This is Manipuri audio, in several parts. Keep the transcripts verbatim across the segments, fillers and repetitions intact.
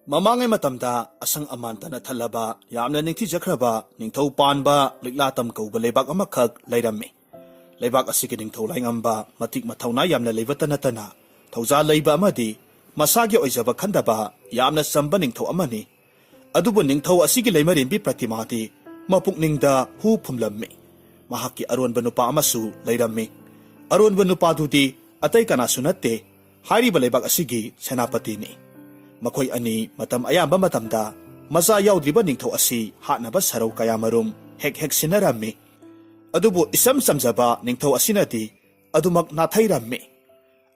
ꯃꯃꯥꯡꯉꯩ ꯃꯇꯝꯗ ꯑꯁꯪ ꯑꯃꯥꯟꯇꯅ ꯊꯜꯂꯕ, ꯌꯥꯝꯅ ꯅꯤꯡꯊꯤꯖꯈ꯭ꯔꯕ ꯅꯤꯡꯊꯧ ꯄꯥꯟꯕ ꯂꯤꯛꯂꯥꯇꯝ ꯀꯧꯕ ꯂꯩꯕꯥꯛ ꯑꯃꯈꯛ ꯂꯩꯔꯝꯃꯤ꯫ ꯂꯩꯕꯥꯛ ꯑꯁꯤꯒꯤ ꯅꯤꯡꯊꯧ ꯂꯥꯏꯉꯝꯕ ꯃꯇꯤꯛ ꯃꯊꯧꯅꯥ ꯌꯥꯝꯅ ꯂꯩꯕꯇ ꯅꯠꯇꯅ, ꯊꯧꯖꯥꯜ ꯂꯩꯕ ꯑꯃꯗꯤ ꯃꯁꯥꯒꯤ ꯑꯣꯏꯖꯕ ꯈꯟꯗꯕ ꯌꯥꯝꯅ ꯆꯝꯕ ꯅꯤꯡꯊꯧ ꯑꯃꯅꯤ꯫ ꯑꯗꯨꯕꯨ ꯅꯤꯡꯊꯧ ꯑꯁꯤꯒꯤ ꯂꯩꯃꯔꯦꯝꯕꯤ ꯄ꯭ꯔꯇꯤꯃꯥꯗꯤ ꯃꯄꯨꯛꯅꯤꯡꯗ ꯍꯨ ꯐꯨꯝꯂꯝꯃꯤ꯫ ꯃꯍꯥꯛꯀꯤ ꯑꯔꯣꯟꯕ ꯅꯨꯄꯥ ꯑꯃꯁꯨ ꯂꯩꯔꯝꯃꯤ꯫ ꯑꯔꯣꯟꯕ ꯅꯨꯄꯥꯗꯨꯗꯤ ꯑꯇꯩ ꯀꯅꯥꯁꯨ ꯅꯠꯇꯦ, ꯍꯥꯏꯔꯤꯕ ꯂꯩꯕꯥꯛ ꯑꯁꯤꯒꯤ ꯁꯦꯅꯥꯄꯇꯤꯅꯤ꯫ ꯃꯈꯣꯏ ꯑꯅꯤ ꯃꯇꯝ ꯑꯌꯥꯝꯕ ꯃꯇꯝꯗ ꯃꯆꯥ ꯌꯥꯎꯗ꯭ꯔꯤꯕ ꯅꯤꯡꯊꯧ ꯑꯁꯤ ꯍꯥꯠꯅꯕ ꯁꯔꯧ ꯀꯌꯥꯃꯔꯨꯝ ꯍꯦꯛ ꯍꯦꯛ ꯁꯤꯟꯅꯔꯝꯃꯤ꯫ ꯑꯗꯨꯕꯨ ꯏꯆꯝ ꯆꯝꯖꯕ ꯅꯤꯡꯊꯧ ꯑꯁꯤꯅꯗꯤ ꯑꯗꯨꯃꯛ ꯅꯥꯊꯩꯔꯝꯃꯤ꯫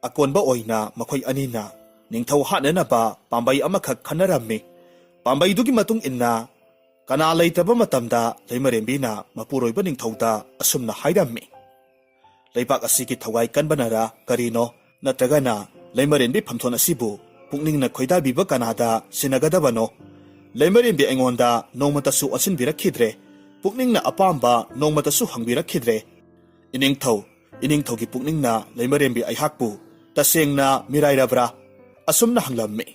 ꯑꯀꯣꯟꯕ ꯑꯣꯏꯅ ꯃꯈꯣꯏ ꯑꯅꯤꯅ ꯅꯤꯡꯊꯧ ꯍꯥꯠꯅꯅꯕ ꯄꯥꯝꯕꯩ ꯑꯃꯈꯛ ꯈꯟꯅꯔꯝꯃꯤ꯫ ꯄꯥꯝꯕꯩꯗꯨꯒꯤ ꯃꯇꯨꯡ ꯏꯟꯅ ꯀꯅꯥ ꯂꯩꯇꯕ ꯃꯇꯝꯗ ꯂꯩꯃꯔꯦꯝꯕꯤꯅ ꯃꯄꯨꯔꯣꯏꯕ ꯅꯤꯡꯊꯧꯗ ꯑꯁꯨꯝꯅ ꯍꯥꯏꯔꯝꯃꯤ, "ꯂꯩꯕꯥꯛ ꯑꯁꯤꯒꯤ ꯊꯋꯥꯏ ꯀꯟꯕꯅꯔ ꯀꯔꯤꯅꯣ, ꯅꯠꯇ꯭ꯔꯒꯅ ꯂꯩꯃꯔꯦꯝꯕꯤ ꯐꯝꯊꯣꯟ ꯑꯁꯤꯕꯨ ꯄꯨꯛꯅꯤꯡꯅ ꯈꯣꯏꯗꯥꯕꯤꯕ ꯀꯅꯥꯗ ꯁꯤꯟꯅꯒꯗꯕꯅꯣ? ꯂꯩꯃꯔꯦꯝꯕꯤ ꯑꯩꯉꯣꯟꯗ ꯅꯣꯡꯃꯇꯁꯨ ꯑꯣꯟꯁꯤꯟꯕꯤꯔꯛꯈꯤꯗ꯭ꯔꯦ, ꯄꯨꯛꯅꯤꯡꯅ ꯑꯄꯥꯝꯕ ꯅꯣꯡꯃꯇꯁꯨ ꯍꯪꯕꯤꯔꯛꯈꯤꯗ꯭ꯔꯦ꯫ ꯏꯅꯤꯡꯊꯧ, ꯏꯅꯤꯡꯊꯧꯒꯤ ꯄꯨꯛꯅꯤꯡꯅ ꯂꯩꯃꯔꯦꯝꯕꯤ ꯑꯩꯍꯥꯛꯄꯨ ꯇꯁꯦꯡꯅ ꯃꯤꯔꯥꯏꯔꯕ꯭ꯔꯥ?" ꯑꯁꯨꯝꯅ ꯍꯪꯂꯝꯃꯤ꯫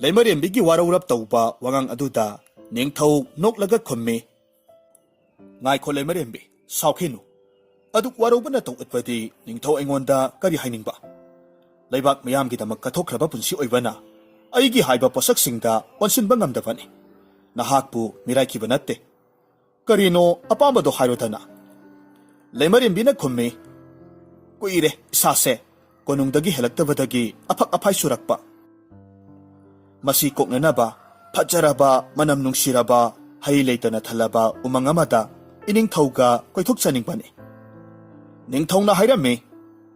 ꯂꯩꯃꯔꯦꯝꯕꯤꯒꯤ ꯋꯥꯔꯧꯔꯞ ꯇꯧꯕ ꯋꯥꯉꯥꯡ ꯑꯗꯨꯗ ꯅꯤꯡꯊꯧ ꯅꯣꯛꯂꯒ ꯈꯨꯝꯃꯤ, "ꯉꯥꯏꯈꯣ ꯂꯩꯃꯔꯦꯝꯕꯤ, ꯁꯥꯎꯈꯤꯅꯨ꯫ ꯑꯗꯨꯛ ꯋꯥꯔꯧꯕ ꯅꯇꯧ ꯎꯠꯄꯗꯤ ꯅꯤꯡꯊꯧ ꯑꯩꯉꯣꯟꯗ ꯀꯔꯤ ꯍꯥꯏꯅꯤꯡꯕ? ꯂꯩꯕꯥꯛ ꯃꯤꯌꯥꯝꯒꯤꯗꯃꯛ ꯀꯠꯊꯣꯛꯈ꯭ꯔꯕ ꯄꯨꯟꯁꯤ ꯑꯣꯏꯕꯅ ꯑꯩꯒꯤ ꯍꯥꯏꯕ ꯄꯣꯠꯁꯛꯁꯤꯡꯗ ꯑꯣꯟꯁꯤꯟꯕ ꯉꯝꯗꯕꯅꯤ꯫ ꯅꯍꯥꯛꯄꯨ ꯃꯤꯔꯥꯏꯈꯤꯕ ꯅꯠꯇꯦ꯫ ꯀꯔꯤꯅꯣ ꯑꯄꯥꯝꯕꯗꯣ ꯍꯥꯏꯔꯣꯗꯅ?" ꯂꯩꯃꯔꯦꯝꯕꯤꯅ ꯈꯨꯝꯃꯤ, "ꯀꯨꯏꯔꯦ ꯏꯁꯥꯁꯦ ꯀꯣꯅꯨꯡꯗꯒꯤ ꯍꯦꯜꯂꯛꯇꯕꯗꯒꯤ ꯑꯐꯛ ꯑꯐꯥꯏ ꯆꯨꯔꯛꯄ꯫ ꯃꯁꯤ ꯀꯣꯛꯅꯅꯕ ꯐꯖꯔꯕ, ꯃꯅꯝ ꯅꯨꯡꯁꯤꯔꯕ, ꯍꯩ ꯂꯩꯇꯅ ꯊꯜꯂꯕ ꯎꯃꯪ ꯑꯃꯗ ꯏꯅꯤꯡꯊꯧꯒ ꯀꯣꯏꯊꯣꯛꯆꯅꯤꯡꯕꯅꯤ꯫" ꯅꯤꯡꯊꯧꯅ ꯍꯥꯏꯔꯝꯃꯤ,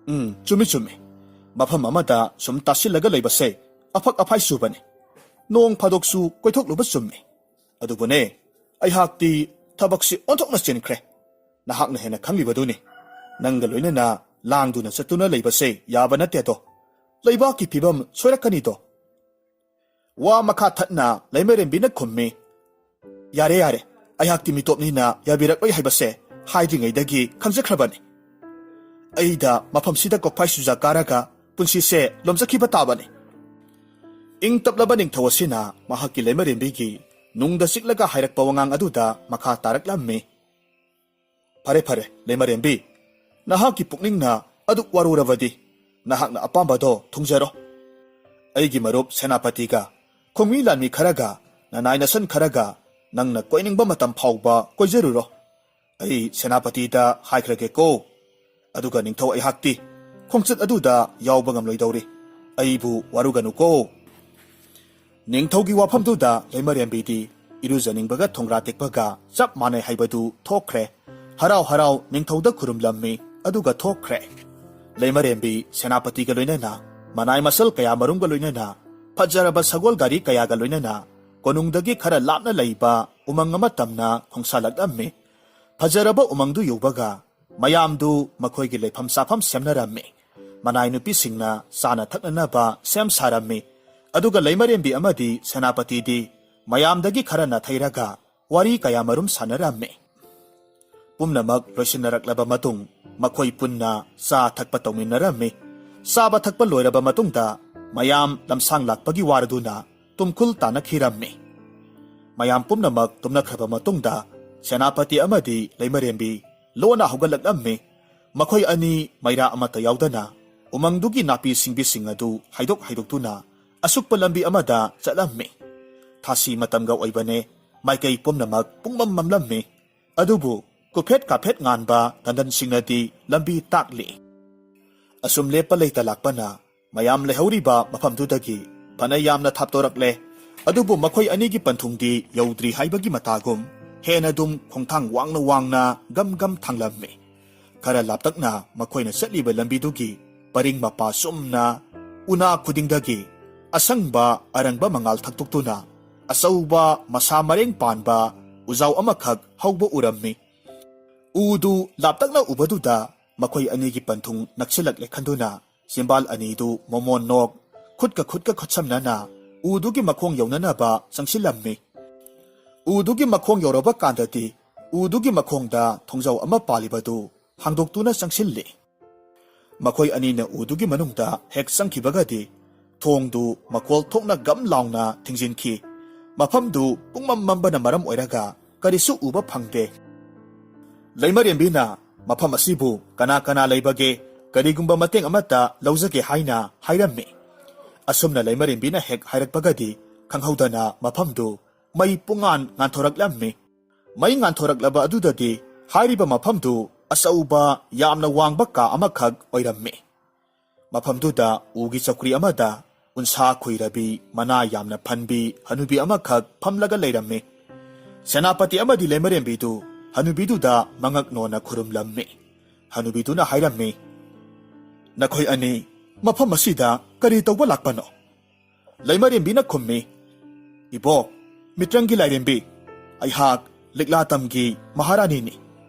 "ꯎꯝ, ꯆꯨꯝꯃꯤ, ꯆꯨꯝꯃꯤ꯫ ꯃꯐꯝ ꯑꯃꯗ ꯁꯨꯝ ꯇꯥꯁꯤꯜꯂꯒ ꯂꯩꯕꯁꯦ ꯑꯐꯛ ꯑꯐꯥꯏ ꯆꯨꯕꯅꯤ꯫ ꯅꯣꯡ ꯐꯥꯗꯣꯛꯁꯨ ꯀꯣꯏꯊꯣꯛꯂꯨꯕ ꯆꯨꯝꯃꯤ꯫ ꯑꯗꯨꯕꯨꯅꯦ, ꯑꯩꯍꯥꯛꯇꯤ ꯊꯕꯛꯁꯤ ꯑꯣꯟꯊꯣꯛꯅ ꯆꯤꯟꯈ꯭ꯔꯦ꯫ ꯅꯍꯥꯛꯅ ꯍꯦꯟꯅ ꯈꯪꯂꯤꯕꯗꯨꯅꯤ꯫ ꯅꯪꯒ ꯂꯣꯏꯅꯅ ꯂꯥꯡꯗꯨꯅ ꯆꯠꯇꯨꯅ ꯂꯩꯕꯁꯦ ꯌꯥꯕ ꯅꯠꯇꯦꯗꯣ꯫ ꯂꯩꯕꯥꯛꯀꯤ ꯐꯤꯕꯝ ꯁꯣꯏꯔꯛꯀꯅꯤꯗꯣ꯫" ꯋꯥ ꯃꯈꯥ ꯊꯠꯅ ꯂꯩꯃꯔꯦꯝꯕꯤꯅ ꯈꯨꯝꯃꯤ, "ꯌꯥꯔꯦ, ꯌꯥꯔꯦ, ꯑꯩꯍꯥꯛꯇꯤ ꯃꯤꯇꯣꯞꯅꯤꯅ ꯌꯥꯕꯤꯔꯛꯂꯣꯏ ꯍꯥꯏꯕꯁꯦ ꯍꯥꯏꯗ꯭ꯔꯤꯉꯩꯗꯒꯤ ꯈꯪꯖꯈ꯭ꯔꯕꯅꯤ꯫ ꯑꯩꯗ ꯃꯐꯝꯁꯤꯗ ꯀꯣꯛꯐꯥꯏ ꯆꯨꯖꯥꯛ ꯀꯥꯔꯒ ꯄꯨꯟꯁꯤꯁꯦ ꯂꯣꯝꯖꯈꯤꯕ ꯇꯥꯕꯅꯤ꯫" ꯏꯪ ꯇꯞꯂꯕ ꯅꯤꯡꯊꯧ ꯑꯁꯤꯅ ꯃꯍꯥꯛꯀꯤ ꯂꯩꯃꯔꯦꯝꯕꯤꯒꯤ ꯅꯨꯡꯗ ꯆꯤꯛꯂꯒ ꯍꯥꯏꯔꯛꯄ ꯋꯥꯉꯥꯡ ꯑꯗꯨꯗ ꯃꯈꯥ ꯇꯥꯔꯛꯂꯝꯃꯤ꯫ "ꯐꯔꯦ, ꯐꯔꯦ, ꯂꯩꯃꯔꯦꯝꯕꯤ, ꯅꯍꯥꯛꯀꯤ ꯄꯨꯛꯅꯤꯡꯅ ꯑꯗꯨꯛ ꯋꯥꯔꯨꯔꯕꯗꯤ ꯅꯍꯥꯛꯅ ꯑꯄꯥꯝꯕꯗꯣ ꯊꯨꯡꯖꯔꯣ꯫ ꯑꯩꯒꯤ ꯃꯔꯨꯞ ꯁꯦꯅꯥꯄꯇꯤꯒ, ꯈꯣꯡꯃꯤ ꯂꯥꯟꯃꯤ ꯈꯔꯒ, ꯅꯅꯥꯏ ꯅꯁꯟ ꯈꯔꯒ ꯅꯪꯅ ꯀꯣꯏꯅꯤꯡꯕ ꯃꯇꯝ ꯐꯥꯎꯕ ꯀꯣꯏꯖꯔꯨꯔꯣ꯫ ꯑꯩ ꯁꯦꯅꯥꯄꯇꯤꯗ ꯍꯥꯏꯈ꯭ꯔꯒꯦꯀꯣ꯫ ꯑꯗꯨꯒ ꯅꯤꯡꯊꯧ ꯑꯩꯍꯥꯛꯇꯤ ꯈꯣꯡꯆꯠ ꯑꯗꯨꯗ ꯌꯥꯎꯕ ꯉꯝꯂꯣꯏꯗꯧꯔꯤ꯫ ꯑꯩꯕꯨ ꯋꯥꯔꯨꯒꯅꯨꯀꯣ꯫" ꯅꯤꯡꯊꯧꯒꯤ ꯋꯥꯐꯝꯗꯨꯗ ꯂꯩꯃꯔꯦꯝꯕꯤꯗꯤ ꯏꯔꯨꯖꯅꯤꯡꯕꯒ ꯊꯣꯡꯒ꯭ꯔꯥ ꯇꯦꯛꯄꯒ ꯆꯞ ꯃꯥꯟꯅꯩ ꯍꯥꯏꯕꯗꯨ ꯊꯣꯛꯈ꯭ꯔꯦ꯫ ꯍꯔꯥꯎ ꯍꯔꯥꯎ ꯅꯤꯡꯊꯧꯗ ꯈꯨꯔꯨꯝꯂꯝꯃꯤ, ꯑꯗꯨꯒ ꯊꯣꯛꯈ꯭ꯔꯦ꯫ ꯂꯩꯃꯔꯦꯝꯕꯤ ꯁꯦꯅꯥꯄꯇꯤꯒ ꯂꯣꯏꯅꯅ, ꯃꯅꯥꯏ ꯃꯁꯜ ꯀꯌꯥ ꯃꯔꯨꯝꯒ ꯂꯣꯏꯅꯅ, ꯐꯖꯔꯕ ꯁꯒꯣꯜ ꯒꯥꯔꯤ ꯀꯌꯥꯒ ꯂꯣꯏꯅꯅ ꯀꯣꯅꯨꯡꯗꯒꯤ ꯈꯔ ꯂꯥꯞꯅ ꯂꯩꯕ ꯎꯃꯪ ꯑꯃ ꯇꯝꯅ ꯈꯣꯡꯁꯥꯜꯂꯛꯂꯝꯃꯤ꯫ ꯐꯖꯔꯕ ꯎꯃꯪꯗꯨ ꯌꯧꯕꯒ ꯃꯌꯥꯝꯗꯨ ꯃꯈꯣꯏꯒꯤ ꯂꯩꯐꯝ ꯆꯥꯐꯝ ꯁꯦꯝꯅꯔꯝꯃꯤ꯫ ꯃꯅꯥꯏ ꯅꯨꯄꯤꯁꯤꯡꯅ ꯆꯥꯅ ꯊꯛꯅꯅꯕ ꯁꯦꯝ ꯁꯥꯔꯝꯃꯤ꯫ ꯑꯗꯨꯒ ꯂꯩꯃꯔꯦꯝꯕꯤ ꯑꯃꯗꯤ ꯁꯦꯅꯥꯄꯇꯤꯗꯤ ꯃꯌꯥꯝꯗꯒꯤ ꯈꯔ ꯅꯥꯊꯩꯔꯒ ꯋꯥꯔꯤ ꯀꯌꯥꯃꯔꯨꯝ ꯁꯥꯟꯅꯔꯝꯃꯤ꯫ ꯄꯨꯝꯅꯃꯛ ꯂꯣꯏꯁꯤꯟꯅꯔꯛꯂꯕ ꯃꯇꯨꯡ, ꯃꯈꯣꯏ ꯄꯨꯟꯅ ꯆꯥ ꯊꯛꯄ ꯇꯧꯃꯤꯟꯅꯔꯝꯃꯤ꯫ ꯆꯥꯕ ꯊꯛꯄ ꯂꯣꯏꯔꯕ ꯃꯇꯨꯡꯗ, ꯃꯌꯥꯝ ꯂꯝꯁꯥꯡ ꯂꯥꯛꯄꯒꯤ ꯋꯥꯔꯗꯨꯅ ꯇꯨꯝꯈꯨꯜ ꯇꯥꯅꯈꯤꯔꯝꯃꯤ꯫ ꯃꯌꯥꯝ ꯄꯨꯝꯅꯃꯛ ꯇꯨꯝꯅꯈ꯭ꯔꯕ ꯃꯇꯨꯡꯗ, ꯁꯦꯅꯥꯄꯇꯤ ꯑꯃꯗꯤ ꯂꯩꯃꯔꯦꯝꯕꯤ ꯂꯣꯟꯅ ꯍꯧꯒꯠꯂꯛꯂꯝꯃꯤ꯫ ꯃꯈꯣꯏ ꯑꯅꯤ ꯃꯩꯔꯥ ꯑꯃꯠꯇ ꯌꯥꯎꯗꯅ ꯎꯃꯪꯗꯨꯒꯤ ꯅꯥꯄꯤ ꯁꯤꯡꯕꯤꯁꯤꯡ ꯑꯗꯨ ꯍꯥꯏꯗꯣꯛ ꯍꯥꯏꯗꯣꯛꯇꯨꯅ ꯑꯁꯨꯛꯄ ꯂꯝꯕꯤ ꯑꯃꯗ ꯆꯠꯂꯝꯃꯤ꯫ ꯊꯥꯁꯤ ꯃꯇꯝꯒ ꯑꯣꯏꯕꯅꯦ꯫ ꯃꯥꯏꯀꯩ ꯄꯨꯝꯅꯃꯛ ꯄꯨꯡꯃꯝ ꯃꯝꯂꯝꯃꯤ꯫ ꯑꯗꯨꯕꯨ ꯀꯨꯐꯦꯠ ꯀꯥꯐꯦꯠ ꯉꯥꯟꯕ ꯇꯟꯗꯟꯁꯤꯡꯅꯗꯤ ꯂꯝꯕꯤ ꯇꯥꯛꯂꯤ꯫ ꯑꯁꯨꯝ ꯂꯦꯞꯄ ꯂꯩꯇ ꯂꯥꯛꯄꯅ ꯃꯌꯥꯝ ꯂꯩꯍꯧꯔꯤꯕ ꯃꯐꯝꯗꯨꯗꯒꯤ ꯐꯅ ꯌꯥꯝꯅ ꯊꯥꯞꯇꯣꯔꯛꯂꯦ꯫ ꯑꯗꯨꯕꯨ ꯃꯈꯣꯏ ꯑꯅꯤꯒꯤ ꯄꯟꯊꯨꯡꯗꯤ ꯌꯧꯗ꯭ꯔꯤ ꯍꯥꯏꯕꯒꯤ ꯃꯇꯥꯒꯨꯝ ꯍꯦꯟꯅ ꯑꯗꯨꯝ ꯈꯣꯡꯊꯥꯡ ꯋꯥꯡꯅ ꯋꯥꯡꯅ ꯒꯝ ꯒꯝ ꯊꯥꯡꯂꯝꯃꯤ꯫ ꯈꯔ ꯂꯥꯞꯇꯛꯅ ꯃꯈꯣꯏꯅ ꯆꯠꯂꯤꯕ ꯂꯝꯕꯤꯗꯨꯒꯤ ꯄꯔꯤꯡ ꯃꯄꯥ ꯆꯨꯝꯅ ꯎꯅꯥ ꯈꯨꯗꯤꯡꯗꯒꯤ ꯑꯁꯪꯕ ꯑꯔꯪꯕ ꯃꯉꯥꯜ ꯊꯛꯇꯣꯛꯇꯨꯅ ꯑꯆꯧꯕ ꯃꯁꯥ ꯃꯔꯦꯡ ꯄꯥꯟꯕ ꯎꯖꯥꯎ ꯑꯃꯈꯛ ꯍꯧꯕ ꯎꯔꯝꯃꯤ꯫ ꯎꯗꯨ ꯂꯥꯞꯇꯛꯅ ꯎꯕꯗꯨꯗ ꯃꯈꯣꯏ ꯑꯅꯤꯒꯤ ꯄꯟꯊꯨꯡ ꯅꯛꯁꯤꯜꯂꯛꯂꯦ ꯈꯟꯗꯨꯅ ꯆꯤꯝꯕꯥꯜ ꯑꯅꯤꯗꯨ ꯃꯣꯃꯣꯟ ꯅꯣꯛ, ꯈꯨꯠꯀ ꯈꯨꯠꯀ ꯈꯨꯠꯁꯝꯅꯅ ꯎꯗꯨꯒꯤ ꯃꯈꯣꯡ ꯌꯧꯅꯅꯕ ꯆꯪꯁꯤꯜꯂꯝꯃꯤ꯫ ꯎꯗꯨꯒꯤ ꯃꯈꯣꯡ ꯌꯧꯔꯕ ꯀꯥꯟꯗꯗꯤ ꯎꯗꯨꯒꯤ ꯃꯈꯣꯡꯗ ꯊꯣꯡꯖꯥꯎ ꯑꯃ ꯄꯥꯜꯂꯤꯕꯗꯨ ꯍꯥꯡꯗꯣꯛꯇꯨꯅ ꯆꯪꯁꯤꯜꯂꯤ꯫ ꯃꯈꯣꯏ ꯑꯅꯤꯅ ꯎꯗꯨꯒꯤ ꯃꯅꯨꯡꯗ ꯍꯦꯛ ꯆꯪꯈꯤꯕꯒꯗꯤ ꯊꯣꯡꯗꯨ ꯃꯈꯣꯜ ꯊꯣꯛꯅ ꯒꯝ ꯂꯥꯎꯅ ꯊꯤꯡꯖꯤꯟꯈꯤ꯫ ꯃꯐꯝꯗꯨ ꯄꯨꯡꯃꯝ ꯃꯝꯕꯅ ꯃꯔꯝ ꯑꯣꯏꯔꯒ ꯀꯔꯤꯁꯨ ꯎꯕ ꯐꯪꯗꯦ꯫ ꯂꯩꯃꯔꯦꯝꯕꯤꯅ ꯃꯐꯝ ꯑꯁꯤꯕꯨ ꯀꯅꯥ ꯀꯅꯥ ꯂꯩꯕꯒꯦ, ꯀꯔꯤꯒꯨꯝꯕ ꯃꯇꯦꯡ ꯑꯃꯠꯇ ꯂꯧꯖꯒꯦ ꯍꯥꯏꯅ ꯍꯥꯏꯔꯝꯃꯤ꯫ ꯑꯁꯨꯝꯅ ꯂꯩꯃꯔꯦꯝꯕꯤꯅ ꯍꯦꯛ ꯍꯥꯏꯔꯛꯄꯒꯗꯤ ꯈꯪꯍꯧꯗꯅ ꯃꯐꯝꯗꯨ ꯃꯩ ꯄꯨꯡꯉꯥꯟ ꯉꯥꯟꯊꯣꯔꯛꯂꯝꯃꯤ꯫ ꯃꯩ ꯉꯥꯟꯊꯣꯔꯛꯂꯕ ꯑꯗꯨꯗꯗꯤ ꯍꯥꯏꯔꯤꯕ ꯃꯐꯝꯗꯨ ꯑꯆꯧꯕ, ꯌꯥꯝꯅ ꯋꯥꯡꯕ ꯀꯥ ꯑꯃꯈꯛ ꯑꯣꯏꯔꯝꯃꯤ꯫ ꯃꯐꯝꯗꯨꯗ ꯎꯒꯤ ꯆꯧꯀ꯭ꯔꯤ ꯑꯃꯗ ꯎꯟꯁꯥ ꯈꯨꯏꯔꯕꯤ, ꯃꯅꯥ ꯌꯥꯝꯅ ꯐꯟꯕꯤ ꯍꯅꯨꯕꯤ ꯑꯃꯈꯛ ꯐꯝꯂꯒ ꯂꯩꯔꯝꯃꯤ꯫ ꯁꯦꯅꯥꯄꯇꯤ ꯑꯃꯗꯤ ꯂꯩꯃꯔꯦꯝꯕꯤꯗꯨ ꯍꯅꯨꯕꯤꯗꯨꯗ ꯃꯉꯛ ꯅꯣꯟꯅ ꯈꯨꯔꯨꯝꯂꯝꯃꯤ꯫ ꯍꯅꯨꯕꯤꯗꯨꯅ ꯍꯥꯏꯔꯝꯃꯤ, "ꯅꯈꯣꯏ ꯑꯅꯤ ꯃꯐꯝ ꯑꯁꯤꯗ ꯀꯔꯤ ꯇꯧꯕ ꯂꯥꯛꯄꯅꯣ?" ꯂꯩꯃꯔꯦꯝꯕꯤꯅ ꯈꯨꯝꯃꯤ, "ꯏꯕꯣꯛ, ꯃꯤꯇ꯭ꯔꯪꯒꯤ ꯂꯥꯏꯔꯦꯝꯕꯤ, ꯑꯩꯍꯥꯛ ꯂꯤꯛꯂꯥ ꯇꯝꯒꯤ ꯃꯍꯥꯔꯥꯅꯤꯅꯤ꯫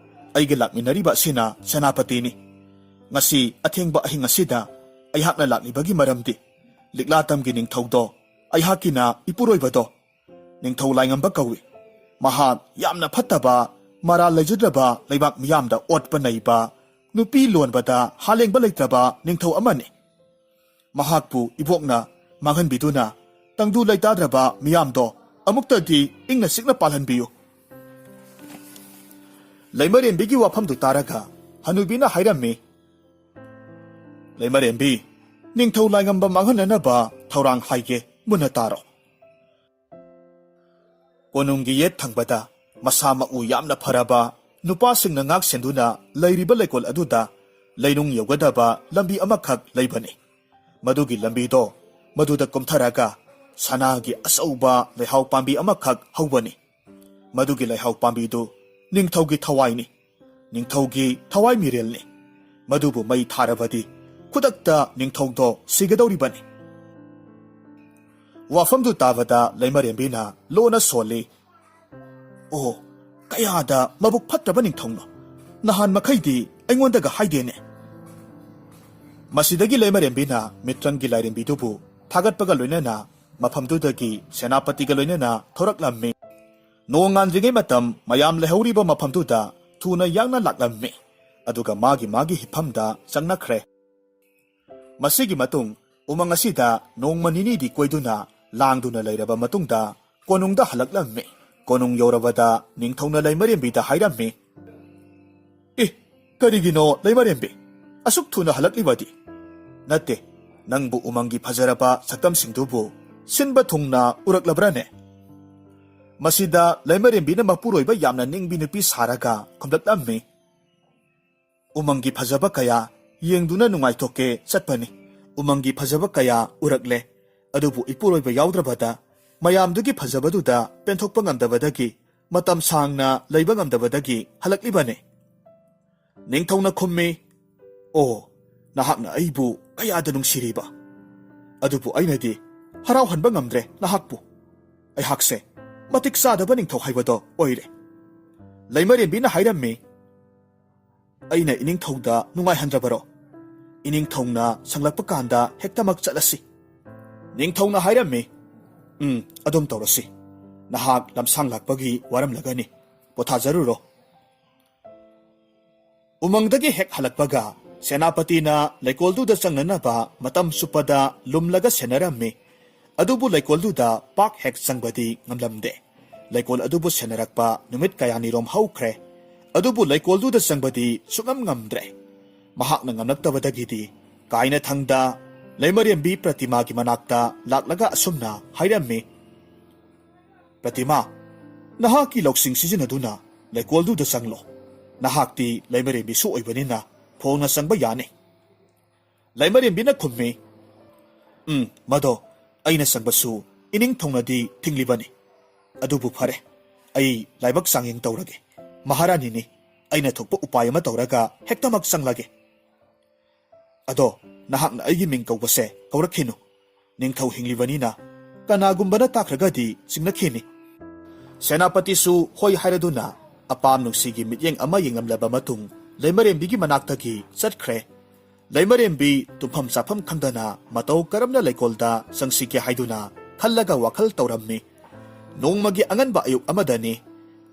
ꯑꯩꯒ ꯂꯥꯛꯃꯤꯟꯅꯔꯤꯕ ꯑꯁꯤꯅ ꯁꯦꯅꯥꯄꯇꯤꯅꯤ꯫ ꯉꯁꯤ ꯑꯊꯦꯡꯕ ꯑꯍꯤꯡ ꯑꯁꯤꯗ ꯑꯩꯍꯥꯛꯅ ꯂꯥꯛꯂꯤꯕꯒꯤ ꯃꯔꯝꯗꯤ ꯂꯤꯛꯂꯥ ꯇꯝꯒꯤ ꯅꯤꯡꯊꯧꯗꯣ, ꯑꯩꯍꯥꯛꯀꯤꯅ ꯏꯄꯨꯔꯣꯏꯕꯗꯣ, ꯅꯤꯡꯊꯧ ꯂꯥꯏꯉꯝꯕ ꯀꯧꯏ꯫ ꯃꯍꯥꯛ ꯌꯥꯝꯅ ꯐꯠꯇꯕ, ꯃꯔꯥꯜ ꯂꯩꯖꯗ꯭ꯔꯕ ꯂꯩꯕꯥꯛ ꯃꯤꯌꯥꯝꯗ ꯑꯣꯠꯄ ꯅꯩꯕ, ꯅꯨꯄꯤ ꯂꯣꯟꯕꯗ ꯍꯥꯂꯦꯡꯕ ꯂꯩꯇ꯭ꯔꯕ ꯅꯤꯡꯊꯧ ꯑꯃꯅꯤ꯫ ꯃꯍꯥꯛꯄꯨ ꯏꯕꯣꯛꯅ ꯃꯥꯡꯍꯟꯕꯤꯗꯨꯅ ꯇꯪꯗꯨ ꯂꯩꯇꯥꯗ꯭ꯔꯕ ꯃꯤꯌꯥꯝꯗꯣ ꯑꯃꯨꯛꯇꯗꯤ ꯏꯪꯅ ꯆꯤꯛꯅ ꯄꯥꯜꯍꯟꯕꯤꯌꯨ꯫" ꯂꯩꯃꯔꯦꯝꯕꯤꯒꯤ ꯋꯥꯐꯝꯗꯨ ꯇꯥꯔꯒ ꯍꯅꯨꯕꯤꯅ ꯍꯥꯏꯔꯝꯃꯤ, "ꯂꯩꯃꯔꯦꯝꯕꯤ, ꯅꯤꯡꯊꯧ ꯂꯥꯏꯉꯝꯕ ꯃꯥꯡꯍꯟꯅꯅꯕ ꯊꯧꯔꯥꯡ ꯍꯥꯏꯒꯦ, ꯃꯨꯟꯅ ꯇꯥꯔꯣ꯫" ꯀꯣꯅꯨꯡꯒꯤ ꯌꯦꯠ ꯊꯪꯕꯗ ꯃꯁꯥ ꯃꯎ ꯌꯥꯝꯅ ꯐꯔꯕ ꯅꯨꯄꯥꯁꯤꯡꯅ ꯉꯥꯛ ꯁꯦꯟꯗꯨꯅ ꯂꯩꯔꯤꯕ ꯂꯩꯀꯣꯜ ꯑꯗꯨꯗ ꯂꯩꯅꯨꯡ ꯌꯧꯒꯗꯕ ꯂꯝꯕꯤ ꯑꯃꯈꯛ ꯂꯩꯕꯅꯤ꯫ ꯃꯗꯨꯒꯤ ꯂꯝꯕꯤꯗꯣ ꯃꯗꯨꯗ ꯀꯨꯝꯊꯔꯒ ꯁꯅꯥꯒꯤ ꯑꯆꯧꯕ ꯂꯩꯍꯥꯎ ꯄꯥꯝꯕꯤ ꯑꯃꯈꯛ ꯍꯧꯕꯅꯤ꯫ ꯃꯗꯨꯒꯤ ꯂꯩꯍꯥꯎ ꯄꯥꯝꯕꯤꯗꯨ ꯅꯤꯡꯊꯧꯒꯤ ꯊꯋꯥꯏꯅꯤ꯫ ꯅꯤꯡꯊꯧꯒꯤ ꯊꯋꯥꯏ ꯃꯤꯔꯦꯜꯅꯤ꯫ ꯃꯗꯨꯕꯨ ꯃꯩ ꯊꯥꯔꯕꯗꯤ ꯈꯨꯗꯛꯇ ꯅꯤꯡꯊꯧꯗꯣ ꯁꯤꯒꯗꯧꯔꯤꯕꯅꯤ꯫ ꯋꯥꯐꯝꯗꯨ ꯇꯥꯕꯗ ꯂꯩꯃꯔꯦꯝꯕꯤꯅ ꯂꯣꯟꯅ ꯁꯣꯜꯂꯤ, "ꯑꯣ, ꯀꯌꯥꯗ ꯃꯕꯨꯛ ꯐꯠꯇ꯭ꯔꯕ ꯅꯤꯡꯊꯧꯅꯣ! ꯅꯍꯥꯟ ꯃꯈꯩꯗꯤ ꯑꯩꯉꯣꯟꯗꯒ ꯍꯥꯏꯗꯦꯅꯦ꯫" ꯃꯁꯤꯗꯒꯤ ꯂꯩꯃꯔꯦꯝꯕꯤꯅ ꯃꯤꯇ꯭ꯔꯪꯒꯤ ꯂꯥꯏꯔꯦꯝꯕꯤꯗꯨꯕꯨ ꯊꯥꯒꯠꯄꯒ ꯂꯣꯏꯅꯅ ꯃꯐꯝꯗꯨꯗꯒꯤ ꯁꯦꯅꯥꯄꯇꯤꯒ ꯂꯣꯏꯅꯅ ꯊꯣꯔꯛꯂꯝꯃꯤ꯫ ꯅꯣꯡ ꯉꯥꯟꯗ꯭ꯔꯤꯉꯩ ꯃꯇꯝ ꯃꯌꯥꯝ ꯂꯩꯍꯧꯔꯤꯕ ꯃꯐꯝꯗꯨꯗ ꯊꯨꯅ ꯌꯥꯡꯅ ꯂꯥꯛꯂꯝꯃꯤ꯫ ꯑꯗꯨꯒ ꯃꯥꯒꯤ ꯃꯥꯒꯤ ꯍꯤꯞꯐꯝꯗ ꯆꯪꯅꯈ꯭ꯔꯦ꯫ ꯃꯁꯤꯒꯤ ꯃꯇꯨꯡ ꯎꯃꯪ ꯑꯁꯤꯗ ꯅꯣꯡꯃ ꯅꯤꯅꯤꯗꯤ ꯀꯣꯏꯗꯨꯅ ꯂꯥꯡꯗꯨꯅ ꯂꯩꯔꯕ ꯃꯇꯨꯡꯗ ꯀꯣꯅꯨꯡꯗ ꯍꯜꯂꯛꯂꯝꯃꯤ꯫ ꯀꯣꯅꯨꯡ ꯌꯧꯔꯕꯗ ꯅꯤꯡꯊꯧꯅ ꯂꯩꯃꯔꯦꯝꯕꯤꯗ ꯍꯥꯏꯔꯝꯃꯤ, "ꯑꯦ, ꯀꯔꯤꯒꯤꯅꯣ ꯂꯩꯃꯔꯦꯝꯕꯤ? ꯑꯁꯨꯛ ꯊꯨꯅ ꯍꯜꯂꯛꯂꯤꯕꯗꯤ? ꯅꯠꯇꯦ, ꯅꯪꯕꯨ ꯎꯃꯪꯒꯤ ꯐꯖꯔꯕ ꯁꯛꯇꯝꯁꯤꯡꯗꯨꯕꯨ ꯁꯤꯟꯕ ꯊꯨꯡꯅ ꯎꯔꯛꯂꯕ꯭ꯔꯥꯅꯦ?" ꯃꯁꯤꯗ ꯂꯩꯃꯔꯦꯝꯕꯤꯅ ꯃꯄꯨꯔꯣꯏꯕ ꯌꯥꯝꯅ ꯅꯤꯡꯕꯤ ꯅꯨꯄꯤ ꯁꯥꯔꯒ ꯈꯨꯝꯂꯛꯂꯝꯃꯤ, "ꯎꯃꯪꯒꯤ ꯐꯖꯕ ꯀꯌꯥ ꯌꯦꯡꯗꯨꯅ ꯅꯨꯡꯉꯥꯏꯊꯣꯛꯀꯦ ꯆꯠꯄꯅꯤ꯫ ꯎꯃꯪꯒꯤ ꯐꯖꯕ ꯀꯌꯥ ꯎꯔꯛꯂꯦ꯫ ꯑꯗꯨꯕꯨ ꯏꯄꯨꯔꯣꯏꯕ ꯌꯥꯎꯗ꯭ꯔꯕꯗ ꯃꯌꯥꯝꯗꯨꯒꯤ ꯐꯖꯕꯗꯨꯗ ꯄꯦꯟꯊꯣꯛꯄ ꯉꯝꯗꯕꯗꯒꯤ, ꯃꯇꯝ ꯁꯥꯡꯅ ꯂꯩꯕ ꯉꯝꯗꯕꯗꯒꯤ ꯍꯜꯂꯛꯂꯤꯕꯅꯤ꯫" ꯅꯤꯡꯊꯧꯅ ꯈꯨꯝꯃꯤ, "ꯑꯣ, ꯅꯍꯥꯛꯅ ꯑꯩꯕꯨ ꯀꯌꯥꯗ ꯅꯨꯡꯁꯤꯔꯤꯕ! ꯑꯗꯨꯕꯨ ꯑꯩꯅꯗꯤ ꯍꯔꯥꯎꯍꯟꯕ ꯉꯝꯗ꯭ꯔꯦ ꯅꯍꯥꯛꯄꯨ꯫ ꯑꯩꯍꯥꯛꯁꯦ ꯃꯇꯤꯛ ꯆꯥꯗꯕ ꯅꯤꯡꯊꯧ ꯍꯥꯏꯕꯗꯣ ꯑꯣꯏꯔꯦ꯫" ꯂꯩꯃꯔꯦꯝꯕꯤꯅ ꯍꯥꯏꯔꯝꯃꯤ, "ꯑꯩꯅ ꯏꯅꯤꯡꯊꯧꯗ ꯅꯨꯡꯉꯥꯏꯍꯟꯗ꯭ꯔꯕꯔꯣ? ꯏꯅꯤꯡꯊꯧꯅ ꯁꯪꯂꯛꯄ ꯀꯥꯟꯗ ꯍꯦꯛꯇꯃꯛ ꯆꯠꯂꯁꯤ꯫" ꯅꯤꯡꯊꯧꯅ ꯍꯥꯏꯔꯝꯃꯤ, "ꯎꯝ, ꯑꯗꯨꯝ ꯇꯧꯔꯁꯤ꯫ ꯅꯍꯥꯛ ꯂꯝꯁꯥꯡ ꯂꯥꯛꯄꯒꯤ ꯋꯥꯔꯝꯂꯒꯅꯤ꯫ ꯄꯣꯊꯥꯖꯔꯨꯔꯣ꯫" ꯎꯃꯪꯗꯒꯤ ꯍꯦꯛ ꯍꯜꯂꯛꯄꯒ ꯁꯦꯅꯥꯄꯇꯤꯅ ꯂꯩꯀꯣꯜꯗꯨꯗ ꯆꯪꯅꯅꯕ ꯃꯇꯝ ꯆꯨꯞꯄꯗ ꯂꯨꯝꯂꯒ ꯁꯦꯟꯅꯔꯝꯃꯤ꯫ ꯑꯗꯨꯕꯨ ꯂꯩꯀꯣꯜꯗꯨꯗ ꯄꯥꯛ ꯍꯦꯛ ꯆꯪꯕꯗꯤ ꯉꯝꯂꯝꯗꯦ꯫ ꯂꯩꯀꯣꯜ ꯑꯗꯨꯕꯨ ꯁꯦꯟꯅꯔꯛꯄ ꯅꯨꯃꯤꯠ ꯀꯌꯥꯅꯤꯔꯣꯝ ꯍꯧꯈ꯭ꯔꯦ꯫ ꯑꯗꯨꯕꯨ ꯂꯩꯀꯣꯜꯗꯨꯗ ꯆꯪꯕꯗꯤ ꯁꯨꯡꯉꯝ ꯉꯝꯗ꯭ꯔꯦ꯫ ꯃꯍꯥꯛꯅ ꯉꯝꯂꯛꯇꯕꯗꯒꯤꯗꯤ ꯀꯥꯏꯅꯊꯪꯗ ꯂꯩꯃꯔꯦꯝꯕꯤ ꯄ꯭ꯔꯇꯤꯃꯥꯒꯤ ꯃꯅꯥꯛꯇ ꯂꯥꯛꯂꯒ ꯑꯁꯨꯝꯅ ꯍꯥꯏꯔꯝꯃꯤ, "ꯄ꯭ꯔꯇꯤꯃꯥ, ꯅꯍꯥꯛꯀꯤ ꯂꯧꯁꯤꯡ ꯁꯤꯖꯤꯟꯅꯗꯨꯅ ꯂꯩꯀꯣꯜꯗꯨꯗ ꯆꯪꯂꯣ꯫ ꯅꯍꯥꯛꯇꯤ ꯂꯩꯃꯔꯦꯝꯕꯤꯁꯨ ꯑꯣꯏꯕꯅꯤꯅ ꯐꯣꯡꯅ ꯆꯪꯕ ꯌꯥꯅꯤ꯫" ꯂꯩꯃꯔꯦꯝꯕꯤꯅ ꯈꯨꯝꯃꯤ, "ꯎꯝ, ꯃꯗꯣ ꯑꯩꯅ ꯆꯪꯕꯁꯨ ꯏꯅꯤꯡꯊꯧꯅꯗꯤ ꯊꯤꯡꯂꯤꯕꯅꯤ꯫ ꯑꯗꯨꯕꯨ ꯐꯔꯦ, ꯑꯩ ꯂꯥꯏꯕꯛ ꯆꯥꯡꯌꯦꯡ ꯇꯧꯔꯒꯦ꯫ ꯃꯍꯥꯔꯥꯅꯤꯅꯤ, ꯑꯩꯅ ꯊꯣꯛꯄ ꯎꯄꯥꯏ ꯑꯃ ꯇꯧꯔꯒ ꯍꯦꯛꯇꯃꯛ ꯆꯪꯂꯒꯦ꯫ ꯑꯗꯣ ꯅꯍꯥꯛꯅ ꯑꯩꯒꯤ ꯃꯤꯡ ꯀꯧꯕꯁꯦ ꯀꯧꯔꯛꯈꯤꯅꯨ꯫ ꯅꯤꯡꯊꯧ ꯍꯤꯡꯂꯤꯕꯅꯤꯅ ꯀꯅꯥꯒꯨꯝꯕꯅ ꯇꯥꯈ꯭ꯔꯒꯗꯤ ꯆꯤꯡꯅꯈꯤꯅꯤ꯫" ꯁꯦꯅꯥꯄꯇꯤꯁꯨ ꯍꯣꯏ ꯍꯥꯏꯔꯗꯨꯅ ꯑꯄꯥꯝ ꯅꯨꯡꯁꯤꯒꯤ ꯃꯤꯠꯌꯦꯡ ꯑꯃ ꯌꯦꯡꯂꯝꯂꯕ ꯃꯇꯨꯡ ꯂꯩꯃꯔꯦꯝꯕꯤꯒꯤ ꯃꯅꯥꯛꯇꯒꯤ ꯆꯠꯈ꯭ꯔꯦ꯫ ꯂꯩꯃꯔꯦꯝꯕꯤ ꯇꯨꯝꯐꯝ ꯆꯥꯐꯝ ꯈꯪꯗꯅ ꯃꯇꯧ ꯀꯔꯝꯅ ꯂꯩꯀꯣꯜꯗ ꯆꯪꯁꯤꯒꯦ ꯍꯥꯏꯗꯨꯅ ꯈꯜꯂꯒ ꯋꯥꯈꯜ ꯇꯧꯔꯝꯃꯤ꯫ ꯅꯣꯡꯃꯒꯤ ꯑꯉꯟꯕ ꯑꯌꯨꯛ ꯑꯃꯗꯅꯤ꯫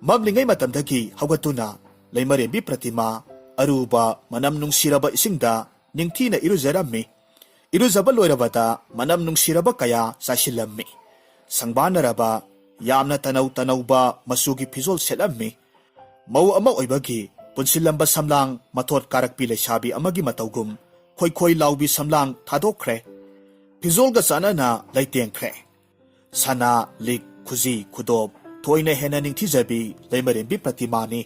ꯃꯝꯂꯤꯉꯩ ꯃꯇꯝꯗꯒꯤ ꯍꯧꯒꯠꯇꯨꯅ ꯂꯩꯃꯔꯦꯝꯕꯤ ꯄ꯭ꯔꯇꯤꯃꯥ ꯑꯔꯨꯕ ꯃꯅꯝ ꯅꯨꯡꯁꯤꯔꯕ ꯏꯁꯤꯡꯗ ꯅꯤꯡꯊꯤꯅ ꯏꯔꯨꯖꯔꯝꯃꯤ꯫ ꯏꯔꯨꯖꯕ ꯂꯣꯏꯔꯕꯗ ꯃꯅꯝ ꯅꯨꯡꯁꯤꯔꯕ ꯀꯌꯥ ꯆꯥꯏꯁꯤꯜꯂꯝꯃꯤ꯫ ꯁꯪꯕꯥꯟꯅꯔꯕ, ꯌꯥꯝꯅ ꯇꯅꯧ ꯇꯅꯧꯕ ꯃꯆꯨꯒꯤ ꯐꯤꯖꯣꯜ ꯁꯦꯠꯂꯝꯃꯤ꯫ ꯃꯧ ꯑꯃ ꯑꯣꯏꯕꯒꯤ ꯄꯨꯟꯁꯤꯜꯂꯝꯕ ꯁꯝꯂꯥꯡ ꯃꯊꯣꯠ ꯀꯥꯔꯛꯄꯤ ꯂꯩꯁꯥꯕꯤ ꯑꯃꯒꯤ ꯃꯇꯧꯒꯨꯝ ꯈꯣꯏ ꯈꯣꯏ ꯂꯥꯎꯕꯤ ꯁꯝꯂꯥꯡ ꯊꯥꯗꯣꯛꯈ꯭ꯔꯦ꯫ ꯐꯤꯖꯣꯜꯒ ꯆꯥꯟꯅꯅ ꯂꯩꯇꯦꯡꯈ꯭ꯔꯦ꯫ ꯁꯅꯥ, ꯂꯤꯛ, ꯈꯨꯖꯤ, ꯈꯨꯗꯣꯞ, ꯊꯣꯏꯅ ꯍꯦꯟꯅ ꯅꯤꯡꯊꯤꯖꯕꯤ ꯂꯩꯃꯔꯦꯝꯕꯤ ꯄ꯭ꯔꯇꯤꯃꯥꯅꯤ꯫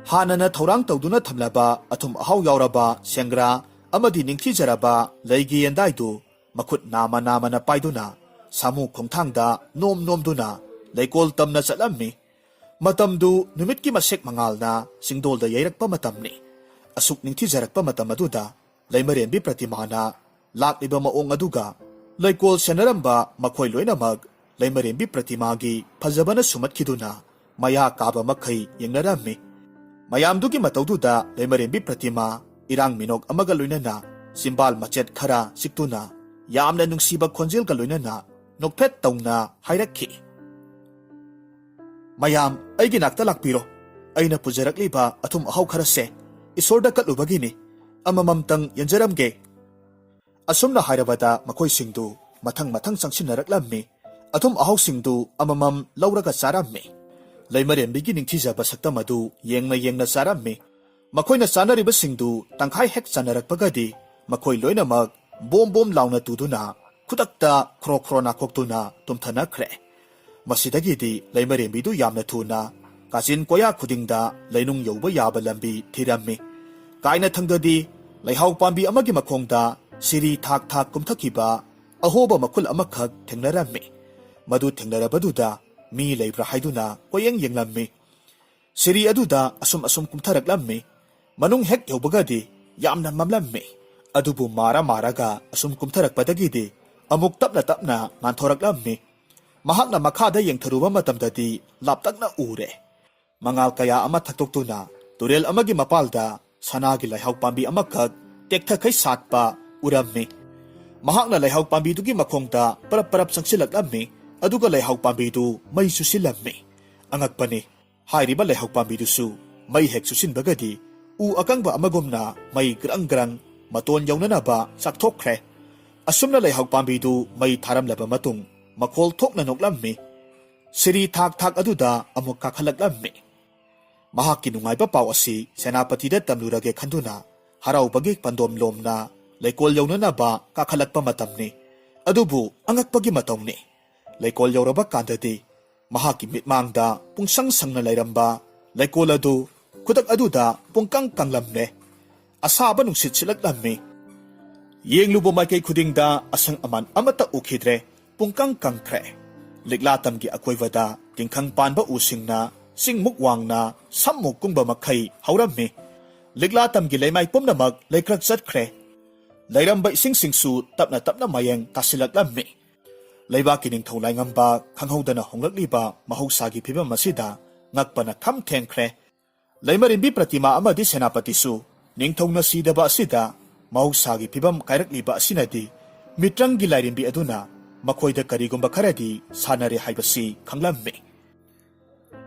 ꯍꯥꯟꯅꯅ ꯊꯧꯔꯥꯡ ꯇꯧꯗꯨꯅ ꯊꯝꯂꯕ ꯑꯊꯨꯝ ꯑꯍꯥꯎ ꯌꯥꯎꯔꯕ ꯁꯦꯡꯒ꯭ꯔꯥ ꯑꯃꯗꯤ ꯅꯤꯡꯊꯤꯖꯔꯕ ꯂꯩꯒꯤ ꯌꯦꯟꯗꯥꯏꯗꯨ ꯃꯈꯨꯠ ꯅꯥꯝꯃ ꯅꯥꯝꯃꯅ ꯄꯥꯏꯗꯨꯅ ꯁꯥꯃꯨ ꯈꯣꯡꯊꯥꯡꯗ ꯅꯣꯝ ꯅꯣꯝꯗꯨꯅ ꯂꯩꯀꯣꯜ ꯇꯝꯅ ꯆꯠꯂꯝꯃꯤ꯫ ꯃꯇꯝꯗꯨ ꯅꯨꯃꯤꯠꯀꯤ ꯃꯁꯦꯛ ꯃꯉꯥꯜꯅ ꯆꯤꯡꯗꯣꯜꯗ ꯌꯩꯔꯛꯄ ꯃꯇꯝꯅꯤ꯫ ꯑꯁꯨꯛ ꯅꯤꯡꯊꯤꯖꯔꯛꯄ ꯃꯇꯝ ꯑꯗꯨꯗ ꯂꯩꯃꯔꯦꯝꯕꯤ ꯄ꯭ꯔꯇꯤꯃꯥꯅ ꯂꯥꯛꯂꯤꯕ ꯃꯑꯣꯡ ꯑꯗꯨꯒ ꯂꯩꯀꯣꯜ ꯁꯦꯟꯅꯔꯝꯕ ꯃꯈꯣꯏ ꯂꯣꯏꯅꯃꯛ ꯂꯩꯃꯔꯦꯝꯕꯤ ꯄ꯭ꯔꯇꯤꯃꯥꯒꯤ ꯐꯖꯕꯅ ꯁꯨꯝꯍꯠꯈꯤꯗꯨꯅ ꯃꯌꯥ ꯀꯥꯕ ꯃꯈꯩ ꯌꯦꯡꯅꯔꯝꯃꯤ꯫ ꯃꯌꯥꯝꯗꯨꯒꯤ ꯃꯇꯧꯗꯨꯗ ꯂꯩꯃꯔꯦꯝꯕꯤ ꯄ꯭ꯔꯇꯤꯃꯥ ꯏꯔꯥꯡ ꯃꯤꯅꯣꯛ ꯑꯃꯒ ꯂꯣꯏꯅꯅ ꯆꯤꯝꯕꯥꯜ ꯃꯆꯦꯠ ꯈꯔ ꯆꯤꯛꯇꯨꯅ ꯌꯥꯝꯅ ꯅꯨꯡꯁꯤꯕ ꯈꯣꯟꯖꯦꯜꯒ ꯂꯣꯏꯅꯅ ꯅꯣꯛꯐꯦꯠ ꯇꯧꯅ ꯍꯥꯏꯔꯛꯈꯤ, "ꯃꯌꯥꯝ ꯑꯩꯒꯤ ꯅꯥꯛꯇ ꯂꯥꯛꯄꯤꯔꯣ꯫ ꯑꯩꯅ ꯄꯨꯖꯔꯛꯂꯤꯕ ꯑꯊꯨꯝ ꯑꯍꯥꯎ ꯈꯔꯁꯦ ꯏꯁꯣꯔꯗ ꯀꯠꯂꯨꯕꯒꯤꯅꯤ꯫ ꯑꯃꯃꯝꯇꯪ ꯌꯦꯟꯖꯔꯝꯒꯦ꯫" ꯑꯁꯨꯝꯅ ꯍꯥꯏꯔꯕꯗ ꯃꯈꯣꯏꯁꯤꯡꯗꯨ ꯃꯊꯪ ꯃꯊꯪ ꯆꯪꯁꯤꯟꯅꯔꯛꯂꯝꯃꯤ꯫ ꯑꯊꯨꯝ ꯑꯍꯥꯎꯁꯤꯡꯗꯨ ꯑꯃꯃꯝ ꯂꯧꯔꯒ ꯆꯥꯔꯝꯃꯤ꯫ ꯂꯩꯃꯔꯦꯝꯕꯤꯒꯤ ꯅꯤꯡꯊꯤꯖꯕ ꯁꯛꯇꯝ ꯑꯗꯨ ꯌꯦꯡꯅ ꯌꯦꯡꯅ ꯆꯥꯔꯝꯃꯤ꯫ ꯃꯈꯣꯏꯅ ꯆꯥꯅꯔꯤꯕꯁꯤꯡꯗꯨ ꯇꯪꯈꯥꯏ ꯍꯦꯛ ꯆꯟꯅꯔꯛꯄꯒꯗꯤ ꯃꯈꯣꯏ ꯂꯣꯏꯅꯃꯛ ꯕꯣꯝ ꯕꯣꯝ ꯂꯥꯎꯅ ꯇꯨꯗꯨꯅ ꯈꯨꯗꯛꯇ ꯈ꯭ꯔꯣ ꯈ꯭ꯔꯣ ꯅꯥꯈꯣꯛꯇꯨꯅ ꯇꯨꯝꯊꯅꯈ꯭ꯔꯦ꯫ ꯃꯁꯤꯗꯒꯤꯗꯤ ꯂꯩꯃꯔꯦꯝꯕꯤꯗꯨ ꯌꯥꯝꯅ ꯊꯨꯅ ꯀꯥꯆꯤꯟ ꯀꯣꯌꯥ ꯈꯨꯗꯤꯡꯗ ꯂꯩꯅꯨꯡ ꯌꯧꯕ ꯌꯥꯕ ꯂꯝꯕꯤ ꯊꯤꯔꯝꯃꯤ꯫ ꯀꯥꯏꯅ ꯊꯪꯗꯗꯤ ꯂꯩꯍꯥꯎ ꯄꯥꯝꯕꯤ ꯑꯃꯒꯤ ꯃꯈꯣꯡꯗ ꯁꯤꯔꯤ ꯊꯥꯛ ꯊꯥꯛ ꯀꯨꯝꯊꯈꯤꯕ ꯑꯍꯣꯕ ꯃꯈꯨꯜ ꯑꯃꯈꯛ ꯊꯦꯡꯅꯔꯝꯃꯤ꯫ ꯃꯗꯨ ꯊꯦꯡꯅꯔꯕꯗꯨꯗ ꯃꯤ ꯂꯩꯕ꯭ꯔꯥ ꯍꯥꯏꯗꯨꯅ ꯀꯣꯌꯦꯡ ꯌꯦꯡꯂꯝꯃꯤ꯫ ꯁꯤꯔꯤ ꯑꯗꯨꯗ ꯑꯁꯨꯝ ꯑꯁꯨꯝ ꯀꯨꯝꯊꯔꯛꯂꯝꯃꯤ꯫ ꯃꯅꯨꯡ ꯍꯦꯛ ꯌꯧꯕꯒꯗꯤ ꯌꯥꯝꯅ ꯃꯝꯂꯝꯃꯤ꯫ ꯑꯗꯨꯕꯨ ꯃꯥꯔ ꯃꯥꯔꯒ ꯑꯁꯨꯝ ꯀꯨꯝꯊꯔꯛꯄꯗꯒꯤꯗꯤ ꯑꯃꯨꯛ ꯇꯞꯅ ꯇꯞꯅ ꯉꯥꯟꯊꯣꯔꯛꯂꯝꯃꯤ꯫ ꯃꯍꯥꯛꯅ ꯃꯈꯥꯗ ꯌꯦꯡꯊꯔꯨꯕ ꯃꯇꯝꯗꯗꯤ ꯂꯥꯞꯇꯛꯅ ꯎꯔꯦ꯫ ꯃꯉꯥꯜ ꯀꯌꯥ ꯑꯃ ꯊꯛꯇꯣꯛꯇꯨꯅ ꯇꯨꯔꯦꯜ ꯑꯃꯒꯤ ꯃꯄꯥꯜꯗ ꯁꯅꯥꯒꯤ ꯂꯩꯍꯥꯎ ꯄꯥꯝꯕꯤ ꯑꯃꯈꯛ ꯇꯦꯛꯊꯈꯩ ꯁꯥꯠꯄ ꯎꯔꯝꯃꯤ꯫ ꯃꯍꯥꯛꯅ ꯂꯩꯍꯥꯎ ꯄꯥꯝꯕꯤꯗꯨꯒꯤ ꯃꯈꯣꯡꯗ ꯄꯔꯞ ꯄꯔꯞ ꯆꯪꯁꯤꯜꯂꯛꯂꯝꯃꯤ, ꯑꯗꯨꯒ ꯂꯩꯍꯥꯎ ꯄꯥꯝꯕꯤꯗꯨ ꯃꯩ ꯆꯨꯁꯤꯜꯂꯝꯃꯤ꯫ ꯑꯉꯛꯄꯅꯤ, ꯍꯥꯏꯔꯤꯕ ꯂꯩꯍꯥꯎ ꯄꯥꯝꯕꯤꯗꯨꯁꯨ ꯃꯩ ꯍꯦꯛ ꯆꯨꯁꯤꯟꯕꯒꯗꯤ ꯎ ꯑꯀꯪꯕ ꯑꯃꯒꯨꯝꯅ ꯃꯩ ꯒ꯭ꯔꯪ ꯒ꯭ꯔꯪ ꯃꯇꯣꯟ ꯌꯧꯅꯅꯕ ꯆꯥꯛꯊꯣꯛꯈ꯭ꯔꯦ꯫ ꯑꯁꯨꯝꯅ ꯂꯩꯍꯥꯎ ꯄꯥꯝꯕꯤꯗꯨ ꯃꯩ ꯊꯥꯔꯝꯂꯕ ꯃꯇꯨꯡ, ꯃꯈꯣꯜ ꯊꯣꯛꯅ ꯅꯣꯛꯂꯝꯃꯤ꯫ ꯁꯤꯔꯤ ꯊꯥꯛ ꯊꯥꯛ ꯑꯗꯨꯗ ꯑꯃꯨꯛ ꯀꯥꯈꯠꯂꯛꯂꯝꯃꯤ꯫ ꯃꯍꯥꯛꯀꯤ ꯅꯨꯡꯉꯥꯏꯕ ꯄꯥꯎ ꯑꯁꯤ ꯁꯦꯅꯥꯄꯇꯤꯗ ꯇꯝꯂꯨꯔꯒꯦ ꯈꯟꯗꯨꯅ ꯍꯔꯥꯎꯕꯒꯤ ꯄꯟꯗꯣꯝ ꯂꯣꯝꯅ ꯂꯩꯀꯣꯜ ꯌꯧꯅꯅꯕ ꯀꯥꯈꯠꯂꯛꯄ ꯃꯇꯝꯅꯤ꯫ ꯑꯗꯨꯕꯨ ꯑꯉꯛꯄꯒꯤ ꯃꯇꯧꯅꯤ꯫ ꯂꯩꯀꯣꯜ ꯌꯧꯔꯕ ꯀꯥꯟꯗꯗꯤ ꯃꯍꯥꯛꯀꯤ ꯃꯤꯠꯃꯥꯡꯗ ꯄꯨꯡꯁꯪ ꯁꯪꯅ ꯂꯩꯔꯝꯕ ꯂꯩꯀꯣꯜ ꯑꯗꯨ ꯈꯨꯗꯛ ꯑꯗꯨꯗ ꯄꯨꯡꯀꯪ ꯀꯪꯂꯝꯂꯦ꯫ ꯑꯁꯥꯕ ꯅꯨꯡꯁꯤꯠ ꯁꯤꯠꯂꯛꯂꯝꯃꯤ꯫ ꯌꯦꯡꯂꯨꯕ ꯃꯥꯏꯀꯩ ꯈꯨꯗꯤꯡꯗ ꯑꯁꯪ ꯑꯃꯥꯟ ꯑꯃꯠꯇ ꯎꯈꯤꯗ꯭ꯔꯦ꯫ ꯄꯨꯡꯀꯪ ꯀꯪꯈ꯭ꯔꯦ꯫ ꯂꯤꯛꯂꯥꯇꯝꯒꯤ ꯑꯀꯣꯏꯕꯗ ꯇꯤꯡꯈꯪ ꯄꯥꯟꯕ ꯎꯁꯤꯡꯅ ꯆꯤꯡꯃꯨꯛ ꯋꯥꯡꯅ ꯁꯝꯃꯨꯛ ꯀꯨꯡꯕ ꯃꯈꯩ ꯍꯧꯔꯝꯃꯤ꯫ ꯂꯤꯛꯂꯥꯇꯝꯒꯤ ꯂꯩꯃꯥꯏ ꯄꯨꯝꯅꯃꯛ ꯂꯩꯀ꯭ꯔꯛ ꯆꯠꯈ꯭ꯔꯦ꯫ ꯂꯩꯔꯝꯕ ꯏꯁꯤꯡꯁꯤꯡꯁꯨ ꯇꯞꯅ ꯇꯞꯅ ꯃꯌꯦꯡ ꯇꯥꯁꯤꯜꯂꯛꯂꯝꯃꯤ꯫ ꯂꯩꯕꯥꯛꯀꯤ ꯅꯤꯡꯊꯧ ꯂꯥꯏꯉꯝꯕ ꯈꯪꯍꯧꯗꯅ ꯍꯣꯡꯂꯛꯂꯤꯕ ꯃꯍꯧꯁꯥꯒꯤ ꯐꯤꯕꯝ ꯑꯁꯤꯗ ꯉꯛꯄꯅ ꯈꯝ ꯊꯦꯡꯈ꯭ꯔꯦ꯫ ꯂꯩꯃꯔꯦꯝꯕꯤ ꯄ꯭ꯔꯇꯤꯃꯥ ꯑꯃꯗꯤ ꯁꯦꯅꯥꯄꯇꯤꯁꯨ ꯅꯤꯡꯊꯧꯅ ꯁꯤꯗꯕ ꯑꯁꯤꯗ ꯃꯍꯧꯁꯥꯒꯤ ꯐꯤꯕꯝ ꯀꯥꯏꯔꯛꯂꯤꯕ ꯑꯁꯤꯅꯗꯤ ꯃꯤꯇ꯭ꯔꯪꯒꯤ ꯂꯥꯏꯔꯦꯝꯕꯤ ꯑꯗꯨꯅ ꯃꯈꯣꯏꯗ ꯀꯔꯤꯒꯨꯝꯕ ꯈꯔꯗꯤ ꯁꯥꯟꯅꯔꯦ ꯍꯥꯏꯕꯁꯤ ꯈꯪꯂꯝꯃꯤ꯫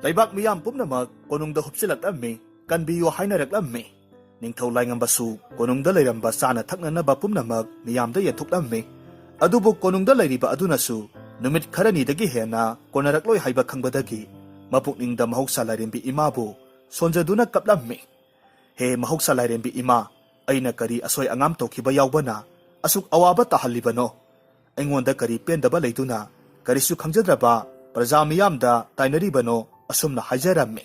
ꯂꯩꯕꯥꯛ ꯃꯤꯌꯥꯝ ꯄꯨꯝꯅꯃꯛ ꯀꯣꯅꯨꯡꯗ ꯍꯨꯞꯆꯤꯜꯂꯛꯂꯝꯃꯤ, ꯀꯟꯕꯤꯌꯨ ꯍꯥꯏꯅꯔꯛꯂꯝꯃꯤ꯫ ꯅꯤꯡꯊꯧ ꯂꯥꯏꯉꯝꯕꯁꯨ ꯀꯣꯅꯨꯡꯗ ꯂꯩꯔꯝꯕ ꯆꯥꯅ ꯊꯛꯅꯅꯕ ꯄꯨꯝꯅꯃꯛ ꯃꯤꯌꯥꯝꯗ ꯌꯦꯟꯊꯣꯛꯂꯝꯃꯤ꯫ ꯑꯗꯨꯕꯨ ꯀꯣꯅꯨꯡꯗ ꯂꯩꯔꯤꯕ ꯑꯗꯨꯅꯁꯨ ꯅꯨꯃꯤꯠ ꯈꯔꯅꯤꯗꯒꯤ ꯍꯦꯟꯅ ꯀꯣꯟꯅꯔꯛꯂꯣꯏ ꯍꯥꯏꯕ ꯈꯪꯕꯗꯒꯤ ꯃꯄꯨꯛꯅꯤꯡꯗ ꯃꯍꯧꯁꯥ ꯂꯥꯏꯔꯦꯝꯕꯤ ꯏꯃꯥꯕꯨ ꯁꯣꯟꯖꯗꯨꯅ ꯀꯞꯂꯝꯃꯤ꯫ ꯍꯦ ꯃꯍꯧꯁꯥ ꯂꯥꯏꯔꯦꯝꯕꯤ ꯏꯃꯥ, ꯑꯩꯅ ꯀꯔꯤ ꯑꯁꯣꯏ ꯑꯉꯥꯝ ꯇꯧꯈꯤꯕ ꯌꯥꯎꯕꯅ ꯑꯁꯨꯛ ꯑꯋꯥꯕ ꯇꯥꯍꯜꯂꯤꯕꯅꯣ? ꯑꯩꯉꯣꯟꯗ ꯀꯔꯤ ꯄꯦꯟꯗꯕ ꯂꯩꯗꯨꯅ ꯀꯔꯤꯁꯨ ꯈꯪꯖꯗ꯭ꯔꯕ ꯄ꯭ꯔꯖꯥ ꯃꯤꯌꯥꯝꯗ ꯇꯥꯏꯅꯔꯤꯕꯅꯣ? ꯑꯁꯨꯝꯅ ꯍꯥꯏꯖꯔꯝꯃꯤ꯫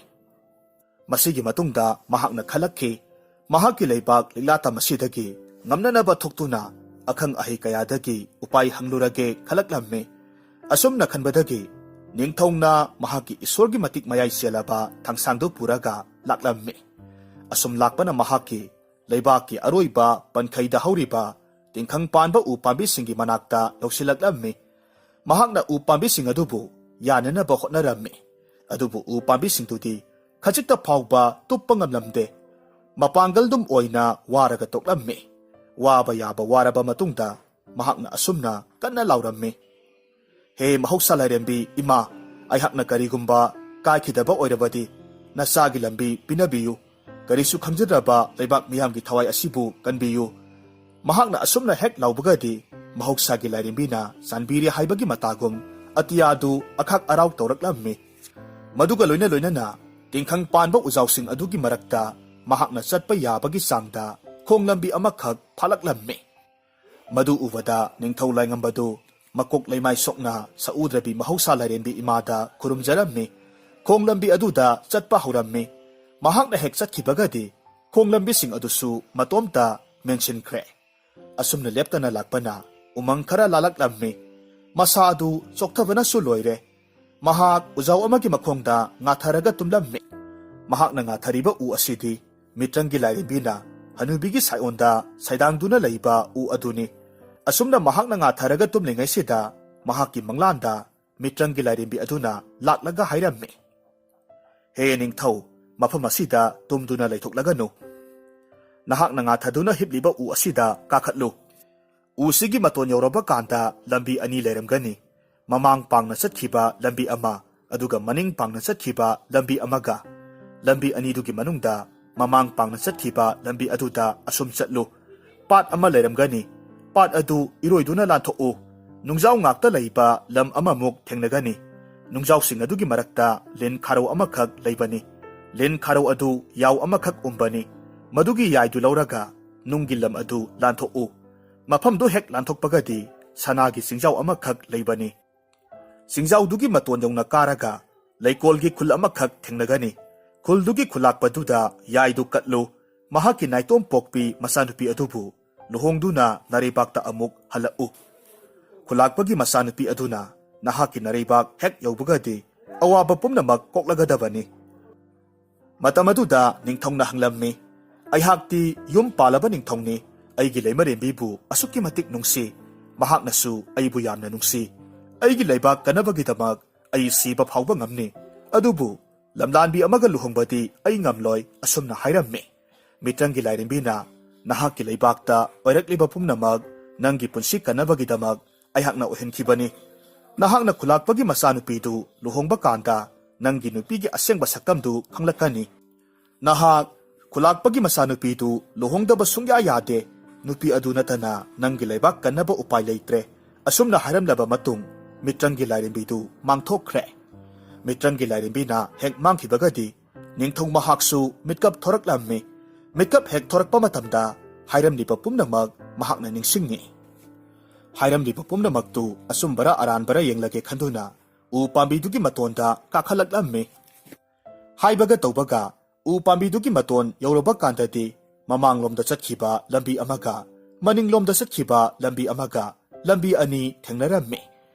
ꯃꯁꯤꯒꯤ ꯃꯇꯨꯡꯗ ꯃꯍꯥꯛꯅ ꯈꯜꯂꯛꯈꯤ, ꯃꯍꯥꯛꯀꯤ ꯂꯩꯕꯥꯛ ꯂꯤꯛꯂꯥꯇꯝ ꯑꯁꯤꯗꯒꯤ ꯉꯝꯅꯅꯕ ꯊꯣꯛꯇꯨꯅ ꯑꯈꯪ ꯑꯍꯩ ꯀꯌꯥꯗꯒꯤ ꯎꯄꯥꯏ ꯍꯪꯂꯨꯔꯒꯦ ꯈꯜꯂꯛꯂꯝꯃꯤ꯫ ꯑꯁꯨꯝꯅ ꯈꯟꯕꯗꯒꯤ ꯅꯤꯡꯊꯧꯅ ꯃꯍꯥꯛꯀꯤ ꯏꯁꯣꯔꯒꯤ ꯃꯇꯤꯛ ꯃꯌꯥꯏ ꯆꯦꯜꯂꯕ ꯊꯥꯡꯁꯥꯡꯗꯨ ꯄꯨꯔꯒ ꯂꯥꯛꯂꯝꯃꯤ꯫ ꯑꯁꯨꯝ ꯂꯥꯛꯄꯅ ꯃꯍꯥꯛꯀꯤ ꯂꯩꯕꯥꯛꯀꯤ ꯑꯔꯣꯏꯕ ꯄꯟꯈꯩꯗ ꯍꯧꯔꯤꯕ ꯇꯤꯡꯈꯪ ꯄꯥꯟꯕ ꯎ ꯄꯥꯝꯕꯤꯁꯤꯡꯒꯤ ꯃꯅꯥꯛꯇ ꯌꯧꯁꯤꯜꯂꯛꯂꯝꯃꯤ꯫ ꯃꯍꯥꯛꯅ ꯎ ꯄꯥꯝꯕꯤꯁꯤꯡ ꯑꯗꯨꯕꯨ ꯌꯥꯅꯅꯕ ꯍꯣꯠꯅꯔꯝꯃꯤ꯫ ꯑꯗꯨꯕꯨ ꯎ ꯄꯥꯝꯕꯤꯁꯤꯡꯗꯨꯗꯤ ꯈꯖꯤꯛꯇ ꯐꯥꯎꯕ ꯇꯨꯞꯄ ꯉꯝꯂꯝꯗꯦ꯫ ꯃꯄꯥꯡꯒꯜꯗꯨꯝ ꯑꯣꯏꯅ ꯋꯥꯔꯒ ꯇꯣꯛꯂꯝꯃꯤ꯫ ꯋꯥꯕ ꯌꯥꯕ ꯋꯥꯔꯕ ꯃꯇꯨꯡꯗ ꯃꯍꯥꯛꯅ ꯑꯁꯨꯝꯅ ꯀꯟꯅ ꯂꯥꯎꯔꯝꯃꯤ, "ꯍꯦ ꯃꯍꯧꯁꯥ ꯂꯥꯏꯔꯦꯝꯕꯤ ꯏꯃꯥ, ꯑꯩꯍꯥꯛꯅ ꯀꯔꯤꯒꯨꯝꯕ ꯀꯥꯏꯈꯤꯗꯕ ꯑꯣꯏꯔꯕꯗꯤ ꯅꯆꯥꯒꯤ ꯂꯝꯕꯤ ꯄꯤꯅꯕꯤꯌꯨ꯫ ꯀꯔꯤꯁꯨ ꯈꯪꯖꯗ꯭ꯔꯕ ꯂꯩꯕꯥꯛ ꯃꯤꯌꯥꯝꯒꯤ ꯊꯋꯥꯏ ꯑꯁꯤꯕꯨ ꯀꯟꯕꯤꯌꯨ"꯫ ꯃꯍꯥꯛꯅ ꯑꯁꯨꯝꯅ ꯍꯦꯛ ꯂꯥꯎꯕꯒꯗꯤ ꯃꯍꯧꯁꯥꯒꯤ ꯂꯥꯏꯔꯦꯝꯕꯤꯅ ꯆꯥꯟꯕꯤꯔꯦ ꯍꯥꯏꯕꯒꯤ ꯃꯇꯥꯒꯨꯝ ꯑꯇꯤꯌꯥꯗꯨ ꯑꯈꯥꯛ ꯑꯔꯥꯎ ꯇꯧꯔꯛꯂꯝꯃꯤ꯫ ꯃꯗꯨꯒ ꯂꯣꯏꯅ ꯂꯣꯏꯅꯅ ꯇꯤꯡꯈꯪ ꯄꯥꯟꯕ ꯎꯖꯥꯎꯁꯤꯡ ꯑꯗꯨꯒꯤ ꯃꯔꯛꯇ ꯃꯍꯥꯛꯅ ꯆꯠꯄ ꯌꯥꯕꯒꯤ ꯆꯥꯡꯗ ꯈꯣꯡ ꯂꯝꯕꯤ ꯑꯃꯈꯛ ꯐꯥꯠꯂꯛꯂꯝꯃꯤ꯫ ꯃꯗꯨ ꯎꯕꯗ ꯅꯤꯡꯊꯧ ꯂꯥꯏꯉꯝꯕꯗꯨ ꯃꯀꯣꯛ ꯂꯩꯃꯥꯏ ꯁꯣꯛꯅ ꯁꯛꯎꯗ꯭ꯔꯕꯤ ꯃꯍꯧꯁꯥ ꯂꯥꯏꯔꯦꯝꯕꯤ ꯏꯃꯥꯗ ꯈꯨꯔꯨꯝꯖꯔꯝꯃꯤ꯫ ꯈꯣꯡ ꯂꯝꯕꯤ ꯑꯗꯨꯗ ꯆꯠꯄ ꯍꯧꯔꯝꯃꯤ꯫ ꯃꯍꯥꯛꯅ ꯍꯦꯛ ꯆꯠꯈꯤꯕꯒꯗꯤ ꯈꯣꯡ ꯂꯝꯕꯤꯁꯤꯡ ꯑꯗꯨꯁꯨ ꯃꯇꯣꯝꯇ ꯃꯦꯟꯁꯤꯟꯈ꯭ꯔꯦ꯫ ꯑꯁꯨꯝꯅ ꯂꯦꯞꯇꯅ ꯂꯥꯛꯄꯅ ꯎꯃꯪ ꯈꯔ ꯂꯥꯜꯂꯛꯂꯝꯃꯤ꯫ ꯃꯁꯥ ꯑꯗꯨ ꯆꯣꯛꯊꯕꯅꯁꯨ ꯂꯣꯏꯔꯦ꯫ ꯃꯍꯥꯛ ꯎꯖꯥꯎ ꯑꯃꯒꯤ ꯃꯈꯣꯡꯗ ꯉꯥꯊꯔꯒ ꯇꯨꯝꯂꯝꯃꯤ꯫ ꯃꯍꯥꯛꯅ ꯉꯥꯊꯔꯤꯕ ꯎ ꯑꯁꯤꯗꯤ ꯃꯤꯇ꯭ꯔꯪꯒꯤ ꯂꯥꯏꯔꯦꯝꯕꯤꯅ ꯍꯅꯨꯕꯤꯒꯤ ꯁꯥꯏꯑꯣꯟꯗ ꯁꯩꯗꯥꯡꯗꯨꯅ ꯂꯩꯕ ꯎ ꯑꯗꯨꯅꯤ꯫ ꯑꯁꯨꯝꯅ ꯃꯍꯥꯛꯅ ꯉꯥꯊꯔꯒ ꯇꯨꯝꯂꯤꯉꯩꯁꯤꯗ ꯃꯍꯥꯛꯀꯤ ꯃꯪꯂꯥꯟꯗ ꯃꯤꯇ꯭ꯔꯪꯒꯤ ꯂꯥꯏꯔꯦꯝꯕꯤ ꯑꯗꯨꯅ ꯂꯥꯛꯂꯒ ꯍꯥꯏꯔꯝꯃꯤ, "ꯍꯦ ꯅꯤꯡꯊꯧ, ꯃꯐꯝ ꯑꯁꯤꯗ ꯇꯨꯝꯗꯨꯅ ꯂꯩꯊꯣꯛꯂꯒꯅꯨ꯫ ꯅꯍꯥꯛꯅ ꯉꯥꯊꯗꯨꯅ ꯍꯤꯞꯂꯤꯕ ꯎ ꯑꯁꯤꯗ ꯀꯥꯈꯠꯂꯨ꯫ ꯎꯁꯤꯒꯤ ꯃꯇꯣꯟ ꯌꯧꯔꯕ ꯀꯥꯟꯗ ꯂꯝꯕꯤ ꯑꯅꯤ ꯂꯩꯔꯝꯒꯅꯤ꯫ ꯃꯃꯥꯡ ꯄꯥꯡꯅ ꯆꯠꯈꯤꯕ ꯂꯝꯕꯤ ꯑꯃ, ꯑꯗꯨꯒ ꯃꯅꯤꯡ ꯄꯥꯡꯅ ꯆꯠꯈꯤꯕ ꯂꯝꯕꯤ ꯑꯃꯒ꯫ ꯂꯝꯕꯤ ꯑꯅꯤꯗꯨꯒꯤ ꯃꯅꯨꯡꯗ ꯃꯃꯥꯡ ꯄꯥꯡꯅ ꯆꯠꯈꯤꯕ ꯂꯝꯕꯤ ꯑꯗꯨꯗ ꯑꯁꯨꯝ ꯆꯠꯂꯨ꯫ ꯄꯥꯠ ꯑꯃ ꯂꯩꯔꯝꯒꯅꯤ꯫ ꯄꯥꯠ ꯑꯗꯨ ꯏꯔꯣꯏꯗꯨꯅ ꯂꯥꯟꯊꯣꯛꯎ꯫ ꯅꯨꯡꯖꯥꯎ ꯉꯥꯛꯇ ꯂꯩꯕ ꯂꯝ ꯑꯃꯃꯨꯛ ꯊꯦꯡꯅꯒꯅꯤ꯫ ꯅꯨꯡꯖꯥꯎꯁꯤꯡ ꯑꯗꯨꯒꯤ ꯃꯔꯛꯇ ꯂꯤꯟ ꯈꯥꯔꯧ ꯑꯃꯈꯛ ꯂꯩꯕꯅꯤ꯫ ꯂꯤꯟ ꯈꯥꯔꯧ ꯑꯗꯨ ꯌꯥꯎ ꯑꯃꯈꯛ ꯎꯝꯕꯅꯤ꯫ ꯃꯗꯨꯒꯤ ꯌꯥꯏꯗꯨ ꯂꯧꯔꯒ ꯅꯨꯡꯒꯤ ꯂꯝ ꯑꯗꯨ ꯂꯥꯟꯊꯣꯛꯎ꯫ ꯃꯐꯝꯗꯨ ꯍꯦꯛ ꯂꯥꯟꯊꯣꯛꯄꯒꯗꯤ ꯁꯅꯥꯒꯤ ꯆꯤꯡꯖꯥꯎ ꯑꯃꯈꯛ ꯂꯩꯕꯅꯤ꯫ ꯆꯤꯡꯖꯥꯎꯗꯨꯒꯤ ꯃꯇꯣꯟ ꯌꯧꯅ ꯀꯥꯔꯒ ꯂꯩꯀꯣꯜꯒꯤ ꯈꯨꯜ ꯑꯃꯈꯛ ꯊꯦꯡꯅꯒꯅꯤ꯫ ꯈꯨꯜꯗꯨꯒꯤ ꯈꯨꯂꯥꯛꯄꯗꯨꯗ ꯌꯥꯏꯗꯨ ꯀꯠꯂꯨ꯫ ꯃꯍꯥꯛꯀꯤ ꯅꯥꯏꯇꯣꯝ ꯄꯣꯛꯄꯤ ꯃꯆꯥꯅꯨꯄꯤ ꯑꯗꯨꯕꯨ ꯂꯨꯍꯣꯡꯗꯨꯅ ꯅꯔꯩꯕꯥꯛꯇ ꯑꯃꯨꯛ ꯍꯜꯂꯛꯎ꯫ ꯈꯨꯂꯥꯛꯄꯒꯤ ꯃꯆꯥꯅꯨꯄꯤ ꯑꯗꯨꯅ ꯅꯍꯥꯛꯀꯤ ꯅꯔꯩꯕꯥꯛ ꯍꯦꯛ ꯌꯧꯕꯒꯗꯤ ꯑꯋꯥꯕ ꯄꯨꯝꯅꯃꯛ ꯀꯣꯛꯂꯒꯗꯕꯅꯤ꯫" ꯃꯇꯝ ꯑꯗꯨꯗ ꯅꯤꯡꯊꯧꯅ ꯍꯪꯂꯝꯃꯤ, "ꯑꯩꯍꯥꯛꯇꯤ ꯌꯨꯝ ꯄꯥꯜꯂꯕ ꯅꯤꯡꯊꯧꯅꯤ꯫ ꯑꯩꯒꯤ ꯂꯩꯃꯔꯦꯝꯕꯤꯕꯨ ꯑꯁꯨꯛꯀꯤ ꯃꯇꯤꯛ ꯅꯨꯡꯁꯤ꯫ ꯃꯍꯥꯛꯅꯁꯨ ꯑꯩꯕꯨ ꯌꯥꯝꯅ ꯅꯨꯡꯁꯤ꯫ ꯑꯩꯒꯤ ꯂꯩꯕꯥꯛ ꯀꯟꯅꯕꯒꯤꯗꯃꯛ ꯑꯩ ꯁꯤꯕ ꯐꯥꯎꯕ ꯉꯝꯅꯤ꯫ ꯑꯗꯨꯕꯨ ꯂꯝꯂꯥꯟꯕꯤ ꯑꯃꯒ ꯂꯨꯍꯣꯡꯕꯗꯤ ꯑꯩ ꯉꯝꯂꯣꯏ", ꯑꯁꯨꯝꯅ ꯍꯥꯏꯔꯝꯃꯤ꯫ ꯃꯤꯇ꯭ꯔꯪꯒꯤ ꯂꯥꯏꯔꯦꯝꯕꯤꯅ, "ꯅꯍꯥꯛꯀꯤ ꯂꯩꯕꯥꯛꯇ ꯑꯣꯏꯔꯛꯂꯤꯕ ꯄꯨꯝꯅꯃꯛ ꯅꯪꯒꯤ ꯄꯨꯟꯁꯤ ꯀꯟꯅꯕꯒꯤꯗꯃꯛ ꯑꯩꯍꯥꯛꯅ ꯑꯣꯏꯍꯟꯈꯤꯕꯅꯤ꯫ ꯅꯍꯥꯛꯅ ꯈꯨꯂꯥꯛꯄꯒꯤ ꯃꯆꯥꯅꯨꯄꯤꯗꯨ ꯂꯨꯍꯣꯡꯕ ꯀꯥꯟꯗ ꯅꯪꯒꯤ ꯅꯨꯄꯤꯒꯤ ꯑꯁꯦꯡꯕ ꯁꯛꯇꯝꯗꯨ ꯈꯪꯂꯛꯀꯅꯤ꯫ ꯅꯍꯥꯛ ꯈꯨꯂꯥꯛꯄꯒꯤ ꯃꯆꯥꯅꯨꯄꯤꯗꯨ ꯂꯨꯍꯣꯡꯗꯕ ꯁꯨꯡꯌꯥ ꯌꯥꯗꯦ꯫ ꯅꯨꯄꯤ ꯑꯗꯨ ꯅꯠꯇꯅ ꯅꯪꯒꯤ ꯂꯩꯕꯥꯛ ꯀꯟꯅꯕ ꯎꯄꯥꯏ ꯂꯩꯇ꯭ꯔꯦ꯫ ꯑꯁꯨꯝꯅ ꯍꯥꯏꯔꯝꯂꯕ ꯃꯇꯨꯡ ꯃꯤꯇ꯭ꯔꯪꯒꯤ ꯂꯥꯏꯔꯦꯝꯕꯤꯗꯨ ꯃꯥꯡꯊꯣꯛꯈ꯭ꯔꯦ꯫ ꯃꯤꯇ꯭ꯔꯪꯒꯤ ꯂꯥꯏꯔꯦꯝꯕꯤꯅ ꯍꯦꯛ ꯃꯥꯡꯈꯤꯕꯒꯗꯤ ꯅꯤꯡꯊꯧ ꯃꯍꯥꯛꯁꯨ ꯃꯤꯠꯀꯞ ꯊꯣꯔꯛꯂꯝꯃꯤ꯫ ꯃꯤꯠꯀꯞ ꯍꯦꯛ ꯊꯣꯔꯛꯄ ꯃꯇꯝꯗ ꯍꯥꯏꯔꯝꯂꯤꯕ ꯄꯨꯝꯅꯃꯛ ꯃꯍꯥꯛꯅ ꯅꯤꯡꯁꯤꯡꯉꯤ꯫ ꯍꯥꯏꯔꯝꯂꯤꯕ ꯄꯨꯝꯅꯃꯛꯇꯨ ꯑꯆꯨꯝꯕꯔ ꯑꯔꯥꯟꯕꯔ ꯌꯦꯡꯂꯒꯦ ꯈꯟꯗꯨꯅ ꯎ ꯄꯥꯝꯕꯤꯗꯨꯒꯤ ꯃꯇꯣꯟꯗ ꯀꯥꯈꯠꯂꯛꯂꯝꯃꯤ꯫ ꯍꯥꯏꯕꯒ ꯇꯧꯕꯒ ꯎ ꯄꯥꯝꯕꯤꯗꯨꯒꯤ ꯃꯇꯣꯟ ꯌꯧꯔꯕ ꯀꯥꯟꯗꯗꯤ ꯃꯃꯥꯡꯂꯣꯝꯗ ꯆꯠꯈꯤꯕ ꯂꯝꯕꯤ ꯑꯃꯒ ꯃꯅꯤꯡꯂꯣꯝꯗ ꯆꯠꯈꯤꯕ ꯂꯝꯕꯤ ꯑꯃꯒ ꯂꯝꯕꯤ ꯑꯅꯤ ꯊꯦꯡꯅꯔꯝꯃꯤ꯫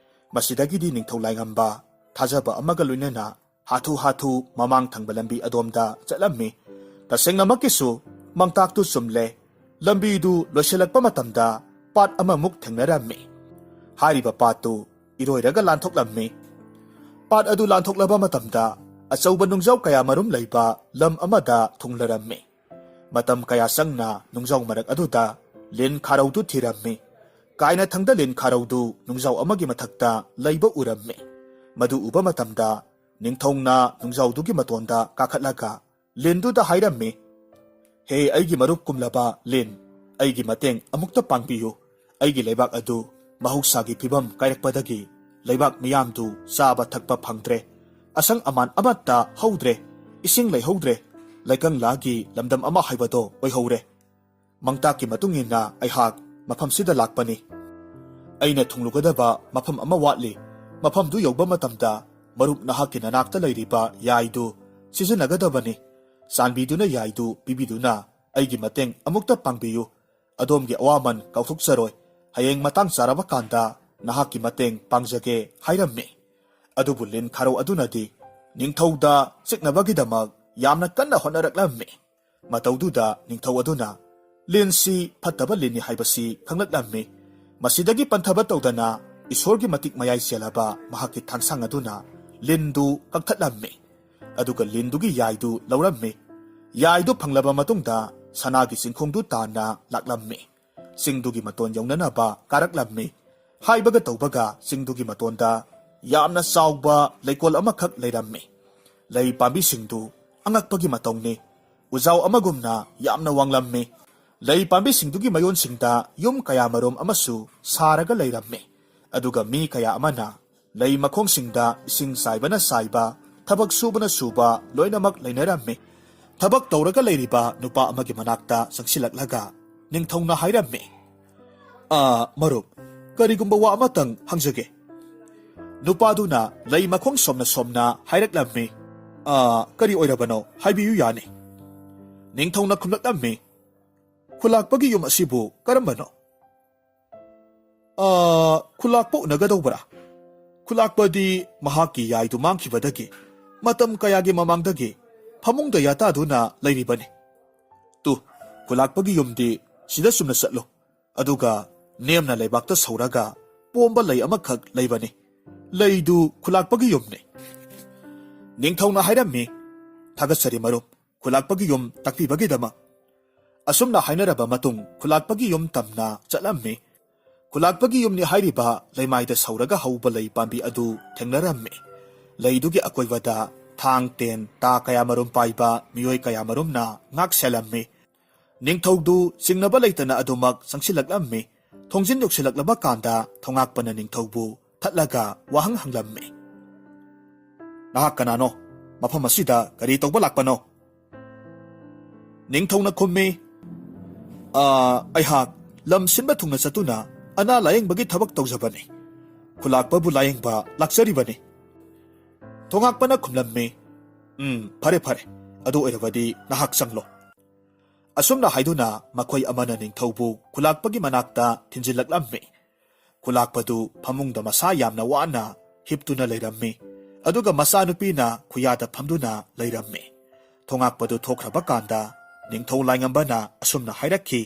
ꯃꯁꯤꯗꯒꯤꯗꯤ ꯅꯤꯡꯊꯧ ꯂꯥꯏꯉꯝꯕ ꯊꯥꯖꯕ ꯑꯃꯒ ꯂꯣꯏꯅꯅ ꯍꯥꯊꯨ ꯍꯥꯊꯨ ꯃꯃꯥꯡ ꯊꯪꯕ ꯂꯝꯕꯤ ꯑꯗꯣꯝꯗ ꯆꯠꯂꯝꯃꯤ꯫ ꯇꯁꯦꯡꯅꯃꯛꯀꯤꯁꯨ ꯃꯪꯇꯥꯛꯇꯨ ꯆꯨꯝꯂꯦ꯫ ꯂꯝꯕꯤꯗꯨ ꯂꯣꯏꯁꯤꯜꯂꯛꯄ ꯃꯇꯝꯗ ꯄꯥꯠ ꯑꯃꯃꯨꯛ ꯊꯦꯡꯅꯔꯝꯃꯤ꯫ ꯍꯥꯏꯔꯤꯕ ꯄꯥꯠꯇꯨ ꯏꯔꯣꯏꯔꯒ ꯂꯥꯟꯊꯣꯛꯂꯝꯃꯤ꯫ ꯄꯥꯠ ꯑꯗꯨ ꯂꯥꯟꯊꯣꯛꯂꯕ ꯃꯇꯝꯗ ꯑꯆꯧꯕ ꯅꯨꯡꯖꯥꯎ ꯀꯌꯥ ꯃꯔꯨꯝ ꯂꯩꯕ ꯂꯝ ꯑꯃꯗ ꯊꯨꯡꯂꯔꯝꯃꯤ꯫ ꯃꯇꯝ ꯀꯌꯥ ꯆꯪꯅ ꯅꯨꯡꯖꯥꯎ ꯃꯔꯛ ꯑꯗꯨꯗ ꯂꯤꯟ ꯈꯥꯔꯧꯗꯨ ꯊꯤꯔꯝꯃꯤ꯫ ꯀꯥꯏꯅꯊꯪꯗ ꯂꯤꯟ ꯈꯥꯔꯧꯗꯨ ꯅꯨꯡꯖꯥꯎ ꯑꯃꯒꯤ ꯃꯊꯛꯇ ꯂꯩꯕ ꯎꯔꯝꯃꯤ꯫ ꯃꯗꯨ ꯎꯕ ꯃꯇꯝꯗ ꯅꯤꯡꯊꯧꯅ ꯅꯨꯡꯖꯥꯎꯗꯨꯒꯤ ꯃꯇꯣꯟꯗ ꯀꯥꯈꯠꯂꯒ ꯂꯤꯟꯗꯨꯗ ꯍꯥꯏꯔꯝꯃꯤ, "ꯍꯦ ꯑꯩꯒꯤ ꯃꯔꯨꯞ ꯀꯨꯝꯂꯕ ꯂꯤꯟ, ꯑꯩꯒꯤ ꯃꯇꯦꯡ ꯑꯃꯨꯛꯇ ꯄꯥꯡꯕꯤꯌꯨ꯫ ꯑꯩꯒꯤ ꯂꯩꯕꯥꯛ ꯑꯗꯨ ꯃꯍꯧꯁꯥꯒꯤ ꯐꯤꯕꯝ ꯀꯥꯏꯔꯛꯄꯗꯒꯤ ꯂꯩꯕꯥꯛ ꯃꯤꯌꯥꯝꯗꯨ ꯆꯥꯕ ꯊꯛꯄ ꯐꯪꯗ꯭ꯔꯦ꯫ ꯑꯁꯪ ꯑꯃꯥꯟ ꯑꯃꯠꯇ ꯍꯧꯗ꯭ꯔꯦ꯫ ꯏꯁꯤꯡ ꯂꯩꯍꯧꯗ꯭ꯔꯦ꯫ ꯂꯩꯀꯪꯂꯥꯒꯤ ꯂꯝꯗꯝ ꯑꯃ ꯍꯥꯏꯕꯗꯣ ꯑꯣꯏꯍꯧꯔꯦ꯫ ꯃꯪꯇꯥꯛꯀꯤ ꯃꯇꯨꯡ ꯏꯟꯅ ꯑꯩꯍꯥꯛ ꯃꯐꯝꯁꯤꯗ ꯂꯥꯛꯄꯅꯤ꯫ ꯑꯩꯅ ꯊꯨꯡꯂꯨꯒꯗꯕ ꯃꯐꯝ ꯑꯃ ꯋꯥꯠꯂꯤ꯫ ꯃꯐꯝꯗꯨ ꯌꯧꯕ ꯃꯇꯝꯗ ꯃꯔꯨꯞ ꯅꯍꯥꯛꯀꯤ ꯅꯅꯥꯛꯇ ꯂꯩꯔꯤꯕ ꯌꯥꯏꯗꯨ ꯁꯤꯖꯤꯟꯅꯒꯗꯕꯅꯤ꯫ ꯆꯥꯟꯕꯤꯗꯨꯅ ꯌꯥꯏꯗꯨ ꯄꯤꯕꯤꯗꯨꯅ ꯑꯩꯒꯤ ꯃꯇꯦꯡ ꯑꯃꯨꯛꯇ ꯄꯥꯡꯕꯤꯌꯨ꯫ ꯑꯗꯣꯝꯒꯤ ꯑꯋꯥꯃꯟ ꯀꯥꯎꯊꯣꯛꯆꯔꯣꯏ꯫ ꯍꯌꯦꯡ ꯃꯇꯥꯡ ꯆꯥꯔꯕ ꯀꯥꯟꯗ ꯅꯍꯥꯛꯀꯤ ꯃꯇꯦꯡ ꯄꯥꯡꯖꯒꯦ" ꯍꯥꯏꯔꯝꯃꯤ꯫ ꯑꯗꯨꯕꯨ ꯂꯤꯟ ꯈꯥꯔꯧ ꯑꯗꯨꯅꯗꯤ ꯅꯤꯡꯊꯧꯗ ꯆꯤꯛꯅꯕꯒꯤꯗꯃꯛ ꯌꯥꯝꯅ ꯀꯟꯅ ꯍꯣꯠꯅꯔꯛꯂꯝꯃꯤ꯫ ꯃꯇꯧꯗꯨꯗ ꯅꯤꯡꯊꯧ ꯑꯗꯨꯅ ꯂꯤꯟꯁꯤ ꯐꯠꯇꯕ ꯂꯤꯟꯅꯤ ꯍꯥꯏꯕꯁꯤ ꯈꯪꯂꯛꯂꯝꯃꯤ꯫ ꯃꯁꯤꯗꯒꯤ ꯄꯟꯊꯕ ꯇꯧꯗꯅ ꯏꯁꯣꯔꯒꯤ ꯃꯇꯤꯛ ꯃꯌꯥꯏ ꯆꯦꯜꯂꯕ ꯃꯍꯥꯛꯀꯤ ꯊꯥꯡꯁꯥꯡ ꯑꯗꯨꯅ ꯂꯤꯟꯗꯨ ꯀꯛꯊꯠꯂꯝꯃꯤ꯫ ꯑꯗꯨꯒ ꯂꯤꯟꯗꯨꯒꯤ ꯌꯥꯏꯗꯨ ꯂꯧꯔꯝꯃꯤ꯫ ꯌꯥꯏꯗꯨ ꯐꯪꯂꯕ ꯃꯇꯨꯡꯗ ꯁꯅꯥꯒꯤ ꯆꯤꯡꯈꯣꯡꯗꯨ ꯇꯥꯟꯅ ꯂꯥꯛꯂꯝꯃꯤ꯫ ꯆꯤꯡꯗꯨꯒꯤ ꯃꯇꯣꯟ ꯌꯧꯅꯅꯕ ꯀꯥꯔꯛꯂꯝꯃꯤ꯫ ꯍꯥꯏꯕꯒ ꯇꯧꯕꯒ ꯆꯤꯡꯗꯨꯒꯤ ꯃꯇꯣꯟꯗ ꯌꯥꯝꯅ ꯆꯥꯎꯕ ꯂꯩꯀꯣꯜ ꯑꯃꯈꯛ ꯂꯩꯔꯝꯃꯤ꯫ ꯂꯩ ꯄꯥꯝꯕꯤꯁꯤꯡꯗꯨ ꯑꯉꯛꯄꯒꯤ ꯃꯇꯧꯅꯤ꯫ ꯎꯖꯥꯎ ꯑꯃꯒꯨꯝꯅ ꯌꯥꯝꯅ ꯋꯥꯡꯂꯝꯃꯤ꯫ ꯂꯩ ꯄꯥꯝꯕꯤꯁꯤꯡꯗꯨꯒꯤ ꯃꯌꯣꯟꯁꯤꯡꯗ ꯌꯨꯝ ꯀꯌꯥꯃꯔꯨꯝ ꯑꯃꯁꯨ ꯁꯥꯔꯒ ꯂꯩꯔꯝꯃꯤ꯫ ꯑꯗꯨꯒ ꯃꯤ ꯀꯌꯥ ꯑꯃꯅ ꯂꯩ ꯃꯈꯣꯡꯁꯤꯡꯗ ꯏꯁꯤꯡ ꯆꯥꯏꯕꯅ ꯆꯥꯏꯕ, ꯊꯕꯛ ꯁꯨꯕꯅ ꯁꯨꯕ ꯂꯣꯏꯅꯃꯛ ꯂꯩꯅꯔꯝꯃꯤ꯫ ꯊꯕꯛ ꯇꯧꯔꯒ ꯂꯩꯔꯤꯕ ꯅꯨꯄꯥ ꯑꯃꯒꯤ ꯃꯅꯥꯛꯇ ꯆꯪꯁꯤꯜꯂꯛꯂꯒ ꯅꯤꯡꯊꯧꯅ ꯍꯥꯏꯔꯝꯃꯤ, "ꯑꯥ, ꯃꯔꯨꯞ, ꯀꯔꯤꯒꯨꯝꯕ ꯋꯥ ꯑꯃꯇꯪ ꯍꯪꯖꯒꯦ꯫" ꯅꯨꯄꯥꯗꯨꯅ ꯂꯩ ꯃꯈꯣꯡ ꯁꯣꯝꯅ ꯁꯣꯝꯅ ꯍꯥꯏꯔꯛꯂꯝꯃꯤ, "ꯑꯥ, ꯀꯔꯤ ꯑꯣꯏꯔꯕꯅꯣ? ꯍꯥꯏꯕꯤꯌꯨ ꯌꯥꯅꯤ꯫" ꯅꯤꯡꯊꯧꯅ ꯈꯨꯝꯂꯛꯂꯝꯃꯤ, "ꯈꯨꯂꯥꯛꯄꯒꯤ ꯌꯨꯝ ꯑꯁꯤꯕꯨ ꯀꯔꯝꯕꯅꯣ?" "ꯑꯥ, ꯈꯨꯂꯥꯛꯄ ꯎꯅꯒꯗꯧꯕꯔꯥ?" "ꯈꯨꯂꯥꯛꯄꯗꯤ ꯃꯍꯥꯛꯀꯤ ꯌꯥꯏꯗꯨ ꯃꯥꯡꯈꯤꯕꯗꯒꯤ ꯃꯇꯝ ꯀꯌꯥꯒꯤ ꯃꯃꯥꯡꯗꯒꯤ ꯐꯃꯨꯡꯗ ꯌꯥꯇꯥꯗꯨꯅ ꯂꯩꯔꯤꯕꯅꯤ꯫ ꯇꯨ, ꯈꯨꯂꯥꯛꯄꯒꯤ ꯌꯨꯝꯗꯤ ꯁꯤꯗ ꯆꯨꯝꯅ ꯆꯠꯂꯨ, ꯑꯗꯨꯒ ꯅꯦꯝꯅ ꯂꯩꯕꯥꯛꯇ ꯁꯧꯔꯒ ꯄꯣꯝꯕ ꯂꯩ ꯑꯃꯈꯛ ꯂꯩꯕꯅꯤ꯫ ꯂꯩꯗꯨ ꯈꯨꯂꯥꯛꯄꯒꯤ ꯌꯨꯝꯅꯤ꯫" ꯅꯤꯡꯊꯧꯅ ꯍꯥꯏꯔꯝꯃꯤ, "ꯊꯥꯒꯠꯆꯔꯤ ꯃꯔꯨꯞ, ꯈꯨꯂꯥꯛꯄꯒꯤ ꯌꯨꯝ ꯇꯥꯛꯄꯤꯕꯒꯤꯗꯃꯛ꯫" ꯑꯁꯨꯝꯅ ꯍꯥꯏꯅꯔꯕ ꯃꯇꯨꯡ ꯈꯨꯂꯥꯛꯄꯒꯤ ꯌꯨꯝ ꯇꯝꯅ ꯆꯠꯂꯝꯃꯤ꯫ ꯈꯨꯂꯥꯛꯄꯒꯤ ꯌꯨꯝꯅꯤ ꯍꯥꯏꯔꯤꯕ ꯂꯩꯃꯥꯏꯗ ꯁꯧꯔꯒ ꯍꯧꯕ ꯂꯩ ꯄꯥꯝꯕꯤ ꯑꯗꯨ ꯊꯦꯡꯅꯔꯝꯃꯤ꯫ ꯂꯩꯗꯨꯒꯤ ꯑꯀꯣꯏꯕꯗ ꯊꯥꯡ, ꯇꯦꯟ, ꯇꯥ ꯀꯌꯥꯃꯔꯨꯝ ꯄꯥꯏꯕ ꯃꯤꯑꯣꯏ ꯀꯌꯥꯃꯔꯨꯝꯅ ꯉꯥꯛ ꯁꯦꯜꯂꯝꯃꯤ꯫ ꯅꯤꯡꯊꯧꯗꯨ ꯆꯤꯡꯅꯕ ꯂꯩꯇꯅ ꯑꯗꯨꯃꯛ ꯆꯪꯁꯤꯜꯂꯛꯂꯝꯃꯤ꯫ ꯊꯣꯡꯖꯤꯟ ꯌꯧꯁꯤꯜꯂꯛꯂꯕ ꯀꯥꯟꯗ ꯊꯣꯉꯥꯛꯄꯅ ꯅꯤꯡꯊꯧꯕꯨ ꯊꯠꯂꯒ ꯋꯥꯍꯪ ꯍꯪꯂꯝꯃꯤ, "ꯅꯍꯥꯛ ꯀꯅꯥꯅꯣ? ꯃꯐꯝ ꯑꯁꯤꯗ ꯀꯔꯤ ꯇꯧꯕ ꯂꯥꯛꯄꯅꯣ?" ꯅꯤꯡꯊꯧꯅ ꯈꯨꯝꯃꯤ, "ꯑꯥ, ꯑꯩꯍꯥꯛ ꯂꯝ ꯁꯤꯟꯕ ꯊꯨꯡꯅ ꯆꯠꯇꯨꯅ ꯑꯅꯥ ꯂꯥꯌꯦꯡꯕꯒꯤ ꯊꯕꯛ ꯇꯧꯖꯕꯅꯤ꯫ ꯈꯨꯂꯥꯛꯄꯕꯨ ꯂꯥꯌꯦꯡꯕ ꯂꯥꯛꯆꯔꯤꯕꯅꯤ꯫" ꯊꯣꯉꯥꯛꯄꯅ ꯈꯨꯝꯂꯝꯃꯤ, "ꯎꯝ, ꯐꯔꯦ, ꯐꯔꯦ꯫ ꯑꯗꯨ ꯑꯣꯏꯔꯕꯗꯤ ꯅꯍꯥꯛ ꯆꯪꯂꯣ꯫" ꯑꯁꯨꯝꯅ ꯍꯥꯏꯗꯨꯅ ꯃꯈꯣꯏ ꯑꯃꯅ ꯅꯤꯡꯊꯧꯕꯨ ꯈꯨꯂꯥꯛꯄꯒꯤ ꯃꯅꯥꯛꯇ ꯊꯤꯟꯖꯤꯜꯂꯛꯂꯝꯃꯤ꯫ ꯈꯨꯂꯥꯛꯄꯗꯨ ꯐꯃꯨꯡꯗ ꯃꯁꯥ ꯌꯥꯝꯅ ꯋꯥꯅ ꯍꯤꯞꯇꯨꯅ ꯂꯩꯔꯝꯃꯤ, ꯑꯗꯨꯒ ꯃꯆꯥꯅꯨꯄꯤꯅ ꯈꯨꯌꯥꯗ ꯐꯝꯗꯨꯅ ꯂꯩꯔꯝꯃꯤ꯫ ꯊꯣꯉꯥꯛꯄꯗꯨ ꯊꯣꯛꯈ꯭ꯔꯕ ꯀꯥꯟꯗ ꯅꯤꯡꯊꯧ ꯂꯥꯏꯉꯝꯕꯅ ꯑꯁꯨꯝꯅ ꯍꯥꯏꯔꯛꯈꯤ,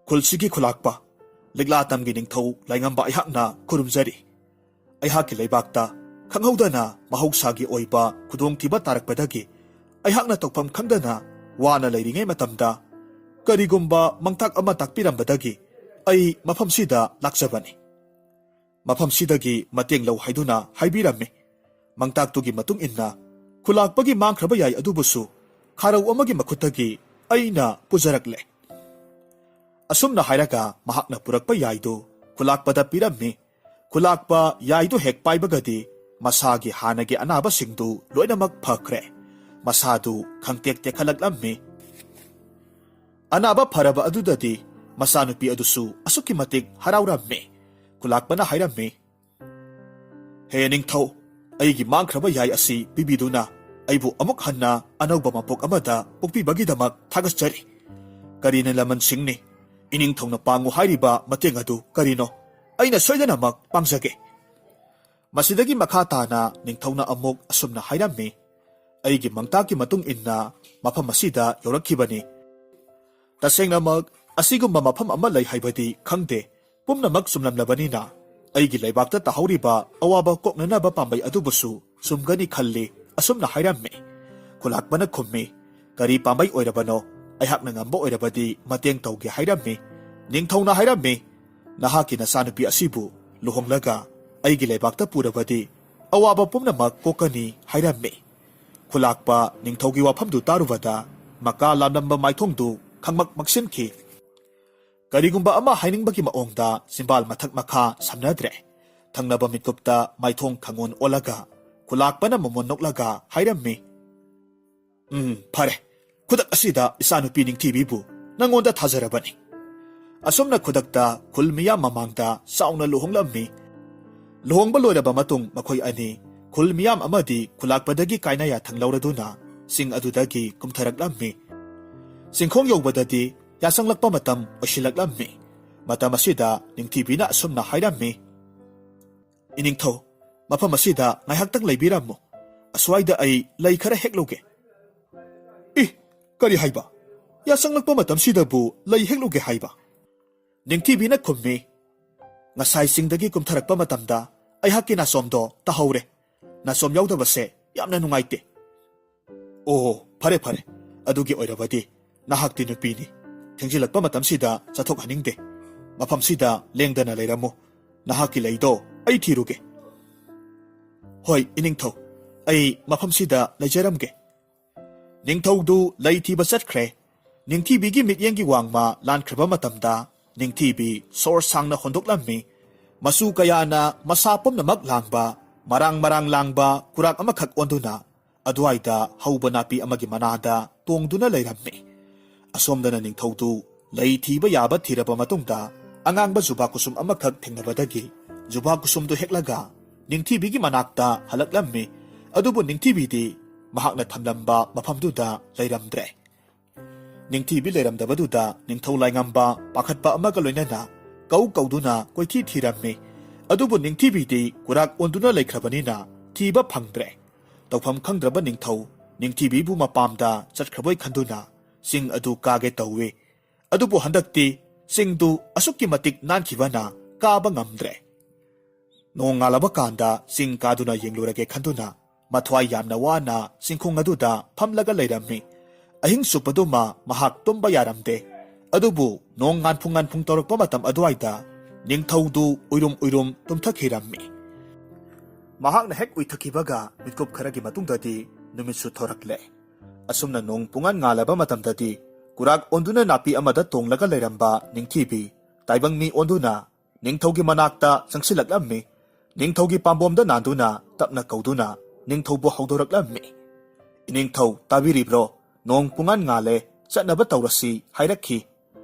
"ꯈꯨꯜꯁꯤꯒꯤ ꯈꯨꯂꯥꯛꯄ, ꯂꯤꯛꯂꯥ ꯇꯝꯒꯤ ꯅꯤꯡꯊꯧ ꯂꯥꯏꯉꯝꯕ ꯑꯩꯍꯥꯛꯅ ꯈꯨꯔꯨꯝꯖꯔꯤ꯫ ꯑꯩꯍꯥꯛꯀꯤ ꯂꯩꯕꯥꯛꯇ ꯈꯪꯍꯧꯗꯅ ꯃꯍꯧꯁꯥꯒꯤ ꯑꯣꯏꯕ ꯈꯨꯗꯣꯡꯊꯤꯕ ꯇꯥꯔꯛꯄꯗꯒꯤ ꯑꯩꯍꯥꯛꯅ ꯇꯧꯐꯝ ꯈꯪꯗꯅ ꯋꯥꯅ ꯂꯩꯔꯤꯉꯩ ꯃꯇꯝꯗ ꯀꯔꯤꯒꯨꯝꯕ ꯃꯪꯇꯥꯛ ꯑꯃ ꯇꯥꯛꯄꯤꯔꯝꯕꯗꯒꯤ ꯑꯩ ꯃꯐꯝꯁꯤꯗ ꯂꯥꯛꯆꯕꯅꯤ꯫ ꯃꯐꯝꯁꯤꯗꯒꯤ ꯃꯇꯦꯡ ꯂꯧ ꯍꯥꯏꯗꯨꯅ ꯍꯥꯏꯕꯤꯔꯝꯃꯤ꯫ ꯃꯪꯇꯥꯛꯇꯨꯒꯤ ꯃꯇꯨꯡ ꯏꯟꯅ ꯈꯨꯂꯥꯛꯄꯒꯤ ꯃꯥꯡꯈ꯭ꯔꯕ ꯌꯥꯏ ꯑꯗꯨꯕꯨꯁꯨ ꯈꯥꯔꯧ ꯑꯃꯒꯤ ꯃꯈꯨꯠꯇꯒꯤ ꯑꯩꯅ ꯄꯨꯖꯔꯛꯂꯦ꯫ ꯑꯁꯨꯝꯅ ꯍꯥꯏꯔꯒ ꯃꯍꯥꯛꯅ ꯄꯨꯔꯛꯄ ꯌꯥꯏꯗꯨ ꯈꯨꯂꯥꯛꯄꯗ ꯄꯤꯔꯝꯃꯤ꯫ ꯈꯨꯂꯥꯛꯄ ꯌꯥꯏꯗꯨ ꯍꯦꯛ ꯄꯥꯏꯕꯒꯗꯤ ꯃꯁꯥꯒꯤ ꯍꯥꯟꯅꯒꯤ ꯑꯅꯥꯕꯁꯤꯡꯗꯨ ꯂꯣꯏꯅꯃꯛ ꯐꯈ꯭ꯔꯦ꯫ ꯃꯁꯥꯗꯨ ꯈꯪꯇꯦꯛ ꯇꯦꯛꯈꯠꯂꯛꯂꯝꯃꯤ꯫ ꯑꯅꯥꯕ ꯐꯔꯕ ꯑꯗꯨꯗꯗꯤ ꯃꯆꯥꯅꯨꯄꯤ ꯑꯗꯨꯁꯨ ꯑꯁꯨꯛꯀꯤ ꯃꯇꯤꯛ ꯍꯔꯥꯎꯔꯝꯃꯤ꯫ ꯈꯨꯂꯥꯛꯄꯅ ꯍꯥꯏꯔꯝꯃꯤ, "ꯍꯦ ꯅꯤꯡꯊꯧ, ꯑꯩꯒꯤ ꯃꯥꯡꯈ꯭ꯔꯕ ꯌꯥꯏ ꯑꯁꯤ ꯄꯤꯕꯤꯗꯨꯅ ꯑꯩꯕꯨ ꯑꯃꯨꯛ ꯍꯟꯅ ꯑꯅꯧꯕ ꯃꯄꯣꯛ ꯑꯃꯗ ꯄꯣꯛꯄꯤꯕꯒꯤꯗꯃꯛ ꯊꯥꯒꯠꯆꯔꯤ꯫ ꯀꯔꯤꯅ ꯂꯃꯟ ꯁꯤꯡꯅꯤ? ꯏꯅꯤꯡꯊꯧꯅ ꯄꯥꯡꯉꯨ ꯍꯥꯏꯔꯤꯕ ꯃꯇꯦꯡ ꯑꯗꯨ ꯀꯔꯤꯅꯣ? ꯑꯩꯅ ꯁꯣꯏꯗꯅꯃꯛ ꯄꯥꯡꯖꯒꯦ꯫" ꯃꯁꯤꯗꯒꯤ ꯃꯈꯥ ꯇꯥꯅ ꯅꯤꯡꯊꯧꯅ ꯑꯃꯨꯛ ꯑꯁꯨꯝꯅ ꯍꯥꯏꯔꯝꯃꯤ, "ꯑꯩꯒꯤ ꯃꯪꯇꯥꯛꯀꯤ ꯃꯇꯨꯡ ꯏꯟꯅ ꯃꯐꯝ ꯑꯁꯤꯗ ꯌꯧꯔꯛꯈꯤꯕꯅꯤ꯫ ꯇꯁꯦꯡꯅꯃꯛ ꯑꯁꯤꯒꯨꯝꯕ ꯃꯐꯝ ꯑꯃ ꯂꯩ ꯍꯥꯏꯕꯗꯤ ꯈꯪꯗꯦ꯫ ꯄꯨꯝꯅꯃꯛ ꯆꯨꯝꯂꯝꯂꯕꯅꯤꯅ ꯑꯩꯒꯤ ꯂꯩꯕꯥꯛꯇ ꯇꯥꯍꯧꯔꯤꯕ ꯑꯋꯥꯕ ꯀꯣꯛꯅꯅꯕ ꯄꯥꯝꯕꯩ ꯑꯗꯨꯕꯨꯁꯨ ꯆꯨꯝꯒꯅꯤ ꯈꯜꯂꯤ," ꯑꯁꯨꯝꯅ ꯍꯥꯏꯔꯝꯃꯤ꯫ ꯈꯨꯂꯥꯛꯄꯅ ꯈꯨꯝꯃꯤ, "ꯀꯔꯤ ꯄꯥꯝꯕꯩ ꯑꯣꯏꯔꯕꯅꯣ? ꯑꯩꯍꯥꯛꯅ ꯉꯝꯕ ꯑꯣꯏꯔꯕꯗꯤ ꯃꯇꯦꯡ ꯇꯧꯒꯦ," ꯍꯥꯏꯔꯝꯃꯤ꯫ ꯅꯤꯡꯊꯧꯅ ꯍꯥꯏꯔꯝꯃꯤ, "ꯅꯍꯥꯛꯀꯤ ꯅꯆꯥꯅꯨꯄꯤ ꯑꯁꯤꯕꯨ ꯂꯨꯍꯣꯡꯂꯒ ꯑꯩꯒꯤ ꯂꯩꯕꯥꯛꯇ ꯄꯨꯔꯕꯗꯤ ꯑꯋꯥꯕ ꯄꯨꯝꯅꯃꯛ ꯀꯣꯛꯀꯅꯤ," ꯍꯥꯏꯔꯝꯃꯤ꯫ ꯈꯨꯂꯥꯛꯄ ꯅꯤꯡꯊꯧꯒꯤ ꯋꯥꯐꯝꯗꯨ ꯇꯥꯔꯨꯕꯗ ꯃꯀꯥ ꯂꯥꯝꯂꯝꯕ ꯃꯥꯏꯊꯣꯡꯗꯨ ꯈꯪꯃꯛ ꯃꯛꯁꯤꯟꯈꯤ꯫ ꯀꯔꯤꯒꯨꯝꯕ ꯑꯃ ꯍꯥꯏꯅꯤꯡꯕꯒꯤ ꯃꯑꯣꯡꯗ ꯆꯤꯝꯕꯥꯜ ꯃꯊꯛ ꯃꯈꯥ ꯁꯝꯅꯗ꯭ꯔꯦ꯫ ꯊꯪꯅꯕ ꯃꯤꯀꯨꯞꯇ ꯃꯥꯏꯊꯣꯡ ꯈꯪꯑꯣꯟ ꯑꯣꯜꯂꯒ ꯈꯨꯂꯥꯛꯄꯅ ꯃꯃꯣꯟ ꯅꯣꯛꯂꯒ ꯍꯥꯏꯔꯝꯃꯤ, "ꯎꯝ, ꯐꯔꯦ꯫ ꯈꯨꯗꯛ ꯑꯁꯤꯗ ꯏꯆꯥꯅꯨꯄꯤ ꯅꯤꯡꯊꯤꯕꯤꯕꯨ ꯅꯪꯉꯣꯟꯗ ꯊꯥꯖꯔꯕꯅꯤ꯫" ꯑꯁꯨꯝꯅ ꯈꯨꯗꯛꯇ ꯈꯨꯜ ꯃꯤꯌꯥꯝ ꯃꯃꯥꯡꯗ ꯆꯥꯎꯅ ꯂꯨꯍꯣꯡꯂꯝꯃꯤ꯫ ꯂꯨꯍꯣꯡꯕ ꯂꯣꯏꯔꯕ ꯃꯇꯨꯡ ꯃꯈꯣꯏ ꯑꯅꯤ ꯈꯨꯜ ꯃꯤꯌꯥꯝ ꯑꯃꯗꯤ ꯈꯨꯂꯥꯛꯄꯗꯒꯤ ꯀꯥꯏꯅ ꯌꯥꯊꯪ ꯂꯧꯔꯗꯨꯅ ꯆꯤꯡ ꯑꯗꯨꯗꯒꯤ ꯀꯨꯝꯊꯔꯛꯂꯝꯃꯤ꯫ ꯆꯤꯡꯈꯣꯡ ꯌꯧꯕꯗꯗꯤ ꯌꯥꯆꯪꯂꯛꯄ ꯃꯇꯝ ꯑꯣꯏꯁꯤꯜꯂꯛꯂꯝꯃꯤ꯫ ꯃꯇꯝ ꯑꯁꯤꯗ ꯅꯤꯡꯊꯤꯕꯤꯅ ꯑꯁꯨꯝꯅ ꯍꯥꯏꯔꯝꯃꯤ, "ꯏꯅꯤꯡꯊꯧ, ꯃꯐꯝ ꯑꯁꯤꯗ ꯉꯥꯏꯍꯥꯛꯇꯪ ꯂꯩꯕꯤꯔꯝꯃꯨ꯫ ꯑꯁ꯭ꯋꯥꯏꯗ ꯑꯩ ꯂꯩ ꯈꯔ ꯍꯦꯛꯂꯨꯒꯦ꯫" "ꯏ, ꯀꯔꯤ ꯍꯥꯏꯕ? ꯌꯥꯆꯪꯂꯛꯄ ꯃꯇꯝꯁꯤꯗꯕꯨ ꯂꯩ ꯍꯦꯛꯂꯨꯒꯦ ꯍꯥꯏꯕ?" ꯅꯤꯡꯊꯤꯕꯤꯅ ꯈꯨꯝꯃꯤ, "ꯉꯁꯥꯏ ꯆꯤꯡꯗꯒꯤ ꯀꯨꯝꯊꯔꯛꯄ ꯃꯇꯝꯗ ꯑꯩꯍꯥꯛꯀꯤ ꯅꯥꯆꯣꯝꯗꯣ ꯇꯥꯍꯧꯔꯦ꯫ ꯅꯥꯆꯣꯝ ꯌꯥꯎꯗꯕꯁꯦ ꯌꯥꯝꯅ ꯅꯨꯡꯉꯥꯏꯇꯦ꯫" "ꯑꯣ, ꯐꯔꯦ, ꯐꯔꯦ꯫ ꯑꯗꯨꯒꯤ ꯑꯣꯏꯔꯕꯗꯤ ꯅꯍꯥꯛꯇꯤ ꯅꯨꯄꯤꯅꯤ꯫ ꯊꯦꯡꯖꯤꯜꯂꯛꯄ ꯃꯇꯝꯁꯤꯗ ꯆꯠꯊꯣꯛꯍꯟꯅꯤꯡꯗꯦ꯫ ꯃꯐꯝꯁꯤꯗ ꯂꯦꯡꯗꯅ ꯂꯩꯔꯝꯃꯨ꯫ ꯅꯍꯥꯛꯀꯤ ꯂꯩꯗꯣ ꯑꯩ ꯊꯤꯔꯨꯒꯦ꯫" "ꯍꯣꯏ, ꯏꯅꯤꯡꯊꯧ꯫ ꯑꯩ ꯃꯐꯝꯁꯤꯗ ꯂꯩꯖꯔꯝꯒꯦ꯫" ꯅꯤꯡꯊꯧꯗꯨ ꯂꯩ ꯊꯤꯕ ꯆꯠꯈ꯭ꯔꯦ꯫ ꯅꯤꯡꯊꯤꯕꯤꯒꯤ ꯃꯤꯠꯌꯦꯡꯒꯤ ꯋꯥꯡꯃ ꯂꯥꯟꯈ꯭ꯔꯕ ꯃꯇꯝꯗ ꯅꯤꯡꯊꯤꯕꯤ ꯁꯣꯔ ꯁꯥꯡꯅ ꯍꯣꯟꯗꯣꯛꯂꯝꯃꯤ꯫ ꯃꯆꯨ ꯀꯌꯥꯅ ꯃꯁꯥ ꯄꯨꯝꯅꯃꯛ ꯂꯥꯡꯕ, ꯃꯔꯥꯡ ꯃꯔꯥꯡ ꯂꯥꯡꯕ ꯀꯨꯔꯥꯛ ꯑꯃꯈꯛ ꯑꯣꯟꯗꯨꯅ ꯑꯗꯨꯋꯥꯏꯗ ꯍꯧꯕ ꯅꯥꯄꯤ ꯑꯃꯒꯤ ꯃꯅꯥꯗ ꯇꯣꯡꯗꯨꯅ ꯂꯩꯔꯝꯃꯤ꯫ ꯑꯁꯣꯝꯗꯅ ꯅꯤꯡꯊꯧꯗꯨ ꯂꯩ ꯊꯤꯕ ꯌꯥꯕ ꯊꯤꯔꯕ ꯃꯇꯨꯡꯗ ꯑꯉꯥꯡꯕ ꯖꯨꯕꯥ ꯀꯨꯁꯨꯝ ꯑꯃꯈꯛ ꯊꯦꯡꯅꯕꯗꯒꯤ ꯖꯨꯕꯥ ꯀꯨꯁꯨꯝꯗꯨ ꯍꯦꯛꯂꯒ ꯅꯤꯡꯊꯤꯕꯤꯒꯤ ꯃꯅꯥꯛꯇ ꯍꯜꯂꯛꯂꯝꯃꯤ꯫ ꯑꯗꯨꯕꯨ ꯅꯤꯡꯊꯤꯕꯤꯗꯤ ꯃꯍꯥꯛꯅ ꯊꯝꯂꯝꯕ ꯃꯐꯝꯗꯨꯗ ꯂꯩꯔꯝꯗ꯭ꯔꯦ꯫ ꯅꯤꯡꯊꯤꯕꯤ ꯂꯩꯔꯝꯗꯕꯗꯨꯗ ꯅꯤꯡꯊꯧ ꯂꯥꯏꯉꯝꯕ ꯄꯥꯈꯠꯄ ꯑꯃꯒ ꯂꯣꯏꯅꯅ ꯀꯧ ꯀꯧꯗꯨꯅ ꯀꯣꯏꯊꯤ ꯊꯤꯔꯝꯃꯤ꯫ ꯑꯗꯨꯕꯨ ꯅꯤꯡꯊꯤꯕꯤꯗꯤ ꯀꯨꯔꯥꯛ ꯑꯣꯟꯗꯨꯅ ꯂꯩꯈ꯭ꯔꯕꯅꯤꯅ ꯊꯤꯕ ꯐꯪꯗ꯭ꯔꯦ꯫ ꯇꯧꯐꯝ ꯈꯪꯗ꯭ꯔꯕ ꯅꯤꯡꯊꯧ ꯅꯤꯡꯊꯤꯕꯤꯕꯨ ꯃꯄꯥꯝꯗ ꯆꯠꯈ꯭ꯔꯕꯣꯏ ꯈꯟꯗꯨꯅ ꯆꯤꯡ ꯑꯗꯨ ꯀꯥꯒꯦ ꯇꯧꯏ꯫ ꯑꯗꯨꯕꯨ ꯍꯟꯗꯛꯇꯤ ꯆꯤꯡꯗꯨ ꯑꯁꯨꯛꯀꯤ ꯃꯇꯤꯛ ꯅꯥꯟꯈꯤꯕꯅ ꯀꯥꯕ ꯉꯝꯗ꯭ꯔꯦ꯫ ꯅꯣꯡ ꯉꯥꯜꯂꯕ ꯀꯥꯟꯗ ꯆꯤꯡ ꯀꯥꯗꯨꯅ ꯌꯦꯡꯂꯨꯔꯒꯦ ꯈꯟꯗꯨꯅ ꯃꯊ꯭ꯋꯥꯏ ꯌꯥꯝꯅ ꯋꯥꯅ ꯆꯤꯡꯈꯣꯡ ꯑꯗꯨꯗ ꯐꯝꯂꯒ ꯂꯩꯔꯝꯃꯤ꯫ ꯑꯍꯤꯡ ꯆꯨꯞꯄꯗꯨꯃ ꯃꯍꯥꯛ ꯇꯨꯝꯕ ꯌꯥꯔꯝꯗꯦ꯫ ꯑꯗꯨꯕꯨ ꯅꯣꯡ ꯉꯥꯟꯐꯨꯡ ꯉꯥꯟꯐꯨꯡ ꯇꯧꯔꯛꯄ ꯃꯇꯝ ꯑꯗꯨꯋꯥꯏꯗ ꯅꯤꯡꯊꯧꯗꯨ ꯎꯏꯔꯨꯝ ꯎꯏꯔꯨꯝ ꯇꯨꯝꯊꯈꯤꯔꯝꯃꯤ꯫ ꯃꯍꯥꯛꯅ ꯍꯦꯛ ꯎꯏꯊꯈꯤꯕꯒ ꯃꯤꯠꯀꯨꯞ ꯈꯔꯒꯤ ꯃꯇꯨꯡꯗꯗꯤ ꯅꯨꯃꯤꯠꯁꯨ ꯊꯣꯔꯛꯂꯦ꯫ ꯑꯁꯨꯝꯅ ꯅꯣꯡ ꯄꯨꯡꯉꯥꯟ ꯉꯥꯜꯂꯕ ꯃꯇꯝꯗꯗꯤ ꯀꯨꯔꯥꯛ ꯑꯣꯟꯗꯨꯅ ꯅꯥꯄꯤ ꯑꯃꯗ ꯇꯣꯡꯂꯒ ꯂꯩꯔꯝꯕ ꯅꯤꯡꯊꯤꯕꯤ ꯇꯥꯏꯕꯪ ꯃꯤ ꯑꯣꯟꯗꯨꯅ ꯅꯤꯡꯊꯧꯒꯤ ꯃꯅꯥꯛꯇ ꯆꯪꯁꯤꯜꯂꯛꯂꯝꯃꯤ꯫ ꯅꯤꯡꯊꯧꯒꯤ ꯄꯥꯝꯕꯣꯝꯗ ꯅꯥꯟꯗꯨꯅ ꯇꯞꯅ ꯀꯧꯗꯨꯅ ꯅꯤꯡꯊꯧꯕꯨ ꯍꯧꯗꯣꯔꯛꯂꯝꯃꯤ꯫ "ꯏꯅꯤꯡꯊꯧ, ꯇꯥꯕꯤꯔꯤꯕ꯭ꯔꯣ? ꯅꯣꯡ ꯄꯨꯡꯉꯥꯟ ꯉꯥꯜꯂꯦ, ꯆꯠꯅꯕ ꯇꯧꯔꯁꯤ" ꯍꯥꯏꯔꯛꯈꯤ꯫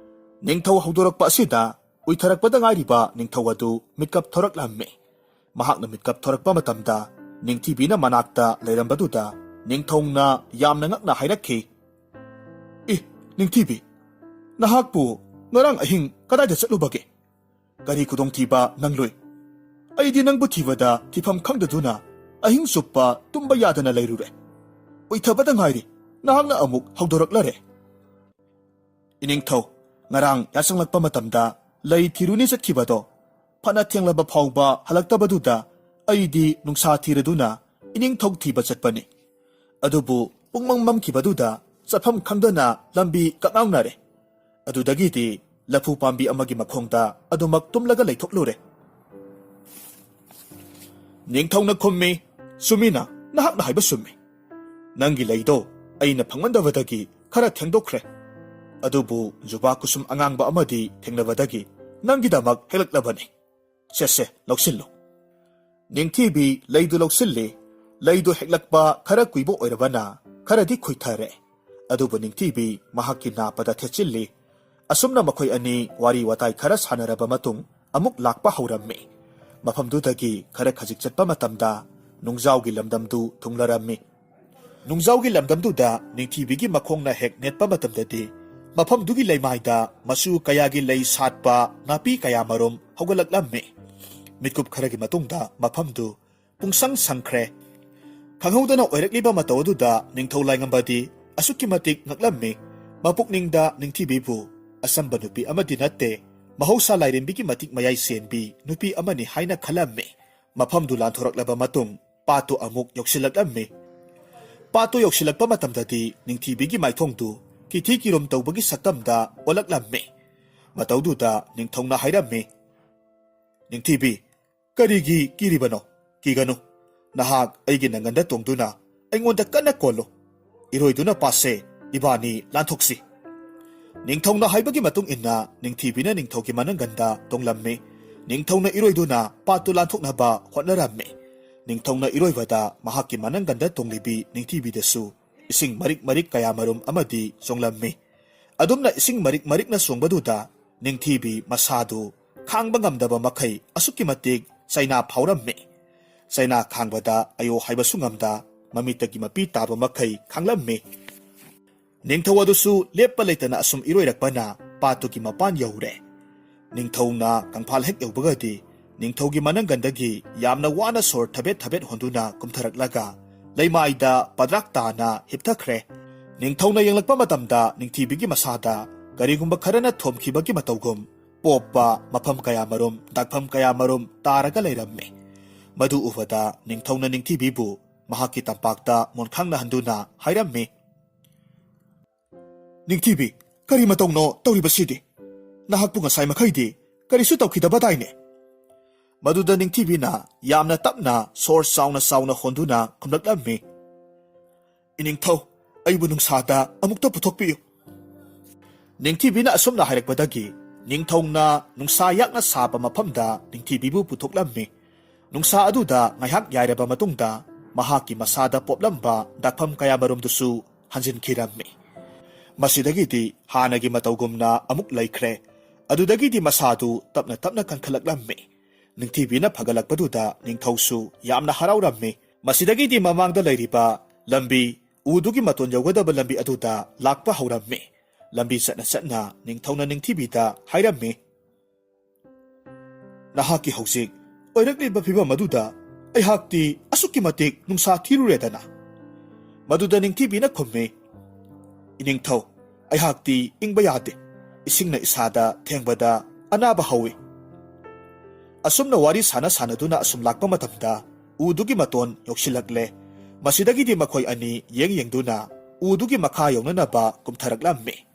ꯅꯤꯡꯊꯧ ꯍꯧꯗꯣꯔꯛꯄ ꯑꯁꯤꯗ ꯎꯏꯊꯔꯛꯄꯗ ꯉꯥꯏꯔꯤꯕ ꯅꯤꯡꯊꯧ ꯑꯗꯨ ꯃꯤꯠꯀꯞ ꯊꯣꯔꯛꯂꯝꯃꯤ꯫ ꯃꯍꯥꯛꯅ ꯃꯤꯠꯀꯞ ꯊꯣꯔꯛꯄ ꯃꯇꯝꯗ ꯅꯤꯡꯊꯤꯕꯤꯅ ꯃꯅꯥꯛꯇ ꯂꯩꯔꯝꯕꯗꯨꯗ ꯅꯤꯡꯊꯧꯅ ꯌꯥꯝꯅ ꯉꯛꯅ ꯍꯥꯏꯔꯛꯈꯤ, "ꯏ, ꯅꯤꯡꯊꯤꯕꯤ, ꯅꯍꯥꯛꯄꯨ ꯉꯔꯥꯡ ꯑꯍꯤꯡ ꯀꯗꯥꯏꯗ ꯆꯠꯂꯨꯕꯒꯦ? ꯀꯔꯤ ꯈꯨꯗꯣꯡꯊꯤꯕ ꯅꯪꯂꯨꯏ? ꯑꯩꯗꯤ ꯅꯪꯕꯨ ꯊꯤꯕꯗ ꯊꯤꯐꯝ ꯈꯪꯗꯗꯨꯅ ꯑꯍꯤꯡ ꯆꯨꯞꯄ ꯇꯨꯝꯕ ꯌꯥꯗꯅ ꯂꯩꯔꯨꯔꯦ꯫ ꯎꯏꯊꯕꯗ ꯉꯥꯏꯔꯤ, ꯅꯍꯥꯛꯅ ꯑꯃꯨꯛ ꯍꯧꯗꯣꯔꯛꯂꯔꯦ꯫" "ꯏꯅꯤꯡꯊꯧ, ꯉꯔꯥꯡ ꯌꯥꯆꯪꯂꯛꯄ ꯃꯇꯝꯗ ꯂꯩ ꯊꯤꯔꯨꯅꯤ ꯆꯠꯈꯤꯕꯗꯣ ꯐꯅ ꯊꯦꯡꯂꯕ ꯐꯥꯎꯕ ꯍꯜꯂꯛꯇꯕꯗꯨꯗ ꯑꯩꯗꯤ ꯅꯨꯡꯁꯥ ꯊꯤꯔꯗꯨꯅ ꯏꯅꯤꯡꯊꯧ ꯊꯤꯕ ꯆꯠꯄꯅꯤ꯫ ꯑꯗꯨꯕꯨ ꯄꯨꯡꯃꯝ ꯃꯝꯈꯤꯕꯗꯨꯗ ꯆꯠꯐꯝ ꯈꯪꯗꯅ ꯂꯝꯕꯤ ꯀꯛꯉꯥꯎꯅꯔꯦ꯫ ꯑꯗꯨꯗꯒꯤꯗꯤ ꯂꯐꯨ ꯄꯥꯝꯕꯤ ꯑꯃꯒꯤ ꯃꯈꯣꯡꯗ ꯑꯗꯨꯃꯛ ꯇꯨꯝꯂꯒ ꯂꯩꯊꯣꯛꯂꯨꯔꯦ꯫" ꯅꯤꯡꯊꯧꯅ ꯈꯨꯝꯃꯤ, "ꯆꯨꯝꯃꯤꯅ, ꯅꯍꯥꯛꯅ ꯍꯥꯏꯕ ꯆꯨꯝꯃꯤ꯫ ꯅꯪꯒꯤ ꯂꯩꯗꯣ ꯑꯩꯅ ꯐꯪꯃꯟꯗꯕꯗꯒꯤ ꯈꯔ ꯊꯦꯡꯗꯣꯛꯈ꯭ꯔꯦ꯫ ꯑꯗꯨꯕꯨ ꯖꯨꯕꯥ ꯀꯨꯁꯨꯝ ꯑꯉꯥꯡꯕ ꯑꯃꯗꯤ ꯊꯦꯡꯅꯕꯗꯒꯤ ꯅꯪꯒꯤꯗꯃꯛ ꯍꯦꯛꯂꯛꯂꯕꯅꯤ꯫ ꯁꯦ, ꯁꯦ, ꯂꯧꯁꯤꯜꯂꯨ꯫ ꯅꯤꯡꯊꯤꯕꯤ ꯂꯩꯗꯨ ꯂꯧꯁꯤꯜꯂꯤ꯫ ꯂꯩꯗꯨ ꯍꯦꯛꯂꯛꯄ ꯈꯔ ꯀꯨꯏꯕ ꯑꯣꯏꯔꯕꯅ ꯈꯔꯗꯤ ꯈꯨꯏꯊꯔꯦ꯫ ꯑꯗꯨꯕꯨ ꯅꯤꯡꯊꯤꯕꯤ ꯃꯍꯥꯛꯀꯤ ꯅꯥꯄꯗ ꯊꯦꯠꯆꯤꯜꯂꯤ꯫ ꯑꯁꯨꯝꯅ ꯃꯈꯣꯏ ꯑꯅꯤ ꯋꯥꯔꯤ ꯋꯥꯇꯥꯏ ꯈꯔ ꯁꯥꯟꯅꯔꯕ ꯃꯇꯨꯡ ꯑꯃꯨꯛ ꯂꯥꯛꯄ ꯍꯧꯔꯝꯃꯤ꯫ ꯃꯐꯝꯗꯨꯗꯒꯤ ꯈꯔ ꯈꯖꯤꯛ ꯆꯠꯄ ꯃꯇꯝꯗ ꯅꯨꯡꯖꯥꯎꯒꯤ ꯂꯝꯗꯝꯗꯨ ꯊꯨꯡꯂꯔꯝꯃꯤ꯫ ꯅꯨꯡꯖꯥꯎꯒꯤ ꯂꯝꯗꯝꯗꯨꯗ ꯅꯤꯡꯊꯤꯕꯤꯒꯤ ꯃꯈꯣꯡꯅ ꯍꯦꯛ ꯅꯦꯠꯄ ꯃꯇꯝꯗꯗꯤ ꯃꯐꯝꯗꯨꯒꯤ ꯂꯩꯃꯥꯏꯗ ꯃꯆꯨ ꯀꯌꯥꯒꯤ ꯂꯩ ꯁꯥꯠꯄ ꯅꯥꯄꯤ ꯀꯌꯥ ꯃꯔꯨꯝ ꯍꯧꯒꯠꯂꯛꯂꯝꯃꯤ꯫ ꯃꯤꯠꯀꯨꯞ ꯈꯔꯒꯤ ꯃꯇꯨꯡꯗ ꯃꯐꯝꯗꯨ ꯄꯨꯡꯁꯪ ꯁꯪꯈ꯭ꯔꯦ꯫ ꯈꯪꯍꯧꯗꯅ ꯑꯣꯏꯔꯛꯂꯤꯕ ꯃꯇꯧ ꯑꯗꯨꯗ ꯅꯤꯡꯊꯧ ꯂꯥꯏꯉꯝꯕꯗꯤ ꯑꯁꯨꯛꯀꯤ ꯃꯇꯤꯛ ꯉꯛꯂꯝꯃꯤ꯫ ꯃꯄꯨꯛꯅꯤꯡꯗ ꯅꯤꯡꯊꯤꯕꯤꯕꯨ ꯑꯆꯝꯕ ꯅꯨꯄꯤ ꯑꯃꯗꯤ ꯅꯠꯇꯦ, ꯃꯍꯧꯁꯥ ꯂꯥꯏꯔꯦꯝꯕꯤꯒꯤ ꯃꯇꯤꯛ ꯃꯌꯥꯏ ꯆꯦꯟꯕꯤ ꯅꯨꯄꯤ ꯑꯃꯅꯤ ꯍꯥꯏꯅ ꯈꯜꯂꯝꯃꯤ꯫ ꯃꯐꯝꯗꯨ ꯂꯥꯟꯊꯣꯔꯛꯂꯕ ꯃꯇꯨꯡ ꯄꯥꯠꯇꯨ ꯑꯃꯨꯛ ꯌꯧꯁꯤꯜꯂꯛꯂꯝꯃꯤ꯫ ꯄꯥꯠꯇꯨ ꯌꯧꯁꯤꯜꯂꯛꯄ ꯃꯇꯝꯗꯗꯤ ꯅꯤꯡꯊꯤꯕꯤꯒꯤ ꯃꯥꯏꯊꯣꯡꯗꯨ ꯀꯤꯊꯤ ꯀꯤꯔꯨꯝ ꯇꯧꯕꯒꯤ ꯁꯛꯇꯝꯗ ꯑꯣꯜꯂꯛꯂꯝꯃꯤ꯫ ꯃꯇꯧꯗꯨꯗ ꯅꯤꯡꯊꯧꯅ ꯍꯥꯏꯔꯝꯃꯤ, "ꯅꯤꯡꯊꯤꯕꯤ, ꯀꯔꯤꯒꯤ ꯀꯤꯔꯤꯕꯅꯣ? ꯀꯤꯒꯅꯨ꯫ ꯅꯍꯥꯛ ꯑꯩꯒꯤ ꯅꯪꯒꯟꯗ ꯇꯣꯡꯗꯨꯅ ꯑꯩꯉꯣꯟꯗ ꯀꯟꯅ ꯀꯣꯜꯂꯨ꯫ ꯏꯔꯣꯏꯗꯨꯅ ꯄꯥꯠꯁꯦ ꯏꯕꯥꯅꯤ ꯂꯥꯟꯊꯣꯛꯁꯤ꯫" ꯅꯤꯡꯊꯧꯅ ꯍꯥꯏꯕꯒꯤ ꯃꯇꯨꯡ ꯏꯟꯅ ꯅꯤꯡꯊꯤꯕꯤꯅ ꯅꯤꯡꯊꯧꯒꯤ ꯃꯅꯪꯒꯟꯗ ꯇꯣꯡꯂꯝꯃꯤ꯫ ꯅꯤꯡꯊꯧꯅ ꯏꯔꯣꯏꯗꯨꯅ ꯄꯥꯠꯇꯨ ꯂꯥꯟꯊꯣꯛꯅꯕ ꯍꯣꯠꯅꯔꯝꯃꯤ꯫ ꯅꯤꯡꯊꯧꯅ ꯏꯔꯣꯏꯕꯗ ꯃꯍꯥꯛꯀꯤ ꯃꯅꯪꯒꯟꯗ ꯇꯣꯡꯂꯤꯕꯤ ꯅꯤꯡꯊꯤꯕꯤꯗꯁꯨ ꯏꯁꯤꯡ ꯃꯔꯤꯛ ꯃꯔꯤꯛ ꯀꯌꯥ ꯃꯔꯨꯝ ꯑꯃꯗꯤ ꯆꯣꯡꯂꯝꯃꯤ꯫ ꯑꯗꯨꯝꯅ ꯏꯁꯤꯡ ꯃꯔꯤꯛ ꯃꯔꯤꯛꯅ ꯆꯣꯡꯕꯗꯨꯗ ꯅꯤꯡꯊꯤꯕꯤ ꯃꯁꯥꯗꯨ ꯈꯥꯡꯕ ꯉꯝꯗꯕ ꯃꯈꯩ ꯑꯁꯨꯛꯀꯤ ꯃꯇꯤꯛ ꯆꯩꯅꯥ ꯐꯥꯎꯔꯝꯃꯤ꯫ ꯆꯩꯅꯥ ꯈꯥꯡꯕꯗ ꯑꯌꯣ ꯍꯥꯏꯕꯁꯨ ꯉꯝꯗ ꯃꯃꯤꯠꯇꯒꯤ ꯃꯄꯤ ꯇꯥꯕ ꯃꯈꯩ ꯈꯥꯡꯂꯝꯃꯤ꯫ ꯅꯤꯡꯊꯧ ꯑꯗꯨꯁꯨ ꯂꯦꯞꯄ ꯂꯩꯇꯅ ꯑꯁꯨꯝ ꯏꯔꯣꯏꯔꯛꯄꯅ ꯄꯥꯠꯇꯨꯒꯤ ꯃꯄꯥꯟ ꯌꯧꯔꯦ꯫ ꯅꯤꯡꯊꯧꯅ ꯀꯪꯐꯥꯜ ꯍꯦꯛ ꯌꯧꯕꯒꯗꯤ ꯅꯤꯡꯊꯧꯒꯤ ꯃꯅꯪꯒꯟꯗꯒꯤ ꯌꯥꯝꯅ ꯋꯥꯅ ꯁꯣꯔ ꯊꯕꯦꯠ ꯊꯕꯦꯠ ꯍꯣꯟꯗꯨꯅ ꯀꯨꯝꯊꯔꯛꯂꯒ ꯂꯩꯃꯥꯏꯗ ꯄꯗ꯭ꯔꯥꯛ ꯇꯥꯅ ꯍꯤꯞꯊꯈ꯭ꯔꯦ꯫ ꯅꯤꯡꯊꯧꯅ ꯌꯦꯡꯂꯛꯄ ꯃꯇꯝꯗ ꯅꯤꯡꯊꯤꯕꯤꯒꯤ ꯃꯁꯥꯗ ꯀꯔꯤꯒꯨꯝꯕ ꯈꯔꯅ ꯊꯣꯝꯈꯤꯕꯒꯤ ꯃꯇꯧꯒꯨꯝ ꯄꯣꯞꯄ ꯃꯐꯝ ꯀꯌꯥꯃꯔꯨꯝ, ꯗꯥꯛꯐꯝ ꯀꯌꯥꯃꯔꯨꯝ ꯇꯥꯔꯒ ꯂꯩꯔꯝꯃꯤ꯫ ꯃꯗꯨ ꯎꯕꯗ ꯅꯤꯡꯊꯧꯅ ꯅꯤꯡꯊꯤꯕꯤꯕꯨ ꯃꯍꯥꯛꯀꯤ ꯇꯝꯄꯥꯛꯇ ꯃꯣꯟꯈꯥꯡꯅꯍꯟꯗꯨꯅ ꯍꯥꯏꯔꯝꯃꯤ, "ꯅꯤꯡꯊꯤꯕꯤ, ꯀꯔꯤ ꯃꯇꯧꯅꯣ ꯇꯧꯔꯤꯕꯁꯤꯗꯤ? ꯅꯍꯥꯛꯄꯨ ꯉꯁꯥꯏ ꯃꯈꯩꯗꯤ ꯀꯔꯤꯁꯨ ꯇꯧꯈꯤꯗꯕꯗꯥꯏꯅꯦ?" ꯃꯗꯨꯗ ꯅꯤꯡꯊꯤꯕꯤꯅ ꯌꯥꯝꯅ ꯇꯞꯅ ꯁꯣꯔ ꯆꯥꯎꯅ ꯆꯥꯎꯅ ꯍꯣꯟꯗꯨꯅ ꯈꯨꯝꯂꯛꯂꯝꯃꯤ, "ꯏꯅꯤꯡꯊꯧ, ꯑꯩꯕꯨ ꯅꯨꯡꯁꯥꯗ ꯑꯃꯨꯛꯇ ꯄꯨꯊꯣꯛꯄꯤꯌꯨ꯫" ꯅꯤꯡꯊꯤꯕꯤꯅ ꯑꯁꯨꯝꯅ ꯍꯥꯏꯔꯛꯄꯗꯒꯤ ꯅꯤꯡꯊꯧꯅ ꯅꯨꯡꯁꯥ ꯌꯥꯛꯅ ꯁꯥꯕ ꯃꯐꯝꯗ ꯅꯤꯡꯊꯤꯕꯤꯕꯨ ꯄꯨꯊꯣꯛꯂꯝꯃꯤ꯫ ꯅꯨꯡꯁꯥ ꯑꯗꯨꯗ ꯉꯥꯏꯍꯥꯛ ꯌꯥꯏꯔꯕ ꯃꯇꯨꯡꯗ ꯃꯍꯥꯛꯀꯤ ꯃꯁꯥꯗ ꯄꯣꯞꯂꯝꯕ ꯗꯥꯛꯐꯝ ꯀꯌꯥꯃꯔꯨꯝꯗꯨꯁꯨ ꯍꯟꯖꯤꯟꯈꯤꯔꯝꯃꯤ꯫ ꯃꯁꯤꯗꯒꯤꯗꯤ ꯍꯥꯟꯅꯒꯤ ꯃꯇꯧꯒꯨꯝꯅ ꯑꯃꯨꯛ ꯂꯩꯈ꯭ꯔꯦ꯫ ꯑꯗꯨꯗꯒꯤꯗꯤ ꯃꯁꯥꯗꯨ ꯇꯞꯅ ꯇꯞꯅ ꯀꯟꯈꯠꯂꯛꯂꯝꯃꯤ꯫ ꯅꯤꯡꯊꯤꯕꯤꯅ ꯐꯒꯠꯂꯛꯄꯗꯨꯗ ꯅꯤꯡꯊꯧꯁꯨ ꯌꯥꯝꯅ ꯍꯔꯥꯎꯔꯝꯃꯤ꯫ ꯃꯁꯤꯗꯒꯤꯗꯤ ꯃꯃꯥꯡꯗ ꯂꯩꯔꯤꯕ ꯂꯝꯕꯤ, ꯎꯗꯨꯒꯤ ꯃꯇꯣꯟ ꯌꯧꯒꯗꯕ ꯂꯝꯕꯤ ꯑꯗꯨꯗ ꯂꯥꯛꯄ ꯍꯧꯔꯝꯃꯤ꯫ ꯂꯝꯕꯤ ꯆꯠꯅ ꯆꯠꯅ ꯅꯤꯡꯊꯧꯅ ꯅꯤꯡꯊꯤꯕꯤꯗ ꯍꯥꯏꯔꯝꯃꯤ, "ꯅꯍꯥꯛꯀꯤ ꯍꯧꯖꯤꯛ ꯑꯣꯏꯔꯛꯂꯤꯕ ꯐꯤꯕꯝ ꯑꯗꯨꯗ ꯑꯩꯍꯥꯛꯇꯤ ꯑꯁꯨꯛꯀꯤ ꯃꯇꯤꯛ ꯅꯨꯡꯁꯥ ꯊꯤꯔꯨꯔꯦꯗꯅ?" ꯃꯗꯨꯗ ꯅꯤꯡꯊꯤꯕꯤꯅ ꯈꯨꯝꯃꯤ, "ꯏꯅꯤꯡꯊꯧ, ꯑꯩꯍꯥꯛꯇꯤ ꯏꯪꯕ ꯌꯥꯗꯦ꯫ ꯏꯁꯤꯡꯅ ꯏꯁꯥꯗ ꯊꯦꯡꯕꯗ ꯑꯅꯥꯕ ꯍꯧꯏ꯫" ꯑꯁꯨꯝꯅ ꯋꯥꯔꯤ ꯁꯥꯟꯅ ꯁꯥꯟꯅꯗꯨꯅ ꯑꯁꯨꯝ ꯂꯥꯛꯄ ꯃꯇꯝꯗ ꯎꯗꯨꯒꯤ ꯃꯇꯣꯟ ꯌꯧꯁꯤꯜꯂꯛꯂꯦ꯫ ꯃꯁꯤꯗꯒꯤꯗꯤ ꯃꯈꯣꯏ ꯑꯅꯤ ꯌꯦꯡ ꯌꯦꯡꯗꯨꯅ ꯎꯗꯨꯒꯤ ꯃꯈꯥ ꯌꯧꯅꯅꯕ ꯀꯨꯝꯊꯔꯛꯂꯝꯃꯤ꯫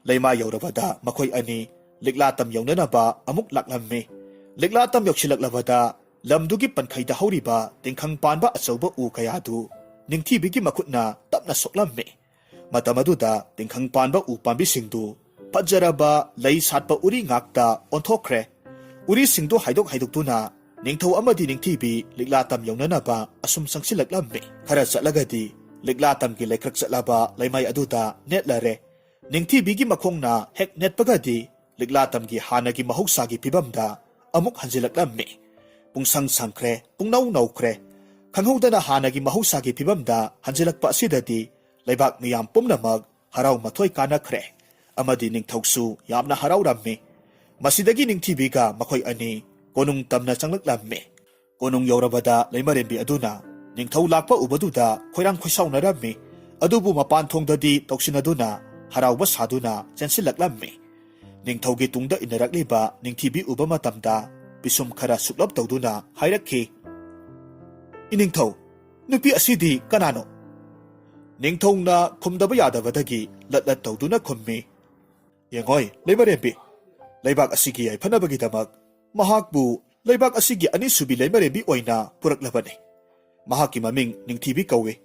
ꯂꯩꯃꯥꯏ ꯌꯧꯔꯕꯗ ꯃꯈꯣꯏ ꯑꯅꯤ ꯂꯤꯛꯂꯥ ꯇꯝ ꯌꯧꯅꯅꯕ ꯑꯃꯨꯛ ꯂꯥꯛꯂꯝꯃꯤ꯫ ꯂꯤꯛꯂꯥ ꯇꯝ ꯌꯧꯁꯤꯜꯂꯛꯂꯕꯗ ꯂꯝꯗꯨꯒꯤ ꯄꯟꯈꯩꯗ ꯍꯧꯔꯤꯕ ꯇꯤꯡꯈꯪ ꯄꯥꯟꯕ ꯑꯆꯧꯕ ꯎ ꯀꯌꯥꯗꯨ ꯅꯤꯡꯊꯤꯕꯤꯒꯤ ꯃꯈꯨꯠꯅ ꯇꯞꯅ ꯁꯣꯛꯂꯝꯃꯤ꯫ ꯃꯇꯝ ꯑꯗꯨꯗ ꯇꯤꯡꯈꯪ ꯄꯥꯟꯕ ꯎ ꯄꯥꯝꯕꯤꯁꯤꯡꯗꯨ ꯐꯖꯔꯕ ꯂꯩ ꯁꯥꯠꯄ ꯎꯔꯤ ꯉꯥꯛꯇ ꯑꯣꯟꯊꯣꯛꯈ꯭ꯔꯦ꯫ ꯎꯔꯤꯁꯤꯡꯗꯨ ꯍꯥꯏꯗꯣꯛ ꯍꯥꯏꯗꯣꯛꯇꯨꯅ ꯅꯤꯡꯊꯧ ꯑꯃꯗꯤ ꯅꯤꯡꯊꯤꯕꯤ ꯂꯤꯛꯂꯥ ꯇꯝ ꯌꯧꯅꯅꯕ ꯑꯁꯨꯝ ꯆꯪꯁꯤꯜꯂꯛꯂꯝꯃꯤ꯫ ꯈꯔ ꯆꯠꯂꯒꯗꯤ ꯂꯤꯛꯂꯥ ꯇꯝꯒꯤ ꯂꯩꯀ꯭ꯔꯛ ꯆꯠꯂꯕ ꯂꯩꯃꯥꯏ ꯑꯗꯨꯗ ꯅꯦꯠꯂꯔꯦ꯫ ꯅꯤꯡꯊꯤꯕꯤꯒꯤ ꯃꯈꯣꯡꯅ ꯍꯦꯛ ꯅꯦꯠꯄꯒꯗꯤ ꯂꯤꯛꯂꯥ ꯇꯝꯒꯤ ꯍꯥꯟꯅꯒꯤ ꯃꯍꯧꯁꯥꯒꯤ ꯐꯤꯕꯝꯗ ꯑꯃꯨꯛ ꯍꯟꯖꯤꯜꯂꯛꯂꯝꯃꯤ꯫ ꯄꯨꯡꯁꯪ ꯁꯪꯈ꯭ꯔꯦ, ꯄꯨꯡꯅꯧ ꯅꯧꯈ꯭ꯔꯦ꯫ ꯈꯪꯍꯧꯗꯅ ꯍꯥꯟꯅꯒꯤ ꯃꯍꯧꯁꯥꯒꯤ ꯐꯤꯕꯝꯗ ꯍꯟꯖꯤꯜꯂꯛꯄ ꯑꯁꯤꯗꯗꯤ ꯂꯩꯕꯥꯛ ꯃꯤꯌꯥꯝ ꯄꯨꯝꯅꯃꯛ ꯍꯔꯥꯎ ꯃꯊꯣꯏ ꯀꯥꯟꯅꯈ꯭ꯔꯦ꯫ ꯑꯃꯗꯤ ꯅꯤꯡꯊꯧꯁꯨ ꯌꯥꯝꯅ ꯍꯔꯥꯎꯔꯝꯃꯤ꯫ ꯃꯁꯤꯗꯒꯤ ꯅꯤꯡꯊꯤꯕꯤꯒ ꯃꯈꯣꯏ ꯑꯅꯤ ꯀꯣꯅꯨꯡ ꯇꯝꯅ ꯆꯪꯂꯛꯂꯝꯃꯤ꯫ ꯀꯣꯅꯨꯡ ꯌꯧꯔꯕꯗ ꯂꯩꯃꯔꯦꯝꯕꯤ ꯑꯗꯨꯅ ꯅꯤꯡꯊꯧ ꯂꯥꯛꯄ ꯎꯕꯗꯨꯗ ꯈꯣꯏꯔꯥꯡ ꯈꯣꯏꯁꯥꯎꯅꯔꯝꯃꯤ꯫ ꯑꯗꯨꯕꯨ ꯃꯄꯥꯟ ꯊꯣꯡꯗꯗꯤ ꯇꯧꯁꯤꯟꯅꯗꯨꯅ ꯍꯔꯥꯎꯕ ꯁꯥꯗꯨꯅ ꯆꯦꯟꯁꯤꯜꯂꯛꯂꯝꯃꯤ꯫ ꯅꯤꯡꯊꯧꯒꯤ ꯇꯨꯡꯗ ꯏꯟꯅꯔꯛꯂꯤꯕ ꯅꯤꯡꯊꯤꯕꯤ ꯎꯕ ꯃꯇꯝꯗ ꯄꯤꯁꯨꯝ ꯈꯔ ꯁꯨꯛꯂꯞ ꯇꯧꯗꯨꯅ ꯍꯥꯏꯔꯛꯈꯤ, "ꯏꯅꯤꯡꯊꯧ, ꯅꯨꯄꯤ ꯑꯁꯤꯗꯤ ꯀꯅꯥꯅꯣ?" ꯅꯤꯡꯊꯧꯅ ꯈꯨꯝꯗꯕ ꯌꯥꯗꯕꯗꯒꯤ ꯂꯠ ꯂꯠ ꯇꯧꯗꯨꯅ ꯈꯨꯝꯃꯤ, "ꯌꯦꯡꯉꯣꯏ, ꯂꯩꯃꯔꯦꯝꯕꯤ, ꯂꯩꯕꯥꯛ ꯑꯁꯤꯒꯤ ꯌꯥꯏꯐꯅꯕꯒꯤꯗꯃꯛ ꯃꯍꯥꯛꯄꯨ ꯂꯩꯕꯥꯛ ꯑꯁꯤꯒꯤ ꯑꯅꯤꯁꯨꯕꯤ ꯂꯩꯃꯔꯦꯝꯕꯤ ꯑꯣꯏꯅ ꯄꯨꯔꯛꯂꯕꯅꯤ꯫ ꯃꯍꯥꯛꯀꯤ ꯃꯃꯤꯡ ꯅꯤꯡꯊꯤꯕꯤ ꯀꯧꯏ꯫"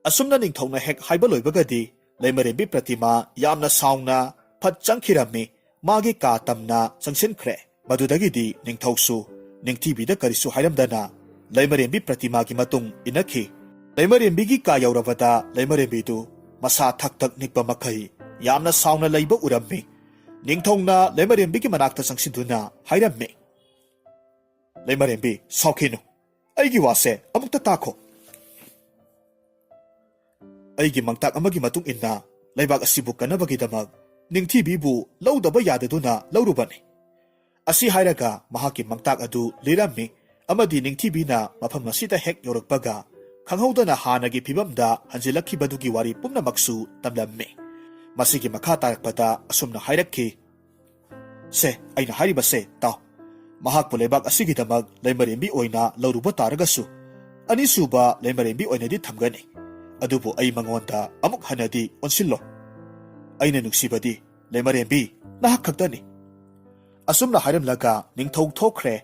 ꯑꯁꯨꯝꯅ ꯅꯤꯡꯊꯧꯅ ꯍꯦꯛ ꯍꯥꯏꯕ ꯂꯣꯏꯕꯒꯗꯤ ꯂꯩꯃꯔꯦꯝꯕꯤ ꯄ꯭ꯔꯇꯤꯃꯥ ꯌꯥꯝꯅ ꯁꯥꯎꯅ ꯐꯠ ꯆꯪꯈꯤꯔꯝꯃꯤ꯫ ꯃꯥꯒꯤ ꯀꯥ ꯇꯝꯅ ꯆꯪꯁꯤꯟꯈ꯭ꯔꯦ꯫ ꯃꯗꯨꯗꯒꯤꯗꯤ ꯅꯤꯡꯊꯧꯁꯨ ꯅꯤꯡꯊꯤꯕꯤꯗ ꯀꯔꯤꯁꯨ ꯍꯥꯏꯔꯝꯗꯅ ꯂꯩꯃꯔꯦꯝꯕꯤ ꯄ꯭ꯔꯇꯤꯃꯥꯒꯤ ꯃꯇꯨꯡ ꯏꯟꯅꯈꯤ꯫ ꯂꯩꯃꯔꯦꯝꯕꯤꯒꯤ ꯀꯥ ꯌꯧꯔꯕꯗ ꯂꯩꯃꯔꯦꯝꯕꯤꯗꯨ ꯃꯁꯥ ꯊꯛ ꯊꯛ ꯅꯤꯛꯄ ꯃꯈꯩ ꯌꯥꯝꯅ ꯁꯥꯎꯅ ꯂꯩꯕ ꯎꯔꯝꯃꯤ꯫ ꯅꯤꯡꯊꯧꯅ ꯂꯩꯃꯔꯦꯝꯕꯤꯒꯤ ꯃꯅꯥꯛꯇ ꯆꯪꯁꯤꯟꯗꯨꯅ ꯍꯥꯏꯔꯝꯃꯤ, "ꯂꯩꯃꯔꯦꯝꯕꯤ, ꯁꯥꯎꯈꯤꯅꯨ꯫ ꯑꯩꯒꯤ ꯋꯥꯁꯦ ꯑꯃꯨꯛꯇ ꯇꯥꯈꯣ꯫ ꯑꯩꯒꯤ ꯃꯪꯇꯥꯛ ꯑꯃꯒꯤ ꯃꯇꯨꯡ ꯏꯟꯅ ꯂꯩꯕꯥꯛ ꯑꯁꯤꯕꯨ ꯀꯟꯅꯕꯒꯤꯗꯃꯛ ꯅꯤꯡꯊꯤꯕꯤꯕꯨ ꯂꯧꯗꯕ ꯌꯥꯗꯗꯨꯅ ꯂꯧꯔꯨꯕꯅꯤ꯫" ꯑꯁꯤ ꯍꯥꯏꯔꯒ ꯃꯍꯥꯛꯀꯤ ꯃꯪꯇꯥꯛ ꯑꯗꯨ ꯂꯤꯔꯝꯃꯤ ꯑꯃꯗꯤ ꯅꯤꯡꯊꯤꯕꯤꯅ ꯃꯐꯝ ꯑꯁꯤꯗ ꯍꯦꯛ ꯌꯧꯔꯛꯄꯒ ꯈꯪꯍꯧꯗꯅ ꯍꯥꯟꯅꯒꯤ ꯐꯤꯕꯝꯗ ꯍꯟꯖꯤꯜꯂꯛꯈꯤꯕꯗꯨꯒꯤ ꯋꯥꯔꯤ ꯄꯨꯝꯅꯃꯛꯁꯨ ꯇꯝꯂꯝꯃꯤ꯫ ꯃꯁꯤꯒꯤ ꯃꯈꯥ ꯇꯥꯔꯛꯄꯗ ꯑꯁꯨꯝꯅ ꯍꯥꯏꯔꯛꯈꯤ, "ꯁꯦ, ꯑꯩꯅ ꯍꯥꯏꯔꯤꯕꯁꯦ ꯇꯥꯎ꯫ ꯃꯍꯥꯛꯄꯨ ꯂꯩꯕꯥꯛ ꯑꯁꯤꯒꯤꯗꯃꯛ ꯂꯩꯃꯔꯦꯝꯕꯤ ꯑꯣꯏꯅ ꯂꯧꯔꯨꯕ ꯇꯥꯔꯒꯁꯨ, ꯑꯅꯤꯁꯨꯕ ꯂꯩꯃꯔꯦꯝꯕꯤ ꯑꯣꯏꯅꯗꯤ ꯊꯝꯒꯅꯤ꯫ ꯑꯗꯨꯕꯨ ꯑꯩ ꯃꯉꯣꯟꯗ ꯑꯃꯨꯛ ꯍꯟꯅꯗꯤ ꯑꯣꯟꯁꯤꯜꯂꯣ꯫ ꯑꯩꯅ ꯅꯨꯡꯁꯤꯕꯗꯤ ꯂꯩꯃꯔꯦꯝꯕꯤ ꯅꯍꯥꯛ ꯈꯛꯇꯅꯤ꯫" ꯑꯁꯨꯝꯅ ꯍꯥꯏꯔꯝꯂꯒ ꯅꯤꯡꯊꯧ ꯊꯣꯛꯈ꯭ꯔꯦ꯫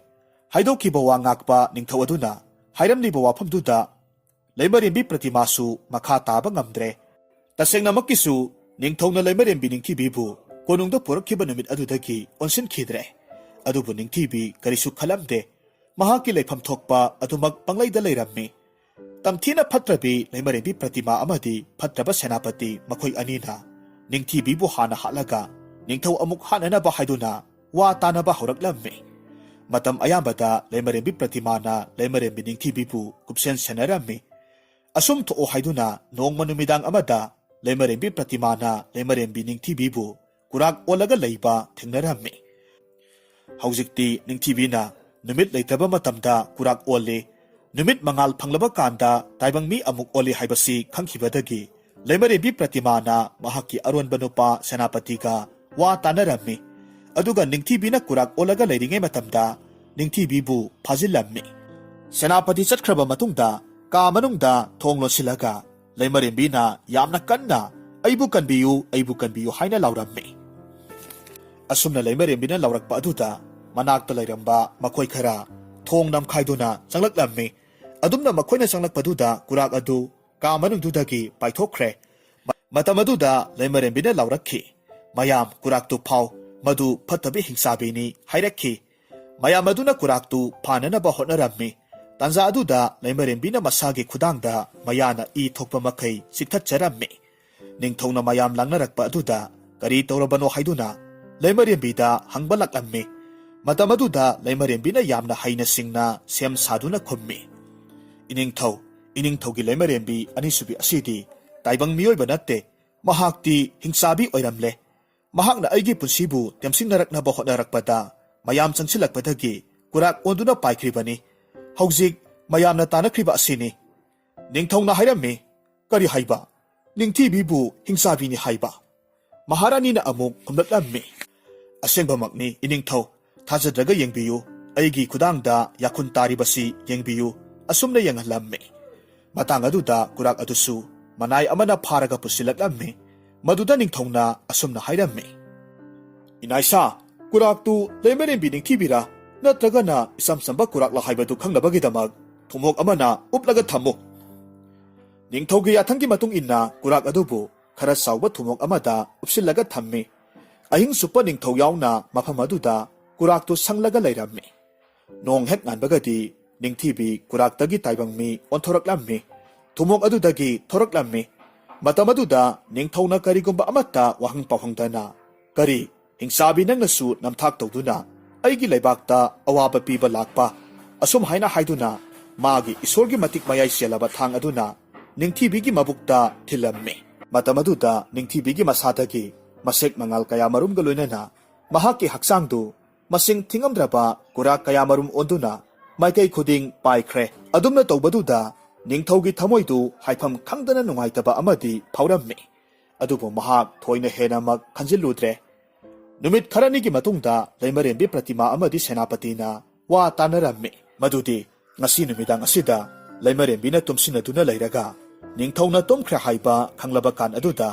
ꯍꯥꯏꯗꯣꯛꯈꯤꯕ ꯋꯥ ꯉꯥꯛꯄ ꯅꯤꯡꯊꯧ ꯑꯗꯨꯅ ꯍꯥꯏꯔꯝꯂꯤꯕ ꯋꯥꯐꯝꯗꯨꯗ ꯂꯩꯃꯔꯦꯝꯕꯤ ꯄ꯭ꯔꯇꯤꯃꯥꯁꯨ ꯃꯈꯥ ꯇꯥꯕ ꯉꯝꯗ꯭ꯔꯦ꯫ ꯇꯁꯦꯡꯅꯃꯛꯀꯤꯁꯨ ꯅꯤꯡꯊꯧꯅ ꯂꯩꯃꯔꯦꯝꯕꯤ ꯅꯤꯡꯊꯤꯕꯤꯕꯨ ꯀꯣꯅꯨꯡꯗ ꯄꯨꯔꯛꯈꯤꯕ ꯅꯨꯃꯤꯠ ꯑꯗꯨꯗꯒꯤ ꯑꯣꯟꯁꯤꯟꯈꯤꯗ꯭ꯔꯦ꯫ ꯑꯗꯨꯕꯨ ꯅꯤꯡꯊꯤꯕꯤ ꯀꯔꯤꯁꯨ ꯈꯜꯂꯝꯗꯦ꯫ ꯃꯍꯥꯛꯀꯤ ꯂꯩꯐꯝ ꯊꯣꯛꯄ ꯑꯗꯨꯃꯛ ꯄꯪꯂꯩꯗ ꯂꯩꯔꯝꯃꯤ꯫ ꯇꯝꯊꯤꯅ ꯐꯠꯇ꯭ꯔꯕꯤ ꯂꯩꯃꯔꯦꯝꯕꯤ ꯄ꯭ꯔꯇꯤꯃꯥ ꯑꯃꯗꯤ ꯐꯠꯇ꯭ꯔꯕ ꯁꯦꯅꯥꯄꯇꯤ ꯃꯈꯣꯏ ꯑꯅꯤꯅ ꯅꯤꯡꯊꯤꯕꯤꯕꯨ ꯍꯥꯟꯅ ꯍꯥꯠꯂꯒ ꯅꯤꯡꯊꯧ ꯑꯃꯨꯛ ꯍꯥꯠꯅꯅꯕ ꯍꯥꯏꯗꯨꯅ ꯋꯥ ꯇꯥꯅꯕ ꯍꯧꯔꯛꯂꯝꯃꯤ꯫ ꯃꯇꯝ ꯑꯌꯥꯝꯕꯗ ꯂꯩꯃꯔꯦꯝꯕꯤ ꯄ꯭ꯔꯇꯤꯃꯥꯅ ꯂꯩꯃꯔꯦꯝꯕꯤ ꯅꯤꯡꯊꯤꯕꯤꯕꯨ ꯀꯨꯞꯁꯦꯟ ꯁꯦꯟꯅꯔꯝꯃꯤ꯫ ꯑꯁꯨꯝ ꯊꯣꯛꯑꯣ ꯍꯥꯏꯗꯨꯅ ꯅꯣꯡꯃ ꯅꯨꯃꯤꯗꯥꯡ ꯑꯃꯗ ꯂꯩꯃꯔꯦꯝꯕꯤ ꯄ꯭ꯔꯇꯤꯃꯥꯅ ꯂꯩꯃꯔꯦꯝꯕꯤ ꯅꯤꯡꯊꯤꯕꯤꯕꯨ ꯀꯨꯔꯥꯛ ꯑꯣꯜꯂꯒ ꯂꯩꯕ ꯊꯦꯡꯅꯔꯝꯃꯤ꯫ ꯍꯧꯖꯤꯛꯇꯤ ꯅꯤꯡꯊꯤꯕꯤꯅ ꯅꯨꯃꯤꯠ ꯂꯩꯇꯕ ꯃꯇꯝꯗ ꯀꯨꯔꯥꯛ ꯑꯣꯜꯂꯤ, ꯅꯨꯃꯤꯠ ꯃꯉꯥꯜ ꯐꯪꯂꯕ ꯀꯥꯟꯗ ꯇꯥꯏꯕꯪ ꯃꯤ ꯑꯃꯨꯛ ꯑꯣꯜꯂꯤ ꯍꯥꯏꯕꯁꯤ ꯈꯪꯈꯤꯕꯗꯒꯤ ꯂꯩꯃꯔꯦꯝꯕꯤ ꯄ꯭ꯔꯇꯤꯃꯥꯅ ꯃꯍꯥꯛꯀꯤ ꯑꯔꯣꯟꯕ ꯅꯨꯄꯥ ꯁꯦꯅꯥꯄꯇꯤꯒ ꯋꯥ ꯇꯥꯅꯔꯝꯃꯤ꯫ ꯑꯗꯨꯒ ꯅꯤꯡꯊꯤꯕꯤꯅ ꯀꯨꯔꯥꯛ ꯑꯣꯜꯂꯒ ꯂꯩꯔꯤꯉꯩ ꯃꯇꯝꯗ ꯅꯤꯡꯊꯤꯕꯤꯕꯨ ꯐꯥꯖꯤꯜꯂꯝꯃꯤ꯫ ꯁꯦꯅꯥꯄꯇꯤ ꯆꯠꯈ꯭ꯔꯕ ꯃꯇꯨꯡꯗ ꯀꯥ ꯃꯅꯨꯡꯗ ꯊꯣꯡ ꯂꯣꯟꯁꯤꯜꯂꯒ ꯂꯩꯃꯔꯦꯝꯕꯤꯅ ꯌꯥꯝꯅ ꯀꯟꯅ, "ꯑꯩꯕꯨ ꯀꯟꯕꯤꯌꯨ, ꯑꯩꯕꯨ ꯀꯟꯕꯤꯌꯨ" ꯍꯥꯏꯅ ꯂꯥꯎꯔꯝꯃꯤ꯫ ꯑꯁꯨꯝꯅ ꯂꯩꯃꯔꯦꯝꯕꯤꯅ ꯂꯥꯎꯔꯛꯄ ꯑꯗꯨꯗ ꯃꯅꯥꯛꯇ ꯂꯩꯔꯝꯕ ꯃꯈꯣꯏ ꯈꯔ ꯊꯣꯡ ꯅꯝꯈꯥꯏꯗꯨꯅ ꯆꯪꯂꯛꯂꯝꯃꯤ꯫ ꯑꯗꯨꯝꯅ ꯃꯈꯣꯏꯅ ꯆꯪꯂꯛꯄꯗꯨꯗ ꯀꯨꯔꯥꯛ ꯑꯗꯨ ꯀꯥ ꯃꯅꯨꯡꯗꯨꯗꯒꯤ ꯄꯥꯏꯊꯣꯛꯈ꯭ꯔꯦ꯫ ꯃ-, ꯃꯇꯝ ꯑꯗꯨꯗ ꯂꯩꯃꯔꯦꯝꯕꯤꯅ ꯂꯥꯎꯔꯛꯈꯤ, "ꯃꯌꯥꯝ, ꯀꯨꯔꯥꯛꯇꯨ ꯐꯥꯎ, ꯃꯗꯨ ꯐꯠꯇꯕ ꯍꯤꯡꯆꯥꯕꯤꯅꯤ" ꯍꯥꯏꯔꯛꯈꯤ꯫ ꯃꯌꯥꯝ ꯑꯗꯨꯅ ꯀꯨꯔꯥꯛꯇꯨ ꯐꯥꯅꯅꯕ ꯍꯣꯠꯅꯔꯝꯃꯤ꯫ ꯇꯥꯟꯖꯥ ꯑꯗꯨꯗ ꯂꯩꯃꯔꯦꯝꯕꯤꯅ ꯃꯁꯥꯒꯤ ꯈꯨꯗꯥꯡꯗ ꯃꯌꯥꯅ ꯏ ꯊꯣꯛꯄ ꯃꯈꯩ ꯆꯤꯛꯊꯠꯆꯔꯝꯃꯤ꯫ ꯅꯤꯡꯊꯧꯅ ꯃꯌꯥꯝ ꯂꯥꯡꯅꯔꯛꯄ ꯑꯗꯨꯗ ꯀꯔꯤ ꯇꯧꯔꯕꯅꯣ ꯍꯥꯏꯗꯨꯅ ꯂꯩꯃꯔꯦꯝꯕꯤꯗ ꯍꯪꯕ ꯂꯥꯛꯂꯝꯃꯤ꯫ ꯃꯇꯝ ꯑꯗꯨꯗ ꯂꯩꯃꯔꯦꯝꯕꯤꯅ ꯌꯥꯝꯅ ꯍꯩꯅ ꯁꯤꯡꯅ ꯁꯦꯝ ꯁꯥꯗꯨꯅ ꯈꯨꯝꯃꯤ, "ꯏꯅꯤꯡꯊꯧ, ꯏꯅꯤꯡꯊꯧꯒꯤ ꯂꯩꯃꯔꯦꯝꯕꯤ ꯑꯅꯤꯁꯨꯕꯤ ꯑꯁꯤꯗꯤ ꯇꯥꯏꯕꯪ ꯃꯤꯑꯣꯏꯕ ꯅꯠꯇꯦ꯫ ꯃꯍꯥꯛꯇꯤ ꯍꯤꯡꯆꯥꯕꯤ ꯑꯣꯏꯔꯝꯂꯦ꯫ ꯃꯍꯥꯛꯅ ꯑꯩꯒꯤ ꯄꯨꯟꯁꯤꯕꯨ ꯇꯦꯝꯁꯤꯡꯅꯔꯛꯅꯕ ꯍꯣꯠꯅꯔꯛꯄꯗ ꯃꯌꯥꯝ ꯆꯪꯁꯤꯜꯂꯛꯄꯗꯒꯤ ꯀꯨꯔꯥꯛ ꯑꯣꯟꯗꯨꯅ ꯄꯥꯏꯈ꯭ꯔꯤꯕꯅꯤ꯫ ꯍꯧꯖꯤꯛ ꯃꯌꯥꯝꯅ ꯇꯥꯅꯈ꯭ꯔꯤꯕ ꯑꯁꯤꯅꯤ"꯫ ꯅꯤꯡꯊꯧꯅ ꯍꯥꯏꯔꯝꯃꯤ, "ꯀꯔꯤ ꯍꯥꯏꯕ? ꯅꯤꯡꯊꯤꯕꯤꯕꯨ ꯍꯤꯡꯆꯥꯕꯤꯅꯤ ꯍꯥꯏꯕ?" ꯃꯍꯥꯔꯥꯅꯤꯅ ꯑꯃꯨꯛ ꯈꯨꯝꯂꯛꯂꯝꯃꯤ, "ꯑꯁꯦꯡꯕꯃꯛꯅꯤ, ꯏꯅꯤꯡꯊꯧ꯫ ꯊꯥꯖꯗ꯭ꯔꯒ ꯌꯦꯡꯕꯤꯌꯨ, ꯑꯩꯒꯤ ꯈꯨꯗꯥꯡꯗ ꯌꯥꯈꯨꯟ ꯇꯥꯔꯤꯕꯁꯤ ꯌꯦꯡꯕꯤꯌꯨ"꯫ ꯑꯁꯨꯝꯅ ꯌꯦꯡꯍꯜꯂꯝꯃꯤ꯫ ꯃꯇꯥꯡ ꯑꯗꯨꯗ ꯀꯨꯔꯥꯛ ꯑꯗꯨꯁꯨ ꯃꯅꯥꯏ ꯑꯃꯅ ꯐꯥꯔꯒ ꯄꯨꯁꯤꯜꯂꯛꯂꯝꯃꯤ꯫ ꯃꯗꯨꯗ ꯅꯤꯡꯊꯧꯅ ꯑꯁꯨꯝꯅ ꯍꯥꯏꯔꯝꯃꯤ, "ꯏꯅꯥꯏꯁꯥ, ꯀꯨꯔꯥꯛꯇꯨ ꯂꯩꯃꯔꯦꯝꯕꯤ ꯅꯤꯡꯊꯤꯕꯤꯔꯥ, ꯅꯠꯇ꯭ꯔꯒꯅ ꯏꯆꯝ ꯆꯝꯕ ꯀꯨꯔꯥꯛꯂ ꯍꯥꯏꯕꯗꯨ ꯈꯪꯅꯕꯒꯤꯗꯃꯛ ꯊꯨꯝꯃꯣꯛ ꯑꯃꯅ ꯎꯞꯂꯒ ꯊꯝꯃꯨ"꯫ ꯅꯤꯡꯊꯧꯒꯤ ꯌꯥꯊꯪꯒꯤ ꯃꯇꯨꯡ ꯏꯟꯅ ꯀꯨꯔꯥꯛ ꯑꯗꯨꯕꯨ ꯈꯔ ꯆꯥꯎꯕ ꯊꯨꯝꯃꯣꯛ ꯑꯃꯗ ꯎꯞꯁꯤꯜꯂꯒ ꯊꯝꯃꯤ꯫ ꯑꯍꯤꯡ ꯆꯨꯞꯄ ꯅꯤꯡꯊꯧ ꯌꯥꯎꯅ ꯃꯐꯝ ꯑꯗꯨꯗ ꯀꯨꯔꯥꯛꯇꯨ ꯁꯪꯂꯒ ꯂꯩꯔꯝꯃꯤ꯫ ꯅꯣꯡ ꯍꯦꯛ ꯉꯥꯟꯕꯒꯗꯤ ꯅꯤꯡꯊꯤꯕꯤ ꯀꯨꯔꯥꯛꯇꯒꯤ ꯇꯥꯏꯕꯪ ꯃꯤ ꯑꯣꯟꯊꯣꯔꯛꯂꯝꯃꯤ꯫ ꯊꯨꯝꯃꯣꯛ ꯑꯗꯨꯗꯒꯤ ꯊꯣꯔꯛꯂꯝꯃꯤ꯫ ꯃꯇꯝ ꯑꯗꯨꯗ ꯅꯤꯡꯊꯧꯅ ꯀꯔꯤꯒꯨꯝꯕ ꯑꯃꯠꯇ ꯋꯥꯍꯪ ꯄꯥꯎꯍꯪꯗꯅ, "ꯀꯔꯤ, ꯍꯤꯡꯆꯥꯕꯤ ꯅꯪꯅꯁꯨ ꯅꯝꯊꯥꯛ ꯇꯧꯗꯨꯅ ꯑꯩꯒꯤ ꯂꯩꯕꯥꯛꯇ ꯑꯋꯥꯕ ꯄꯤꯕ ꯂꯥꯛꯄ?" ꯑꯁꯨꯝ ꯍꯥꯏꯅ ꯍꯥꯏꯗꯨꯅ ꯃꯥꯒꯤ ꯏꯁꯣꯔꯒꯤ ꯃꯇꯤꯛ ꯃꯌꯥꯏ ꯆꯦꯜꯂꯕ ꯊꯥꯡ ꯑꯗꯨꯅ ꯅꯤꯡꯊꯤꯕꯤꯒꯤ ꯃꯕꯨꯛꯇ ꯊꯤꯜꯂꯝꯃꯤ꯫ ꯃꯇꯝ ꯑꯗꯨꯗ ꯅꯤꯡꯊꯤꯕꯤꯒꯤ ꯃꯁꯥꯗꯒꯤ ꯃꯁꯦꯛ ꯃꯉꯥꯜ ꯀꯌꯥ ꯃꯔꯨꯝꯒ ꯂꯣꯏꯅꯅ ꯃꯍꯥꯛꯀꯤ ꯍꯛꯆꯥꯡꯗꯨ ꯃꯁꯤꯡ ꯊꯤꯉꯝꯗ꯭ꯔꯕ ꯀꯨꯔꯥꯛ ꯀꯌꯥ ꯃꯔꯨꯝ ꯑꯣꯟꯗꯨꯅ ꯃꯥꯏꯀꯩ ꯈꯨꯗꯤꯡ ꯄꯥꯏꯈ꯭ꯔꯦ꯫ ꯑꯗꯨꯝꯅ ꯇꯧꯕꯗꯨꯗ ꯅꯤꯡꯊꯧꯒꯤ ꯊꯃꯣꯏꯗꯨ ꯍꯥꯏꯐꯝ ꯈꯪꯗꯅ ꯅꯨꯡꯉꯥꯏꯇꯕ ꯑꯃꯗꯤ ꯐꯥꯎꯔꯝꯃꯤ꯫ ꯑꯗꯨꯕꯨ ꯃꯍꯥꯛ ꯊꯣꯏꯅ ꯍꯦꯟꯅꯃꯛ ꯈꯟꯖꯤꯜꯂꯨꯗ꯭ꯔꯦ꯫ ꯅꯨꯃꯤꯠ ꯈꯔꯅꯤꯒꯤ ꯃꯇꯨꯡꯗ ꯂꯩꯃꯔꯦꯝꯕꯤ ꯄ꯭ꯔꯇꯤꯃꯥ ꯑꯃꯗꯤ ꯁꯦꯅꯥꯄꯇꯤꯅ ꯋꯥ ꯇꯥꯅꯔꯝꯃꯤ꯫ ꯃꯗꯨꯗꯤ, "ꯉꯁꯤ ꯅꯨꯃꯤꯗꯥꯡ ꯑꯁꯤꯗ ꯂꯩꯃꯔꯦꯝꯕꯤꯅ ꯇꯨꯝꯁꯤꯟꯅꯗꯨꯅ ꯂꯩꯔꯒ ꯅꯤꯡꯊꯧꯅ ꯇꯨꯝꯈ꯭ꯔꯦ ꯍꯥꯏꯕ ꯈꯪꯂꯕ ꯀꯥꯟ ꯑꯗꯨꯗ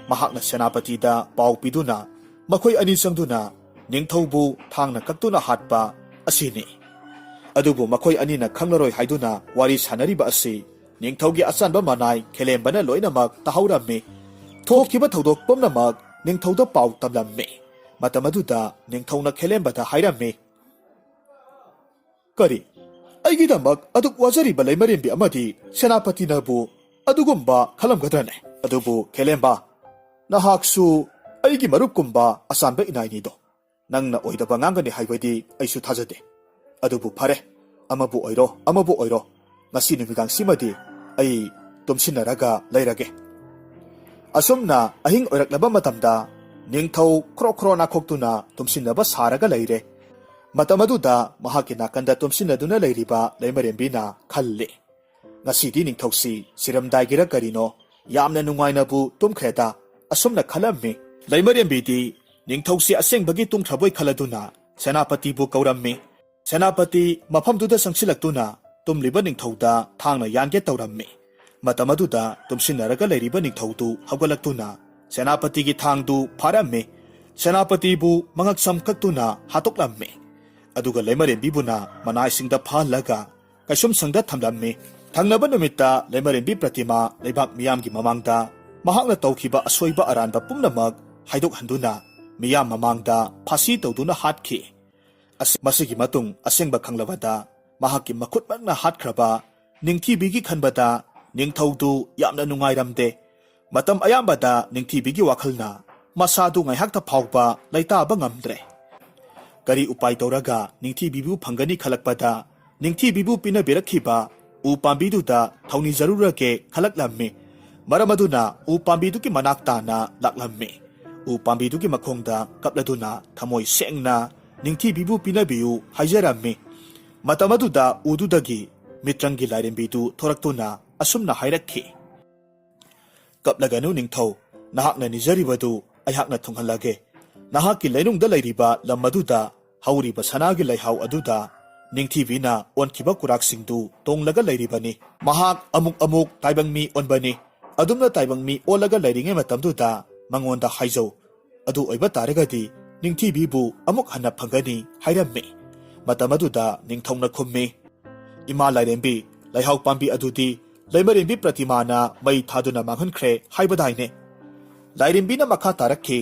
ꯃꯍꯥꯛꯅ ꯁꯦꯅꯥꯄꯇꯤꯗ ꯄꯥꯎ ꯄꯤꯗꯨꯅ ꯃꯈꯣꯏ ꯑꯅꯤ ꯆꯪꯗꯨꯅ ꯅꯤꯡꯊꯧꯕꯨ ꯊꯥꯡꯅ ꯀꯛꯇꯨꯅ ꯍꯥꯠꯄ ꯑꯁꯤꯅꯤ"꯫ ꯑꯗꯨꯕꯨ ꯃꯈꯣꯏ ꯑꯅꯤꯅ ꯈꯪꯂꯔꯣꯏ ꯍꯥꯏꯗꯨꯅ ꯋꯥꯔꯤ ꯁꯥꯅꯔꯤꯕ ꯑꯁꯤ ꯅꯤꯡꯊꯧꯒꯤ ꯑꯆꯥꯟꯕ ꯃꯅꯥꯏ ꯈꯦꯂꯦꯝꯕꯅ ꯂꯣꯏꯅꯃꯛ ꯇꯥꯍꯧꯔꯝꯃꯤ꯫ ꯊꯣꯛꯈꯤꯕ ꯊꯧꯗꯣꯛ ꯄꯨꯝꯅꯃꯛ ꯅꯤꯡꯊꯧꯗ ꯄꯥꯎ ꯇꯝꯂꯝꯃꯤ꯫ ꯃꯇꯝ ꯑꯗꯨꯗ ꯅꯤꯡꯊꯧꯅ ꯈꯦꯂꯦꯝꯕꯗ ꯍꯥꯏꯔꯝꯃꯤ, "ꯀꯔꯤ? ꯑꯩꯒꯤꯗꯃꯛ ꯑꯗꯨꯛ ꯋꯥꯖꯔꯤꯕ ꯂꯩꯃꯔꯦꯝꯕꯤ ꯑꯃꯗꯤ ꯁꯦꯅꯥꯄꯇꯤꯅꯕꯨ ꯑꯗꯨꯒꯨꯝꯕ ꯈꯜꯂꯝꯒꯗ꯭ꯔꯅꯦ? ꯑꯗꯨꯕꯨ ꯈꯦꯂꯦꯝꯕ, ꯅꯍꯥꯛꯁꯨ ꯑꯩꯒꯤ ꯃꯔꯨꯞꯀꯨꯝꯕ ꯑꯆꯥꯟꯕ ꯏꯅꯥꯏꯅꯤꯗꯣ꯫ ꯅꯪꯅ ꯑꯣꯏꯗꯕ ꯉꯥꯡꯒꯅꯤ ꯍꯥꯏꯕꯗꯤ ꯑꯩꯁꯨ ꯊꯥꯖꯗꯦ꯫ ꯑꯗꯨꯕꯨ ꯐꯔꯦ, ꯑꯃꯕꯨ ꯑꯣꯏꯔꯣ, ꯑꯃꯕꯨ ꯑꯣꯏꯔꯣ, ꯉꯁꯤ ꯅꯨꯃꯤꯗꯥꯡꯁꯤꯃꯗꯤ ꯑꯩ ꯇꯨꯝꯁꯤꯟꯅꯔꯒ ꯂꯩꯔꯒꯦ꯫" ꯑꯁꯨꯝꯅ ꯑꯍꯤꯡ ꯑꯣꯏꯔꯛꯂꯕ ꯃꯇꯝꯗ ꯅꯤꯡꯊꯧ ꯈ꯭ꯔꯣ ꯈ꯭ꯔꯣ ꯅꯥꯈꯣꯛꯇꯨꯅ ꯇꯨꯝꯁꯤꯟꯅꯕ ꯁꯥꯔꯒ ꯂꯩꯔꯦ꯫ ꯃꯇꯝ ꯑꯗꯨꯗ ꯃꯍꯥꯛꯀꯤ ꯅꯥꯀꯟꯗ ꯇꯨꯝꯁꯤꯟꯅꯗꯨꯅ ꯂꯩꯔꯤꯕ ꯂꯩꯃꯔꯦꯝꯕꯤꯅ ꯈꯜꯂꯤ, "ꯉꯁꯤꯗꯤ ꯅꯤꯡꯊꯧꯁꯤ ꯁꯤꯔꯝꯗꯥꯏꯒꯤꯔ ꯀꯔꯤꯅꯣ, ꯌꯥꯝꯅ ꯅꯨꯡꯉꯥꯏꯅꯕꯨ ꯇꯨꯝꯈ꯭ꯔꯦꯗ", ꯑꯁꯨꯝꯅ ꯈꯜꯂꯝꯃꯤ꯫ ꯂꯩꯃꯔꯦꯝꯕꯤꯗꯤ ꯅꯤꯡꯊꯧꯁꯤ ꯑꯁꯦꯡꯕꯒꯤ ꯇꯨꯝꯈ꯭ꯔꯕꯣꯏ ꯈꯜꯂꯗꯨꯅ ꯁꯦꯅꯥꯄꯇꯤꯕꯨ ꯀꯧꯔꯝꯃꯤ꯫ ꯁꯦꯅꯥꯄꯇꯤ ꯃꯐꯝꯗꯨꯗ ꯆꯪꯁꯤꯜꯂꯛꯇꯨꯅ ꯇꯨꯝꯂꯤꯕ ꯅꯤꯡꯊꯧꯗ ꯊꯥꯡꯅ ꯌꯥꯟꯒꯦ ꯇꯧꯔꯝꯃꯤ꯫ ꯃꯇꯝ ꯑꯗꯨꯗ ꯇꯨꯝꯁꯤꯟꯅꯔꯒ ꯂꯩꯔꯤꯕ ꯅꯤꯡꯊꯧꯗꯨ ꯍꯧꯒꯠꯂꯛꯇꯨꯅ ꯁꯦꯅꯥꯄꯇꯤꯒꯤ ꯊꯥꯡꯗꯨ ꯐꯥꯔꯝꯃꯤ꯫ ꯁꯦꯅꯥꯄꯇꯤꯕꯨ ꯃꯉꯛꯁꯝ ꯀꯛꯇꯨꯅ ꯍꯥꯠꯇꯣꯛꯂꯝꯃꯤ꯫ ꯑꯗꯨꯒ ꯂꯩꯃꯔꯦꯝꯕꯤꯕꯨꯅ ꯃꯅꯥꯏꯁꯤꯡꯗ ꯐꯥꯍꯜꯂꯒ ꯀꯩꯁꯨꯝꯁꯪꯗ ꯊꯝꯂꯝꯃꯤ꯫ ꯊꯪꯅꯕ ꯅꯨꯃꯤꯠꯇ ꯂꯩꯃꯔꯦꯝꯕꯤ ꯄ꯭ꯔꯇꯤꯃꯥ ꯂꯩꯕꯥꯛ ꯃꯤꯌꯥꯝꯒꯤ ꯃꯃꯥꯡꯗ ꯃꯍꯥꯛꯅ ꯇꯧꯈꯤꯕ ꯑꯁꯣꯏꯕ ꯑꯔꯥꯟꯕ ꯄꯨꯝꯅꯃꯛ ꯍꯥꯏꯗꯣꯛꯍꯟꯗꯨꯅ ꯃꯤꯌꯥꯝ ꯃꯃꯥꯡꯗ ꯐꯥꯁꯤ ꯇꯧꯗꯨꯅ ꯍꯥꯠꯈꯤ꯫ ꯑꯁ-, ꯃꯁꯤꯒꯤ ꯃꯇꯨꯡ ꯑꯁꯦꯡꯕ ꯈꯪꯂꯕꯗ ꯃꯍꯥꯛꯀꯤ ꯃꯈꯨꯠꯃꯛꯅ ꯍꯥꯠꯈ꯭ꯔꯕ ꯅꯤꯡꯊꯤꯕꯤꯒꯤ ꯈꯟꯕꯗ ꯅꯤꯡꯊꯧꯗꯨ ꯌꯥꯝꯅ ꯅꯨꯡꯉꯥꯏꯔꯝꯗꯦ꯫ ꯃꯇꯝ ꯑꯌꯥꯝꯕꯗ ꯅꯤꯡꯊꯤꯕꯤꯒꯤ ꯋꯥꯈꯜꯅ ꯃꯁꯥꯗꯨ ꯉꯥꯏꯍꯥꯛꯇ ꯐꯥꯎꯕ ꯂꯩꯇꯥꯕ ꯉꯝꯗ꯭ꯔꯦ꯫ ꯀꯔꯤ ꯎꯄꯥꯏ ꯇꯧꯔꯒ ꯅꯤꯡꯊꯤꯕꯤꯕꯨ ꯐꯪꯒꯅꯤ ꯈꯜꯂꯛꯄꯗ ꯅꯤꯡꯊꯤꯕꯤꯕꯨ ꯄꯤꯅꯕꯤꯔꯛꯈꯤꯕ ꯎ ꯄꯥꯝꯕꯤꯗꯨꯗ ꯊꯧꯅꯤꯖꯔꯨꯔꯒꯦ ꯈꯜꯂꯛꯂꯝꯃꯤ꯫ ꯃꯔꯝ ꯑꯗꯨꯅ ꯎ ꯄꯥꯝꯕꯤꯗꯨꯒꯤ ꯃꯅꯥꯛ ꯇꯥꯅ ꯂꯥꯛꯂꯝꯃꯤ꯫ ꯎ ꯄꯥꯝꯕꯤꯗꯨꯒꯤ ꯃꯈꯣꯡꯗ ꯀꯞꯂꯗꯨꯅ ꯊꯃꯣꯏ ꯁꯦꯡꯅ ꯅꯤꯡꯊꯤꯕꯤꯕꯨ ꯄꯤꯅꯕꯤꯌꯨ ꯍꯥꯏꯖꯔꯝꯃꯤ꯫ ꯃꯇꯝ ꯑꯗꯨꯗ ꯎꯗꯨꯗꯒꯤ ꯃꯤꯇ꯭ꯔꯪꯒꯤ ꯂꯥꯏꯔꯦꯝꯕꯤꯗꯨ ꯊꯣꯔꯛꯇꯨꯅ ꯑꯁꯨꯝꯅ ꯍꯥꯏꯔꯛꯈꯤ, "ꯀꯞꯂꯒꯅꯨ ꯅꯤꯡꯊꯧ, ꯅꯍꯥꯛꯅ ꯅꯤꯖꯔꯤꯕꯗꯨ ꯑꯩꯍꯥꯛꯅ ꯊꯨꯡꯍꯜꯂꯒꯦ꯫ ꯅꯍꯥꯛꯀꯤ ꯂꯩꯅꯨꯡꯗ ꯂꯩꯔꯤꯕ ꯂꯝ ꯑꯗꯨꯗ ꯍꯧꯔꯤꯕ ꯁꯅꯥꯒꯤ ꯂꯩꯍꯥꯎ ꯑꯗꯨꯗ ꯅꯤꯡꯊꯤꯕꯤꯅ ꯑꯣꯟꯈꯤꯕ ꯀꯨꯔꯥꯛꯁꯤꯡꯗꯨ ꯇꯣꯡꯂꯒ ꯂꯩꯔꯤꯕꯅꯤ꯫ ꯃꯍꯥꯛ ꯑꯃꯨꯛ ꯑꯃꯨꯛ ꯇꯥꯏꯕꯪ ꯃꯤ ꯑꯣꯟꯕꯅꯤ꯫ ꯑꯗꯨꯝꯅ ꯇꯥꯏꯕꯪ ꯃꯤ ꯑꯣꯜꯂꯒ ꯂꯩꯔꯤꯉꯩ ꯃꯇꯝꯗꯨꯗ ꯃꯉꯣꯟꯗ ꯍꯥꯏꯖꯧ꯫ ꯑꯗꯨ ꯑꯣꯏꯕ ꯇꯥꯔꯒꯗꯤ ꯅꯤꯡꯊꯤꯕꯤꯕꯨ ꯑꯃꯨꯛ ꯍꯟꯅ ꯐꯪꯒꯅꯤ" ꯍꯥꯏꯔꯝꯃꯤ꯫ ꯃꯇꯝ ꯑꯗꯨꯗ ꯅꯤꯡꯊꯧꯅ ꯈꯨꯝꯃꯤ, "ꯏꯃꯥ ꯂꯥꯏꯔꯦꯝꯕꯤ, ꯂꯩꯍꯥꯎ ꯄꯥꯝꯕꯤ ꯑꯗꯨꯗꯤ ꯂꯩꯃꯔꯦꯝꯕꯤ ꯄ꯭ꯔꯇꯤꯃꯥꯅ ꯃꯩ ꯊꯥꯗꯨꯅ ꯃꯥꯡꯍꯟꯈ꯭ꯔꯦ ꯍꯥꯏꯕꯗꯥꯏꯅꯦ?" ꯂꯥꯏꯔꯦꯝꯕꯤꯅ ꯃꯈꯥ ꯇꯥꯔꯛꯈꯤ,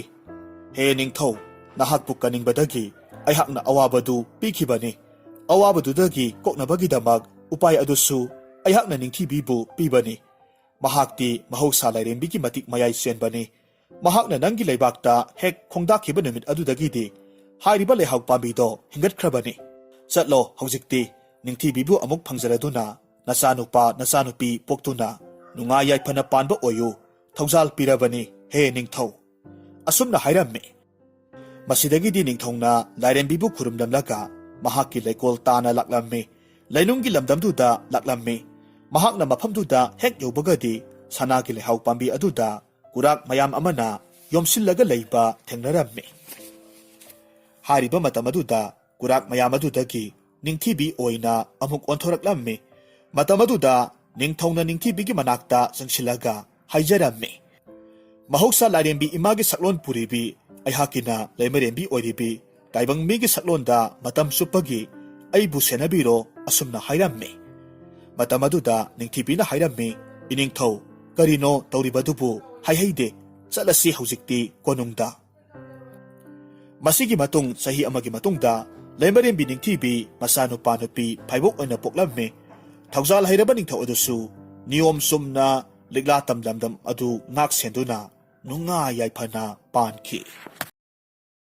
"ꯍꯦ ꯅꯤꯡꯊꯧ, ꯅꯍꯥꯛꯄꯨ ꯀꯟꯅꯤꯡꯕꯗꯒꯤ ꯑꯩꯍꯥꯛꯅ ꯑꯋꯥꯕꯗꯨ ꯄꯤꯈꯤꯕꯅꯤ꯫ ꯑꯋꯥꯕꯗꯨꯗꯒꯤ ꯀꯣꯛꯅꯕꯒꯤꯗꯃꯛ ꯎꯄꯥꯏ ꯑꯗꯨꯁꯨ ꯑꯩꯍꯥꯛꯅ ꯅꯤꯡꯊꯤꯕꯤꯕꯨ ꯄꯤꯕꯅꯤ꯫ ꯃꯍꯥꯛꯇꯤ ꯃꯍꯧꯁꯥ ꯂꯥꯏꯔꯦꯝꯕꯤꯒꯤ ꯃꯇꯤꯛ ꯃꯌꯥꯏ ꯆꯦꯟꯕꯅꯤ꯫ ꯃꯍꯥꯛꯅ ꯅꯪꯒꯤ ꯂꯩꯕꯥꯛꯇ ꯍꯦꯛ ꯈꯣꯡꯗꯥꯈꯤꯕ ꯅꯨꯃꯤꯠ ꯑꯗꯨꯗꯒꯤꯗꯤ ꯍꯥꯏꯔꯤꯕ ꯂꯩꯍꯥꯎ ꯄꯥꯝꯕꯤꯗꯣ ꯍꯤꯡꯒꯠꯈ꯭ꯔꯕꯅꯤ꯫ ꯆꯠꯂꯣ, ꯍꯧꯖꯤꯛꯇꯤ ꯅꯤꯡꯊꯤꯕꯤꯕꯨ ꯑꯃꯨꯛ ꯐꯪꯖꯔꯗꯨꯅ ꯅꯆꯥꯅꯨꯄꯥ ꯅꯆꯥꯅꯨꯄꯤ ꯄꯣꯛꯇꯨꯅ ꯅꯨꯡꯉꯥꯏ ꯌꯥꯏꯐꯅ ꯄꯥꯟꯕ ꯑꯣꯏꯌꯨ꯫ ꯊꯧꯖꯥꯜ ꯄꯤꯔꯕꯅꯤ, ꯍꯦ ꯅꯤꯡꯊꯧ"꯫ ꯑꯁꯨꯝꯅ ꯍꯥꯏꯔꯝꯃꯤ꯫ ꯃꯁꯤꯗꯒꯤꯗꯤ ꯅꯤꯡꯊꯧꯅ ꯂꯥꯏꯔꯦꯝꯕꯤꯕꯨ ꯈꯨꯔꯨꯝꯂꯝꯂꯒ ꯃꯍꯥꯛꯀꯤ ꯂꯩꯀꯣꯜ ꯇꯥꯅ ꯂꯥꯛꯂꯝꯃꯤ꯫ ꯂꯩꯅꯨꯡꯒꯤ ꯂꯝꯗꯝꯗꯨꯗ ꯂꯥꯛꯂꯝꯃꯤ꯫ ꯃꯍꯥꯛꯅ ꯃꯐꯝꯗꯨꯗ ꯍꯦꯛ ꯌꯧꯕꯒꯗꯤ ꯁꯅꯥꯒꯤ ꯂꯩꯍꯥꯎ ꯄꯥꯝꯕꯤ ꯑꯗꯨꯗ ꯀꯨꯔꯥꯛ ꯃꯌꯥꯝ ꯑꯃꯅ ꯌꯣꯝꯁꯤꯜꯂꯒ ꯂꯩꯕ ꯊꯦꯡꯅꯔꯝꯃꯤ꯫ ꯍꯥꯏꯔꯤꯕ ꯃꯇꯝ ꯑꯗꯨꯗ ꯀꯨꯔꯥꯛ ꯃꯌꯥꯝ ꯑꯗꯨꯗꯒꯤ ꯅꯤꯡꯊꯤꯕꯤ ꯑꯣꯏꯅ ꯑꯃꯨꯛ ꯑꯣꯟꯊꯣꯔꯛꯂꯝꯃꯤ꯫ ꯃꯇꯝ ꯑꯗꯨꯗ ꯅꯤꯡꯊꯧꯅ ꯅꯤꯡꯊꯤꯕꯤꯒꯤ ꯃꯅꯥꯛꯇ ꯆꯪꯁꯤꯜꯂꯒ ꯍꯥꯏꯖꯔꯝꯃꯤ, "ꯃꯍꯧꯁꯥ ꯂꯥꯏꯔꯦꯝꯕꯤ ꯏꯃꯥꯒꯤ ꯁꯛꯂꯣꯟ ꯄꯨꯔꯤꯕꯤ, ꯑꯩꯍꯥꯛꯀꯤꯅ ꯂꯩꯃꯔꯦꯝꯕꯤ ꯑꯣꯏꯔꯤꯕꯤ, ꯇꯥꯏꯕꯪ ꯃꯤꯒꯤ ꯁꯛꯂꯣꯟꯗ ꯃꯇꯝ ꯆꯨꯞꯄꯒꯤ ꯑꯩꯕꯨ ꯁꯦꯟꯅꯕꯤꯔꯣ", ꯑꯁꯨꯝꯅ ꯍꯥꯏꯔꯝꯃꯤ꯫ ꯃꯇꯝ ꯑꯗꯨꯗ ꯅꯤꯡꯊꯤꯕꯤꯅ ꯍꯥꯏꯔꯝꯃꯤ, "ꯏꯅꯤꯡꯊꯧ, ꯀꯔꯤꯅꯣ ꯇꯧꯔꯤꯕꯗꯨꯕꯨ? ꯍꯥꯏꯍꯩꯗꯦ꯫ ꯆꯠꯂꯁꯤ ꯍꯧꯖꯤꯛꯇꯤ ꯀꯣꯅꯨꯡꯗ"꯫ ꯃꯁꯤꯒꯤ ꯃꯇꯨꯡ ꯆꯍꯤ ꯑꯃꯒꯤ ꯃꯇꯨꯡꯗ ꯂꯩꯃꯔꯦꯝꯕꯤ ꯅꯤꯡꯊꯤꯕꯤ ꯃꯆꯥꯅꯨꯄꯥ ꯅꯨꯄꯤ ꯐꯥꯏꯕꯣꯛ ꯑꯣꯏꯅ ꯄꯣꯛꯂꯝꯃꯤ꯫ ꯊꯧꯖꯥꯜ ꯍꯩꯔꯕ ꯅꯤꯡꯊꯧ ꯑꯗꯨꯁꯨ ꯅꯤꯌꯣꯝ ꯆꯨꯝꯅ ꯂꯤꯛꯂꯥ ꯇꯝꯂꯝꯗꯝ ꯑꯗꯨ ꯉꯥꯛ ꯁꯦꯟꯗꯨꯅ ꯅꯨꯡꯉꯥꯏ ꯌꯥꯏꯐꯅ ꯄꯥꯟꯈꯤ꯫